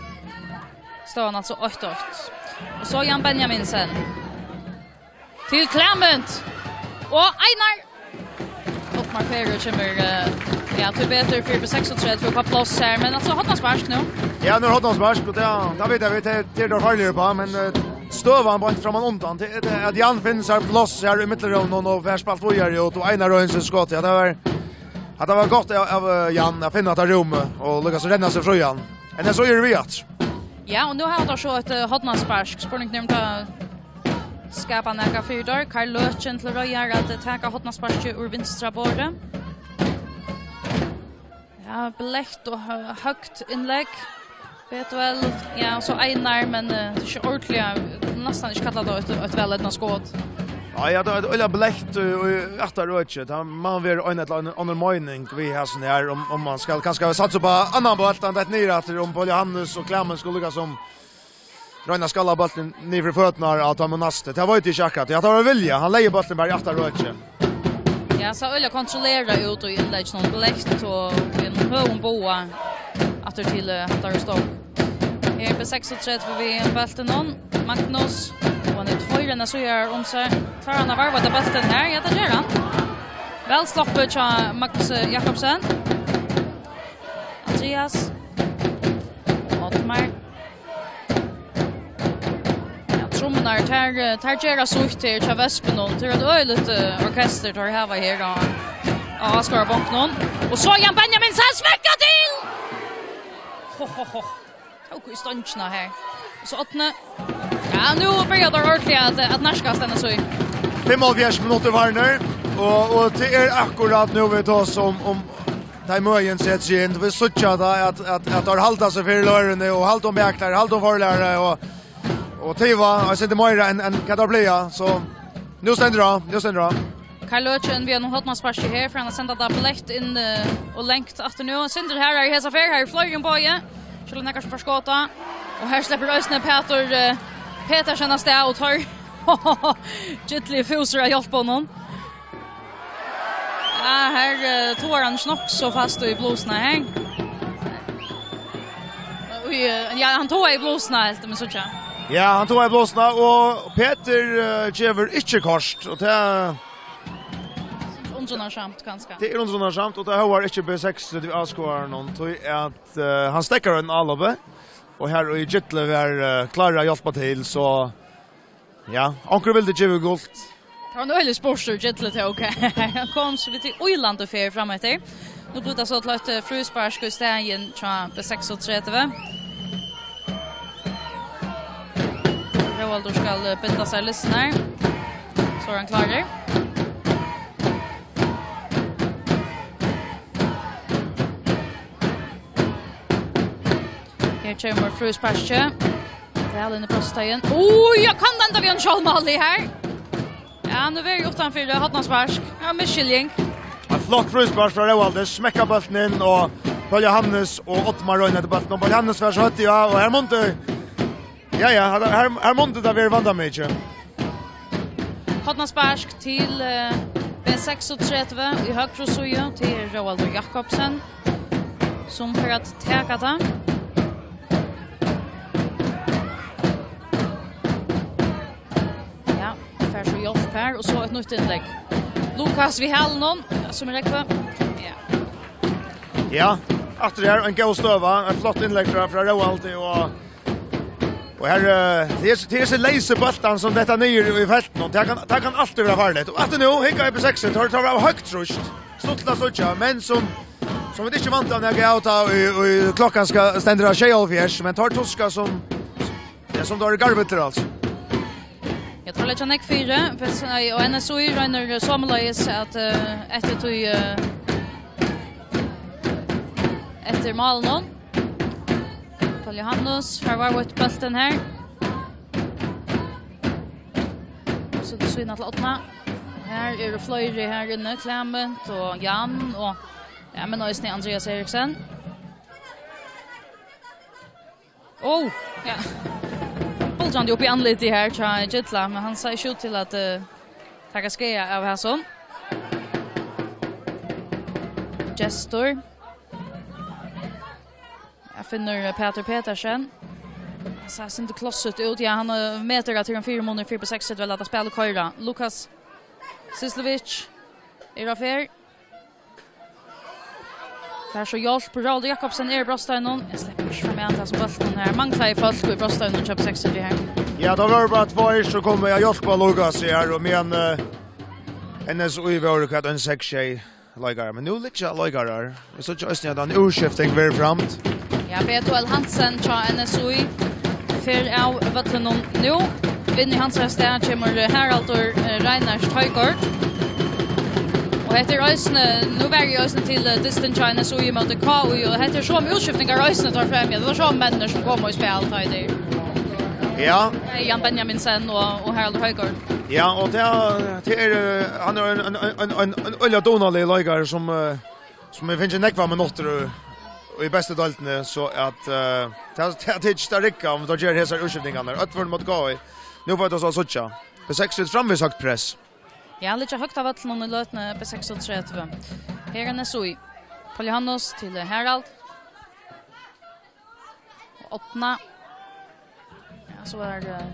Støðan altso eitt eitt. Og so Jan Benjaminsen. Til Clement. Og Einar. Ottmar Ferø kemur, eh, ja, tíbetur fyri B seksogtretivu upp á pláss her, men altso hornaspark nú. Ja, nú er hornaspark, og tað, tað veit eg, veit eg, tað er farligari uppá, men, eh, Støðan beint framman undan, tað er tað at Jan finnur sær pláss her í miðjurúminum og fær spælt víðari út, og Einar Røinsens skot, ja, tað var, ja, tað var gott av, av, eh, Jan at finna hetta rúmið og líkasum renna seg frían. Men so eru vit aftur. Ja, og nú hava teir so eitt, eh, hornaspark. Spurningurin er um tað skapar nakað fyri teir. Karl Løken til reiðar at, eh, taka hornasparkið úr vinstra borði. Ja, bleytt og hø-, høgt innlegg. Betuel, ja, og so Einar, men, eh, tað er ikki ordiliga, næstan ikki kallað eitt, eitt væleydnað skot. Ja, ja, tað er eitt øgiliga bleytt, eh, og aftur øki. Tað má vera ein ella annan, annan meining við hasum her, um, um man skal kanska satsa upp á annan bólt, hann dett niður aftur, um Paul Johannes og Klemens skulu líkasum royna at skalla bóltin niður fyri føturnar á teimum næstu. Tað veit eg ikki akkurát. Ja, tað var vilja. Hann legði bóltin bara í aftur øki. Ja, sá øgiliga kontrollerað út í innlegginum, bleytt og við einum høgum boga aftur til, eh, Hattar og Stók. Her er B seksogtretivu við bóltinum. Magnus, og hann er tveir enn síðar um seg. Klárar hann at varva hetta bóltin her? Ja, tað ger hann. Væl sloppið hjá Magnus, eh, Jakobsen. Andreas. Oddmar. Ja, trummurnar, tær, eh, tær gera sítt her hjá Vespinum. Tað er eitt øgiligt, eh, orkestur, teir hava her á, á Áskoðarabonkunum. Og so Jan Benjaminsen smekkar til! Ho, ho, ho. Tók í stongina her. Og so Árni. Ja, nú byrjar tað ordiliga at, at nærkast henni so. Fimmoghálvfjerðs minuttir farnir, og, og tað er akkurát nú vit tosa um, um tað møðin setir seg inn. Vit síggja at, at, at, at teir halda seg fyri løruni og halda um bak teir, halda um forlæri og, og tiva, og eg seti meira enn, enn hvat teir plaga. So nú stendur á, nú stendur á. Karl Løken við einum hornasparki her, fer hann at senda tað bleytt inn, eh, og langt aftur nú. Sindur her er í hesa ferð, her er fleiri umborð. Sjálvt nakar sum fær skot á. Og her sleppur eisini Pætur, eh, Petersen av stað og teir gylliga fúsir at hjálpa honum. Ja, her, eh, togar hann nokk so fast í blusuna her. Og, eh, ja, hann togar í blusuna, helt eg meg síggja. Ja, hann togar í blusuna, og Petur, eh, gevur ikki kort, og tað Undrunarsamt, kanska. Tað er undrunarsamt, og tað hóvar ikki B seksogtretivu áskoðararnar, tí at, eh, hann steðgar ein álopið, og her í Gilli var, eh, klárur at hjálpa til, so ja, onkur vildi givið gult. Tað var ein øgiligur spurtur, Gilli tók. Hann kom so við tí ýlandi ferð fram eftir. Nú blívur tað so til eitt, eh, fríspark í staðin hjá B seksogtretivu. Róaldur skal, eh, binda sær lissurnar. So er hann klárur. Her kemur frísparkið. Væl inn í brotsteigin. Oj, ja, kann enda við ein sjálvmáli her. Ja, nú verður uttanfyri, eh, hornaspark. Ja, misskiljing. Eitt flott fríspark frá Róaldi, smekkar bóltin inn, og Paul Johannes og Oddmar royna eftir bóltin, og Paul Johannes fær so høvdið av, og her mundi, ja, ja, her, her, her mundi tað verið vandamikið. Hornaspark til, eh, B seksogtretivu í høgru síðu, til Róaldur Jakobsen, sum fer at taka tað. Ja, fær so hjálp her, og so eitt nýtt innlegg. Lukas við hælinum, ja, sum er Rógvi. Ja. Ja, aftur her, ein góð støða, eitt flott innlegg frá, frá Róaldi, og, og her, eh, tað er, tað er so leysir bóltar sum detta niður í feltinum, tað kann, tað kann altíð vera farligt. Og aftur nú, hygga upp í seksin, teir, teir hava høgt trýst, stuttligt at síggja, men sum, sum vit ikki vænta nakað av, tá í, í klokkan skal, stendur á sjeyoghálvfjerðs, men teir tuska sum Ja, sum tað er garvillur, altso. Ja, teir leggja nógv fyri, og N S Í roynir somuleiðis at, eh, eftir tí, eh, eftir málinum. Paul Johannes fær varðveitt bóltin her. So til síðuna til Árna. Her eru fleiri her inni, Klement og Jan og, ja, men eisini Andreas Eriksen. Ó, ja. Buldrandi upp í andlitið her hjá Gilla, men hann sær ikki út til at, eh, taka skaða av hasum. Gestur. Her finnur Pætur Petersen. Hann sær eitt sindur klossutur út. Ja, hann, eh, metir at tað er ein fyrimunur fyri B seksogtretivu at lata spælið koyra. Lukas Syslovic er á ferð. Fær so hjálp. Róaldur Jakobsen er í brotsteiginum. Eg sleppi ikki fram við hasum bóltinum her. Manglaði fólk í brotsteiginum hjá B seksogtretivu her. Ja, tað vóru bara tveir, sum komu at hjálpa Lukas her, og meðan, eh, N S U vóru hvat, ein seks sjey leikarar. Men nú liggja leikarar. Vit síggja eisini, at ein útskifting verður framd. Ja, Beto L. Hansen hjá N S U fer av vøllinum nú. Inn í hansara stað kemur, eh, Haraldur, eh, Reinert Højgaard. Og hetta er eisini, nú var eg eisini til, eh, dystin hjá N S U ímóti K U, og hetta er somu útskiftingar eisini teir fremja. Tað var somu menn, sum komu í spæl, tá ið tað er. Ja. Jan Benjaminsen og, og Haraldur Højgaard. Ja, og tað, tað er, eh, hann er ein, ein, ein, ein, ein øgiliga dugnaligur leikari, sum, eh, sum hevur fingið nógvar minuttir í, í bestu deildini, so at, eh, tað, tað, tað er ikki tað rigga, um vit gera hesar útskiftingarnar. Øll vóru móti K U. Nú fáa vit so at síggja. B seks er framvegis høgt press. Ja, liggja høgt á vøllinum í løtuni, B seksogtretivu. Her er N S U. Paul Johannes til Harald. Og Árna. Ja, so er, eh,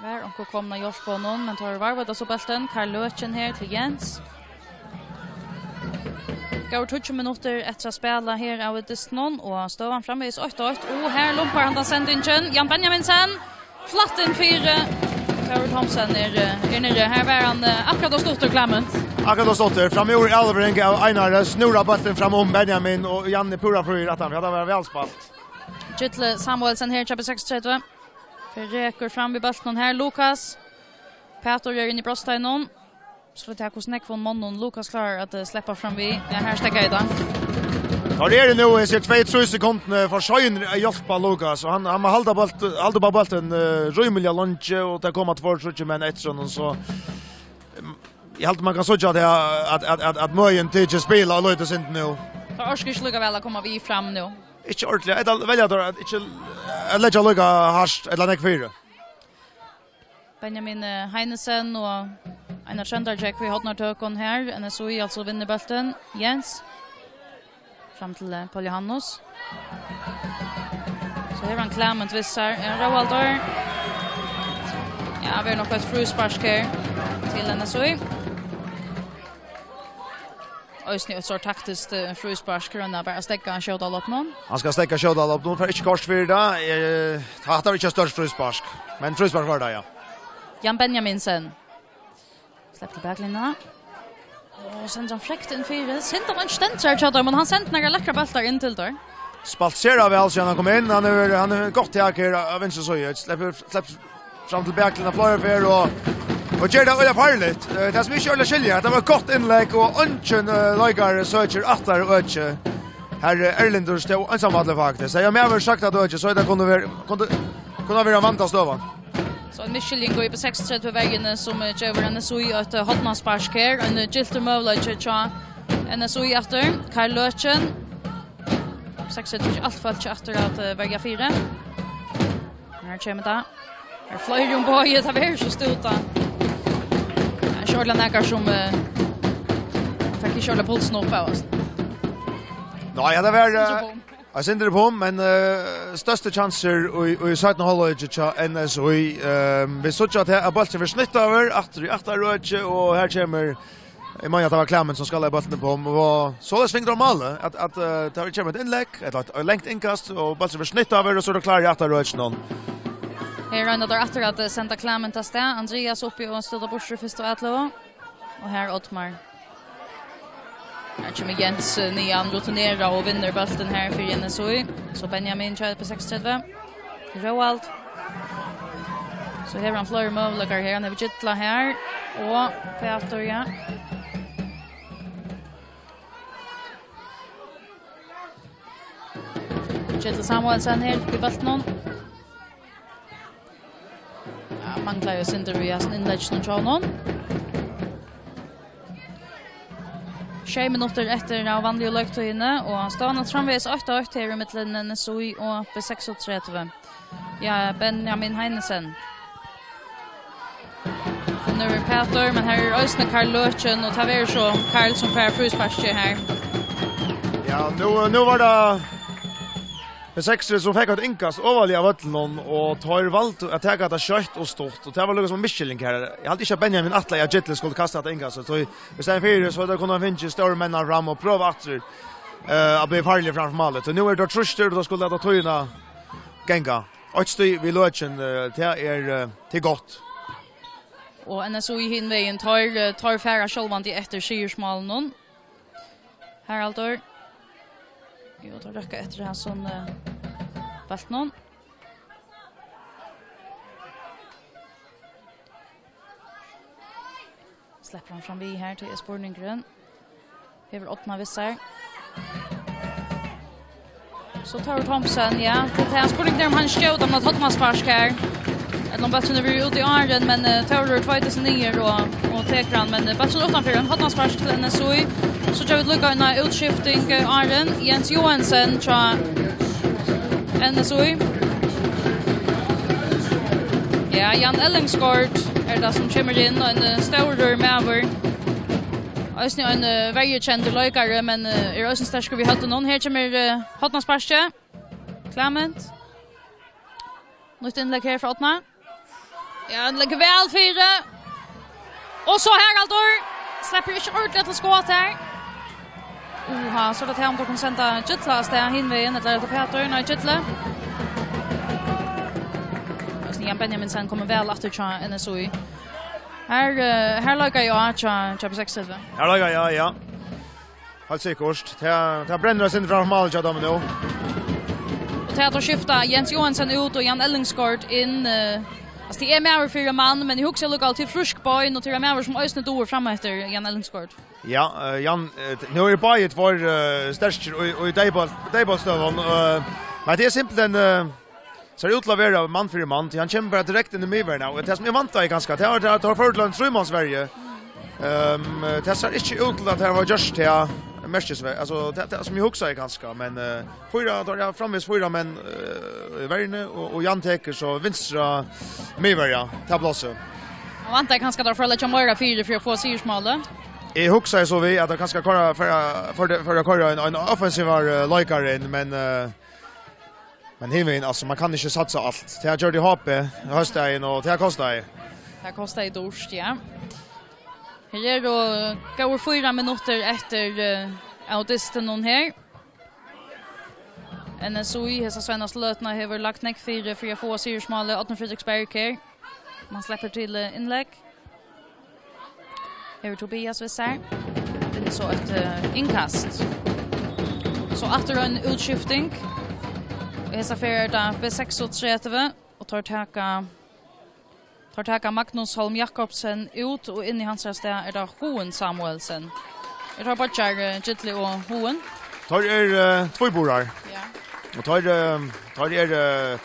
var onkur komin at hjálpa honum, men teir varðveita so bóltin. Karl Løken her til Jens. Góðar tíggju minuttir eftir at spæla her av dystinum, og støðan framvegis eitt eitt. Og her lumpar hann sendingin. Jan Benjaminsen, flatt inn fyri. Kári Thomsen er, eh, er niðri. Her var hann, eh, akkurát ov stuttur, Clement. Akkurát ov stuttur. Framúr elvring av Einari. Snúra bóltin fram um Benjamin, og Jan er púra fríur aftan fyri. Tað var væl spælt. Gitli Samuelsen her, B seksogtretivu. Fer rekur fram við bóltinum her. Lukas. Pætur er inni í brotsteiginum. So vit hava, hvussu nógvum monnum Lukas klárar at, eh, sleppa fram við. Ja, her steðgar tað. Teir eru nú, eg sigi, tvey, trý sekundini for seinir at hjálpa Lukas, og hann, hann má halda bólt-, halda upp á bóltin, eh, rímiliga leingi, og tað koma tveir, tríggir menn eftir honum, so, em, eg haldi, man kann síggja at, at, at, at, at møðin tekur spæl av lítið sindur nú. Teir orka ikki líka væl at koma við fram nú. Ikki ordiliga. Ella velja teir at ikki, at leggja líka hart, ella nógv fyri. Benjamin, eh, Heinesen og Einar Tróndargjógv í hornatøkum her. N S U, altso, vinnur bóltin. Jens. Fram til, eh, Paul Johannes. So hevur hann Clement við sær. Ja, Róaldur. Ja, verður nokk eitt fríspark her til N S U. Eisini eitt sort taktiskt, eh, fríspark, royna bara at steðga skjóta lopnum. Hann skal steðga skjóta lopnum, fær ikki koyrt fyri tað. Eh, hatta var ikki eitt stórt fríspark, men fríspark var tað, ja. Jan Benjaminsen. Sleppur til baklinjuna. Og sendir hann frekt inn fyri. Synd at hann ikki stendur her, Tjadar, men hann sendir nakrar lekkrar bóltar inn til teir. Spælt sera væl síðan hann kom inn. Hann hevur, hann hevur gott tak her á vinstru síðu. Sleppur, sleppur fram til baklinjuna fleiri ferð og, og ger tað øgiliga farligt. Eh, tað sum eg ikki øgiliga skilji, tað var eitt gott innlegg og eingin, eh, leikari søkir aftur øki. Her er Erlindur stóð einsamallur faktiskt. Hevði maður sagt at øki, so hetta kundi verið, kundi, kundi verið ein vandastøða. So ein misskiljing í B seksogtretivu verjuni sum, eh, gevur N S U eitt, eh, hornaspark her. Ein, eh, giltur møguleiki hjá N S U aftur. Karl Løken. Seksogtretivu, alt fólk aftur at, eh, verja fyri. Her kemur tað. Her er fleiri umborð, tað verður so stúta. Her er ikki ordiliga nakar sum, eh, fekk ikki ordiliga pulsin upp av oss. Nei, ja, tað var, eh, eitt sindur upp um, men, eh, størstu kjansir í, í seinna hálvleiki hjá N S U. Eh, vit síggja at her er bólturin verður snýttur yvir, aftur í afturøki, og her kemur Eg meini, at tað var Clement, sum skallaði bóltin upp um, og soleiðis fingu teir málið, at, at, eh, tað kemur eitt innlegg, eitt, eitt langt innkast, og bólturin verður snýttur yvir, og so er tað klárað í afturøkinum. Her royna teir aftur at, eh, senda Clement av stað. Andreas uppi og støta burtur fyrstu atløgu. Og her Oddmar. Her kemur Jens, eh, niðan, rutinerað og vinnur bóltin her fyri N S U. So Benjamin hjá B seksogtretivu. Róald. So hevur hann fleiri møguleikar her. Hann hevur Gitla her. Og Pætur, ja. Gitli Samuelsen her við bóltinum. Ja, manglar jo sindur við hasum innlegginum hjá honum. Sjey minuttir eftir av vanligu leiktíðini, og støðan er framvegis eitt eitt her ímillum N S U og B seksogtretivu. Ja, Benjamin Heinesen. Finnur Pætur, men her er eisini Karl Løken, og tað verður so Karl, sum fær frísparkið her. Ja, nú, nú var tað B seks, sum fekk eitt innkast ovarliga av vøllinum, og teir valdu at taka tað skjótt og stutt, og tað var líka sum ein misskiljing her. Eg haldi ikki, at Benjamin ætlaði, at Gitli skuldi kasta hetta innkastið, so í staðin fyri, so hevði hann kunnað fingið stóru menn fram og prøvað aftur, eh, at blíva farligur framman fyri málið. So nú eru teir trýstir, og tá skulu lata tíðina ganga. Eitt stig við løkin, eh, tað er, eh, tað er gott. Og N S U í hin vegin, teir, eh, teir fara sjálvandi eftir sigursmálinum. Haraldur. Jú, teir røkka eftir hasum, eh, bóltinum. Sleppur hann fram við her, tað er spurningurin. Hevur Árna við sær. So Tór Thomsen, ja. Tað er spurningurin um hann skjótar, um tað er hornaspark her. Ella um bólturin er úti í árin, men, eh, Tórur tveitir seg niður og, og tekur hann, men, eh, bólturin uttanfyri, hornaspark til N S U í. So gjør vit líka eina útskifting, eh, árin. Jens Johansen hjá N S U í. Ja, Jan Ellingsgaard er tað sum kemur inn, ein, eh, stórur maður. Eisini ein, eh, verjukendur leikari, men, eh, er eisini sterkur við høvdinum. Her kemur, eh, hornasparkið. Clement. Nýtt innlegg her frá Árna. Ja, hann leggur væl fyri. Og so Haraldur. Sleppur ikki ordiliga til skot her. Oha, so er tað her, um teir kunnu senda Gitla av stað hin vegin, ella er tað Pætur? Nei, Gitli. Eisini Jan Benjaminsen kemur væl aftur hjá N S U í. Her, eh, her leika eg á hjá, hjá B seksogtretivu. Her leika eg, ja, ja. Heilt sikkurt. Tað, tað brennur eitt sindur framman fyri málið hjá teimum nú. Og tað at skifta Jens Johansen út og Jan Ellingsgaard inn, eh, altso, tað er maður fyri mann, men eg hugsi allíkavæl til frísk bein, og til ein maður sum eisini dugir fram eftir Jan Ellingsgaard. Ja, eh, Jan, eh, t-, nú eru báðir tveir, eh, sterkir í, í deyðbólt-, deyðbóltsstøðum, eh, men tað er simpelthen, eh, sær út til at vera mann fyri mann, tí hann kemur bara direkte inn í miðverjuna, og tað sum eg væntaði kanska, tað var, tað var, tað var fordel av ein trímannsverju. Ehm, tað sær ikki út til at tað var gjørt til merkisverju, altso, tað, tað sum eg hugsaði kanska, men, eh, fýra, tá, ja, framvegis fýra menn, eh, í verjuni, og, og Jan tekur so vinstra miðverja, tað plássið. Hann væntaði kanska, at teir fóru at leggja meira fyri, fyri at fáa sigursmálið. Eg hugsaði so við, at teir kanska koyra, fara, fara, fara at koyra ein, ein offensivar, eh, leikara inn, men, eh, Men hinvegin, altso, man kann ikki satsa alt. Tað gjørdi H B hósdagin, og tað kostaði. Tað kostaði dýrt, ja. Her eru góðir fýra minuttir eftir, eh, av dystinum her. N S U í hesa seinastu løtuna hevur lagt nógv fyri, fyri at fáa sigursmálið. Árni Frederiksberg her. Man sleppur til, eh, innlegg. Hevur Tobias við sær. Finnur so eitt, eh, innkast. So aftur ein útskifting. Hesa ferð er tað B seksogtretivu, og teir taka, teir taka Magnus Holm Jakobsen út, og inn í hansara stað er tað Hugin Samuelsen. Er tað beiggjar, eh, Gitli og Hugin? Teir eru, eh, tvíburar. Ja. Og teir, eh, teir eru, eh,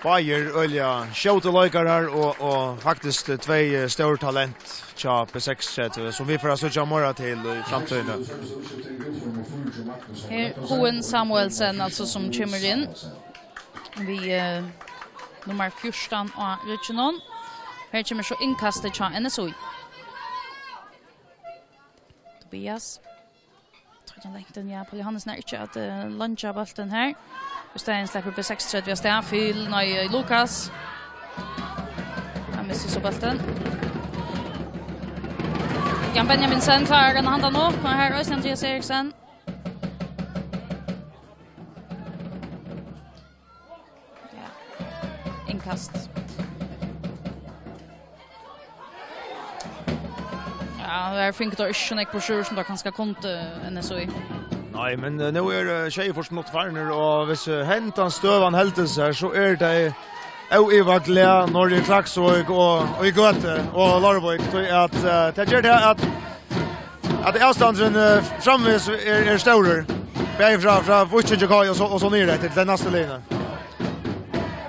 báðir øgiliga skjótir leikarar og, og faktiskt, eh, tvey, eh, stór talent hjá B seksogtretivu, sum vit fara at síggja meira til í framtíðini. Her Hugin Samuelsen, altso, sum kemur inn við, eh, nummar fjúrtan á rygginum. Her kemur so innkastið hjá N S U í. Tobias. Tríggjan langt inn, ja. Paul Johansen er ikki at, eh, leingja bóltin her. Í staðin sleppur B seksogtretivu av stað. Phil, nei, eh, Lukas. Hann missir so bóltin. Jan Benjaminsen klárar at handa hann upp. Og her eisini Andreas Eriksen. Ja. Innkast. Ja, her fingu teir ikki so nógv brosjúr sum teir kanska kundu, N S U í. Nei, men, eh, nú er, eh, sjeyogfýrs minuttir farnir, og hvis, eh, hendan støðan heldur seg, so eru tey óivað glað niðri í Klaksvík og, og í Gøtu og Leirvík, tí at, eh, tað ger tað at at avstandurin, eh, framvegis er, er stórur. Bæði frá, frá Víkingi K og so, og so niður eftir til næstu linju.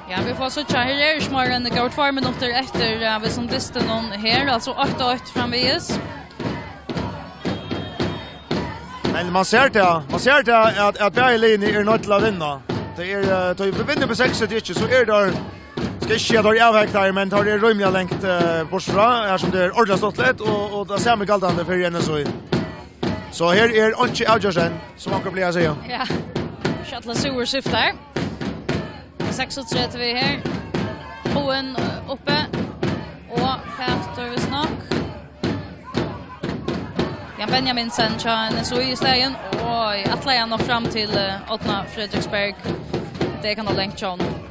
Ja, vit fáa síggja, her eru ikki meir enn góðar tveir minuttir eftir, eh, av hesum dystinum her, altso átta eitt framvegis. Men man sær tað, man sær tað at, at bæði liðini eru noydd til at vinna. Tað er, eh, tá vit vinna B seksogtretivu, so er tað Skal ikki siga, at teir eru avhektaðir, men teir eru rímiliga langt, eh, burtur frá, her sum tað er ordiliga stuttligt, og, og tað sama er galdandi fyri N S U í. So her er einki avgjørt enn, sum onkur plagar at siga. Ja. Skjótt at siga skifti her. Seksogtretivu her. Hugin, eh, uppi. Og Pætur, vist nokk. Jan Benjaminsen hjá N S U í staðin. Oj, ætlaði hann nokk fram til, eh, Árna Frederiksberg. Tað kann hava langt hjá honum.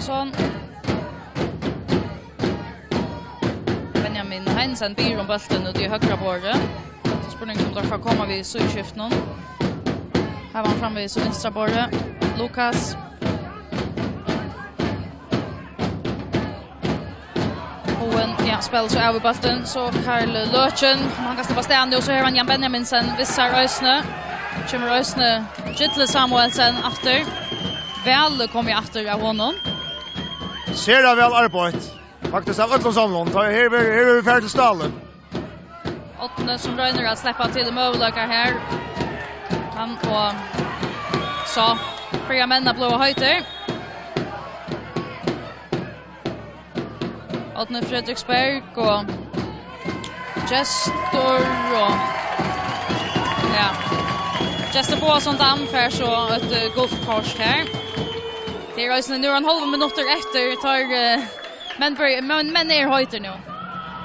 Son. Benjamin Heinesen biður um bóltin úti í høgra borði. So spurningur um teir fara at koma við síðuskiftinum. Her var hann framvegis í vinstra borði. Lukas. Bogen, ja, spælir so av við bóltin, so Karl Løken, um hann kann sleppa av stað nú, so hevur hann Jan Benjaminsen við sær eisini. Kemur eisini Gilli Samuelsen aftur. Væl komið aftur av honum. Sera væl arbeitt. Faktiskt av øllum samlum. Tá her verður, her verður farið til Stalin. Árni sum roynir at sleppa til møguleikar her. Hann og so byrja menn at blíva heitir. Árni Fredriksberg og Gestur og, ja. Gestur Boasson Dam fær so eitt, eh, gult kort her. Tað er eisini nú ein hálvur minuttur eftir, tá er, eh, menn byrja, menn, menn eru heitir nú.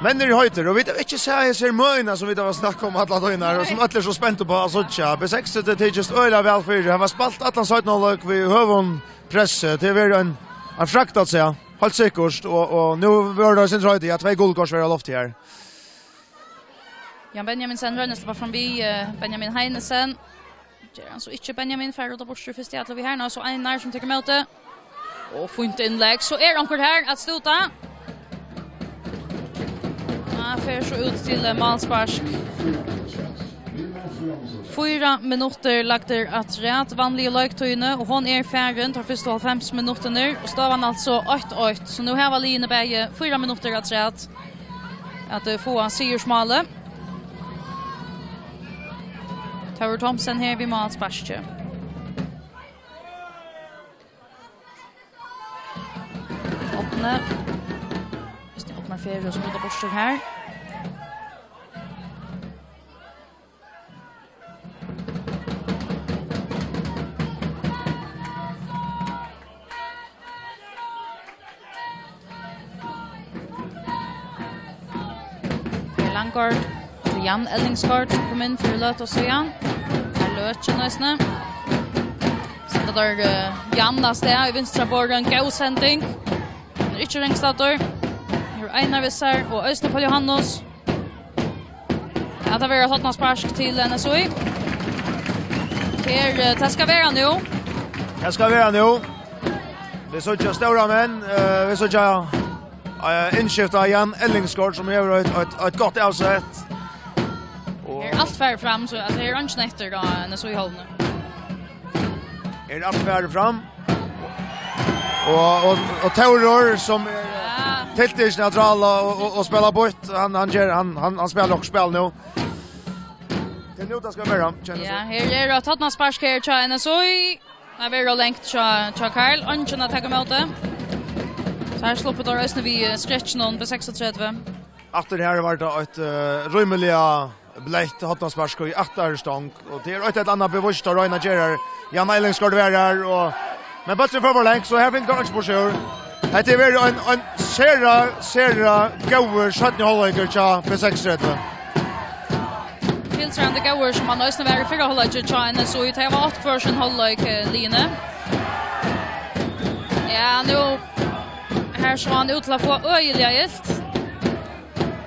Menn eru heitir, og vit hava ikki sæð hesar møðina sum vit hava snakkað um alla tíðina her, og sum øll eru so spent upp á at síggja. B seks, tað tykist øgiliga væl fyri. Hava spælt allan seinna hálvleik við høgum pressi. Tað verður ein, ein frakt at siga, heilt sikkurt. Og, og nú verður tað eitt sindur heitt, ja, tvey gul kort verða loyvd her. Jan Benjaminsen roynir at sleppa fram við, eh, Benjamin Heinesen. Ger hann so ikki, Benjamin fær rudda burtur fyrst í allu við her. Nú so Einar sum tekur móti. Og fínt innlegg. So er onkur her at stúta. Ja, fer so út til, eh, málspark. Fýra minuttir lagdir afturat, vanligu leiktíðini, og hon er farin, teir fyrstu hálvfems minuttirnar, og staðan altso eitt eitt. So nú hava liðini bæði fýra minuttir afturat at, eh, fáa sigursmálið. Tórður Thomsen her við málsparkið. Árni. Hvis det er Árni Ferro som rudda burtur her. Per Langgaard til Jan Ellingsgaard, sum kom inn fyri løtu síðan. Her Løken eisini. Senda teir, eh, Jan av stað í vinstra borði, ein góð sending. Hann er ikki ringstaddur. Her er Einar við sær og eisini Paul Johannes. Ja, tað verður eitt hornaspark til N S Í. Her, eh, tað skal vera nú. Tað skal vera nú. Vit síggja stórar menn, eh, vit síggja, eh, innskifti av Jan Ellingsgaard, sum hevur eitt, eitt, eitt gott avsett. Og her er alt farið fram, so, altso, her er eingin eftir á N S Í-hálvuni. Her er alt farið fram. Og, og, og Tórður, sum er, ja, tiltikin at drála og, og, og spæla bøtt, hann, hann ger, hann, hann, hann spælir nokk spæl nú. Tað er nú tað skal vera, kennir. Ja, seg. Her er eitt hornaspark her hjá N S Í. Tað verður langt hjá, hjá Karl. Eingin at taka ímóti. So her sluppu teir eisini við, eh, skrekkinum B seksogtretivu. Aftur her var tað eitt, eh, rímiliga bleytt hornaspark í aftari stong, og tað er eitt ella annað bevíst at royna at gera her. Jan Ellingsgaard var her, og, men bólturin fór for langt, so her fingur hann ikki burtur úr. Hetta hevur verið ein, ein sera, sera góður seinni hálvleikur hjá B seksogtretivu. Tilsvarandi góður sum hann eisini var í fyrra hálvleiki hjá N S Í. Tey hava átt hvør sín hálvleik, eh, liðini. Ja, nú, her sá hann út til at fáa øgiliga ilt.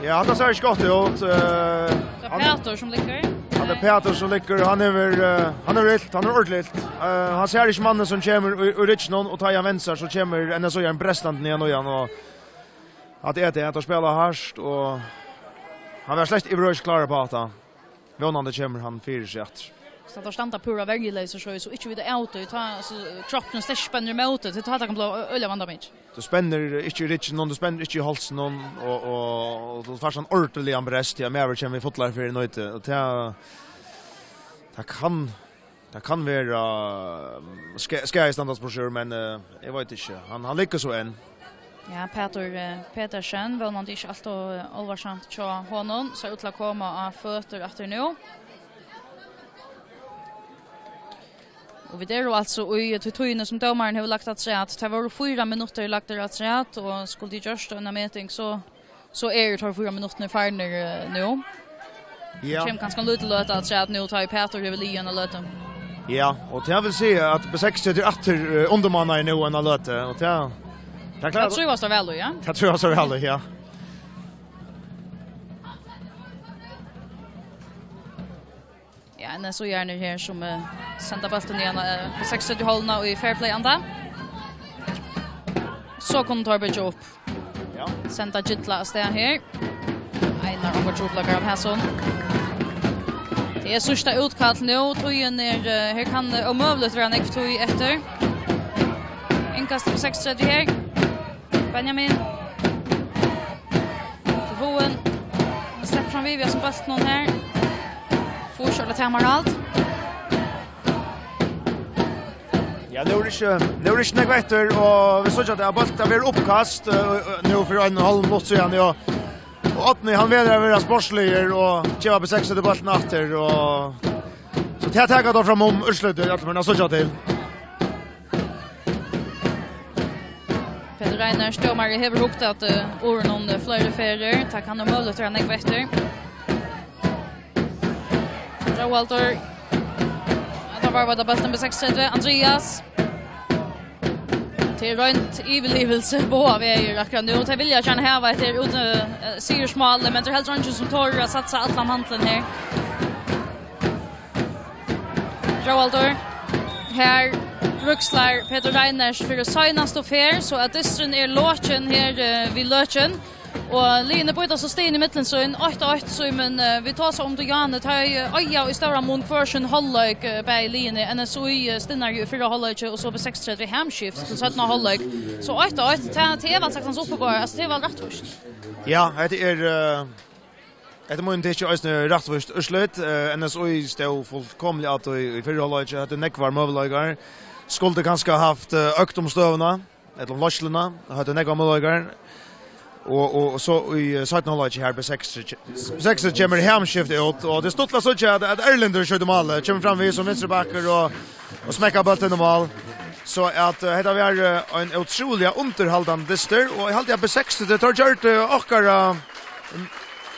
Ja, hatta sær ikki gott út. Eh, tað er hann, Pætur sum liggur. Hann er Pætur sum liggur. Hann hevur, eh, hann hevur ilt, hann hevur ordiliga ilt. Eh, hann sær ikki mannin sum kemur í, í rygginum, og tá hann vendir sær, so kemur N S Í-arin brestandi niðan í hann, og at eta, at spæla hart, og hann var slett yvirhøvur ikki klárur upp á hatta. Vónandi kemur hann fyri seg aftur. So teir standa púra verjuleysir, so, so ikki vita av tí, tá, so, kroppurin sterkt spennur ímóti, tí tá tað kann blíva ø-, øgiliga vandamikið. Tú spennir ikki í rygginum, tú spennir ikki í hálsinum, og, og, og tú fært ein ordiligan brest, ja, maður kemur við fullari ferð í nøti, og tað, tað kann, tað kann vera, um, ske-, skaði standast burtur, men, eh, eg veit ikki. Hann, hann liggur so enn. Ja, Pætur, eh, Petersen, vónandi ikki alt ov álvarsamt hjá honum, sær út til at koma á føtur aftur nú. Og vit eru altso í tí tíðini sum dómarin hevur lagt afturat. Tað vóru fýra minuttir lagdir afturat, og skuldi gjørt eina meting, so, so eru teir fýra minuttirnir farnir, eh, nú. Ja. Kemur kanska ein lítil løta afturat nú, tá ið Pætur hevur ligið eina løtu. Ja, og tað vil siga at B seks situr aftur, eh, undirmannaður nú eina løtu, og tað, Tað er klart. Tað trívast teir væl í, ja. Tað trívast teir væl í, ja. Ja, N S O-arnir her sum, eh, senda bóltin í eina, eh, B seksogtretivu hálvuna í fair play-anda. So kunnu teir byggja upp. Ja. Senda Gitla av stað her. Einar onkur trupulleikar av hasum. Tað er síðsta útkall nú. Tíðin er, eh, her kann, eh, ómøguligt vera nógv tíð eftir. Innkast til B seksogtretivu her. Benjamin. Til Bogen. Hann sleppur fram við, við hasum bóltinum her. Fáa ikki ordiliga tamarhald. Ja, nú er ikki, nú er ikki nógv eftir, og vit síggja at bólturin verður uppkast, eh, eh, nú fyri ein og ein hálv minutt síðan, ja. Og Árni, hann velur at vera sportsligur og geva B seksogtretivu bóltin aftur, og so tað taka teir fram um úrslitið, í øllum førum, at síggja til. Petur Reiners, dómari, hevur hugt at, eh, orðunum, eh, fleiri ferðir. Tað kann nú møguligt vera nógv eftir. Róaldur. Tá var bara bóltin B seksogtretivu. Andreas. Tað er roynt yvirlivelse báðar vegir akkurát nú. Tey vilja gjarna hava eitt her út, eh, sigursmál, men tað er heldur eingin sum torir at satsa allan handilin her. Róaldur. Her bríkslar Petur Reiners fyri seinastu ferð, so at dysturin er lokin her, eh, við løkin. Og liðini býta so stigini millum sín. Eitt eitt, Símun, eh, vit tosa um tað, Jane, tey, eh, eiga í stóran mun hvør sín hálvleik, eh, bæði liðini. N S O I, eh, stinnar jú í fyrra hálvleiki, og so B seksogtretivu hamskift til seinna hálvleik. So eitt eitt, tað, tað er væl saktans uppiborið, altso, tað er væl rættvíst. Ja, hetta er, eh, hetta er mín tykki eisini rættvíst úrslit. Eh, N S O I stóð fullkomiliga at í, í fyrra hálvleiki, høvdu nógvar møguleikar. Skuldi kanska havt, eh, økt um støðuna, ella um leiðsluna, og høvdu nógvar møguleikar. Og, og, og so í, eh, seinna hálvleiki her, B seks, B seks kemur hamskift út, og tað er stuttligt at síggja at, at Erlendur skjýtur málið, kemur fram við sum vinstri bakkur og, og smekkar bóltin inn í mál. So at, eh, hetta var, eh, ein ótrúliga undirhaldandi dystur, og eg haldi at B seks, tey, teir gjørdu, eh, okkara, mm,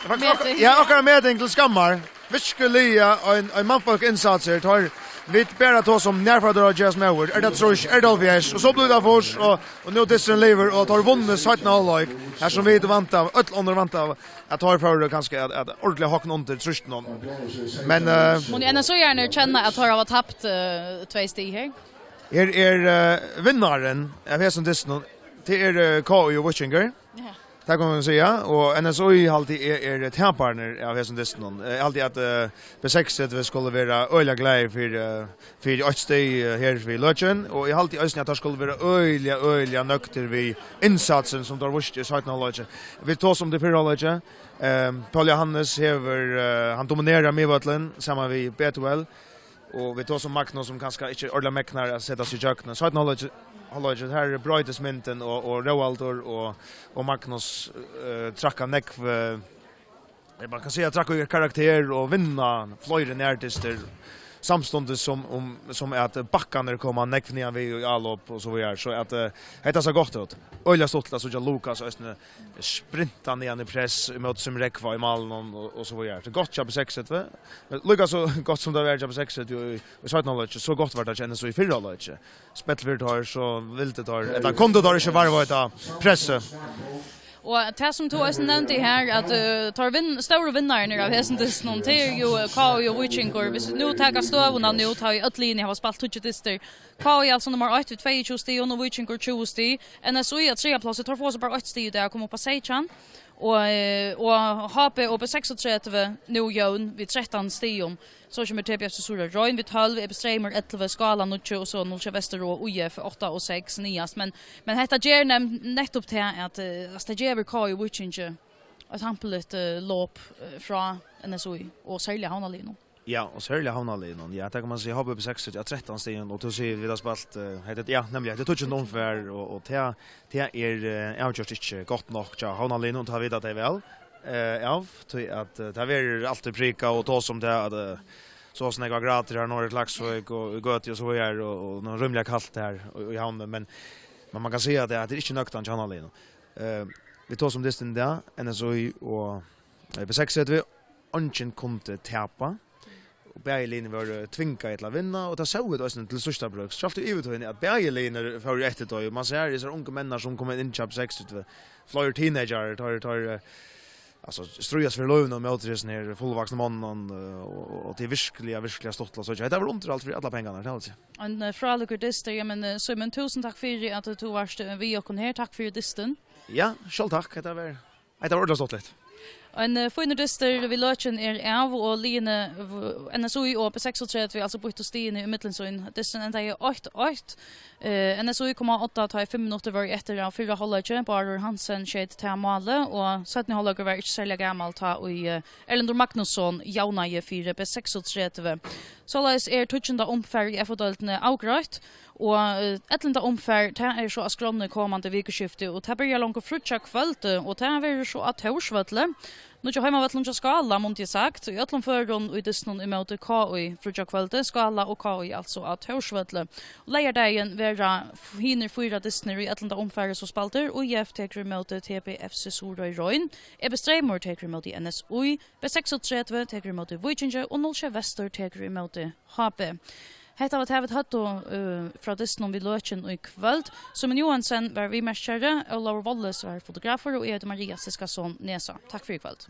faktisk ok-, ja, okkara meting til skammar. Virkiliga ein, ein mannfólk innsats her. Teir, vit bara tosa um nær fara teir at gerast móðir. Er tað trýss, er tað hálvfjerðs, og so blívur tað fýrs, og, og nú dysturin liðugur, og teir vunnu seinna hálvleik. Her sum vit væntaðu, øll onnur væntaðu, at teir fóru kanska at, at ordiliga hogna undir trýstinum. Men, eh, Munnu N S O-arnir kenna at teir hava tapt, eh, tvey stig her? Her er, eh, vinnarin av hesum dystinum, tað er, eh, K I og Víkingur. Ja. Tað kann man siga, og N S O I haldi eg er tapararnir av hesum dystinum. Eg haldi at, eh, B seks skuldi vera øgiliga glaðir fyri, eh, fyri eitt stig, eh, her við løkin, og eg haldi eisini at teir skuldu vera øgiliga, øgiliga nøgdir við innsatsin sum teir vístu í seinna hálvleiki. Vit tosa um tað í fyrra hálvleiki. Ehm, Poul Jóhannes hevur, eh, hann dominerar miðvøllin saman við Betuel. Og vit tosa um Magnus, sum kanska ikki ordiliga megnar at seta seg ígjøgnum. Seinna hálvleiki, hálvleiki, her broytist myndin, og, og Róaldur og, og Magnus, eh, trakka nógv, eh, man kann siga, trakka í karakter og vinna fleiri nærdystir, samstundis sum, um, sum at bakkarnir koma nógv niðan við í álop og so víðari. So at, eh, hetta sær gott út. Øgiliga stuttligt at síggja Lukas eisini sprinta niðan í press ímóti sum Rógva í málinum og, og so víðari. Tað er gott hjá B seks, veit tú. Líka so gott sum tað var hjá B seks í, í seinna hálvleiki, so gott var tað hjá N S O í fyrra hálvleiki. Spell fyri teir, so vildu teir, ella kundu teir ikki varðveita pressið. Og tað sum tú eisini nevndi her, at, eh, teir vin-, stóru vinnararnir av hesum dystinum, tað er jú, eh, K I og Víkingur. Hvis vit nú taka støðuna nú, tá ið øll liðini hava spælt tíggju dystir, K I altso nummar eitt við tveyogtjúgu stigum og Víkingur tjúgu stig. N S O I á triðja plássi, teir fáa so bara eitt stig í dag, koma upp á seytjan. Og, eh, og H B og B seksogtretivu nú jøvn við trettan stigum. So kemur T B F Suðuroy Royn við tólv, E B Streymur ellivu, Skála níggju, og so null sjey Vestur og U F átta og seks niðast. Men, men hetta ger nem-, nettupp tað at, eh, altso, tað gevur K I og Víkingi eitt hampiligt, eh, lop, eh, frá N S O I og serliga Havnarliðnum. Ja, og serliga Havnarliðnum. Ja, tað kann man siga, H B B seks á trettan stigum, og tú sigur, vit hava spælt, eh, hetta, ja, nemliga, hetta er tíggjunda umfar, og, og tað, tað er, eh, avgjørt ikki gott nokk hjá Havnarliðnum, tað vita tey væl, eh, av, tí at, eh, tað verður altíð prikað og tosað um tað, at, eh, so og so nógvar gradir her norður í Klaksvík og í Gøtu og so víðari, og, og nú rímiliga kalt her í, í Havn, men, men man kann siga at tað, at tað er ikki nøktandi hjá Havnarliðnum. Eh, vit tosa um dystin í dag, N S O I og, eh, B seks, eingin kundi tapa. Og bæði liðini vóru tvingað til at vinna, og tað sóu vit eisini til síðsta brúk. Sjálvt í yvirtíðini, at bæði liðini fóru eftir tí, og man sær, hesar ungu menn sum koma inn, innkeyp seksogtretivu, fleiri teenagerar, teir, teir, eh, altso, stríðast fyri lívið móti hesum her fullvaksnu monnum, eh, og, og tað er virkuliga, virkuliga stuttligt at síggja. Hetta var undirhald fyri allar pengarnar, tað vil eg siga. Ein, eh, frálíkur dystur, ja, men, eh, Símun, túsund takk fyri at tú varst, eh, við okkum her. Takk fyri dystin. Ja, sjálv takk. Hetta var, hetta var ordiliga stuttligt. Ein, eh, fínur dystur við løkin er av, og liðini v-, N S Í og B seksogtretivu, altso, býttu stigini ímillum sín. Dysturin endaði eitt eitt. Eh, N S Í kom á odda, tá ið fimm minuttir vóru eftir av fyrra hálvleiki. Bárður Hansen skeyt tað málið, og seinni hálvleikur var ikki serliga gamal, tá ið, eh, Erlendur Magnusson javnaði fyri B seksogtretivu. Soleiðis er tíggjunda umfar í F O-deildini avgreitt, og, eh, ellivta umfar, tað er so á skránni komandi vikuskifti, og tað byrjar longu fríggjakvøldið, og tað verður so á Tórsvølli. Nýggja heimavøllinum hjá Skála, mundi eg sagt, í øllum førum í dystinum ímóti K Í fríggjakvøldið, Skála og K Í altso á Tórsvølli. Og leygardagin verða f-, hinir fýra dystirnir í ellivta umfari so spældir, og I F tekur ímóti T B F C Suðuroy Royn, E B Streymur tekur ímóti N S Í, B seksogtretivu tekur ímóti Víkingi og null sjey Vestur tekur ímóti H B. Hetta var tað, vit høvdu, eh, frá dystinum við løkin í kvøld. Símun Joensen var viðmerkjari, Ólavur Wolles var fotografur og eg eiti Maria Ziskason Nesa. Takk fyri í kvøld.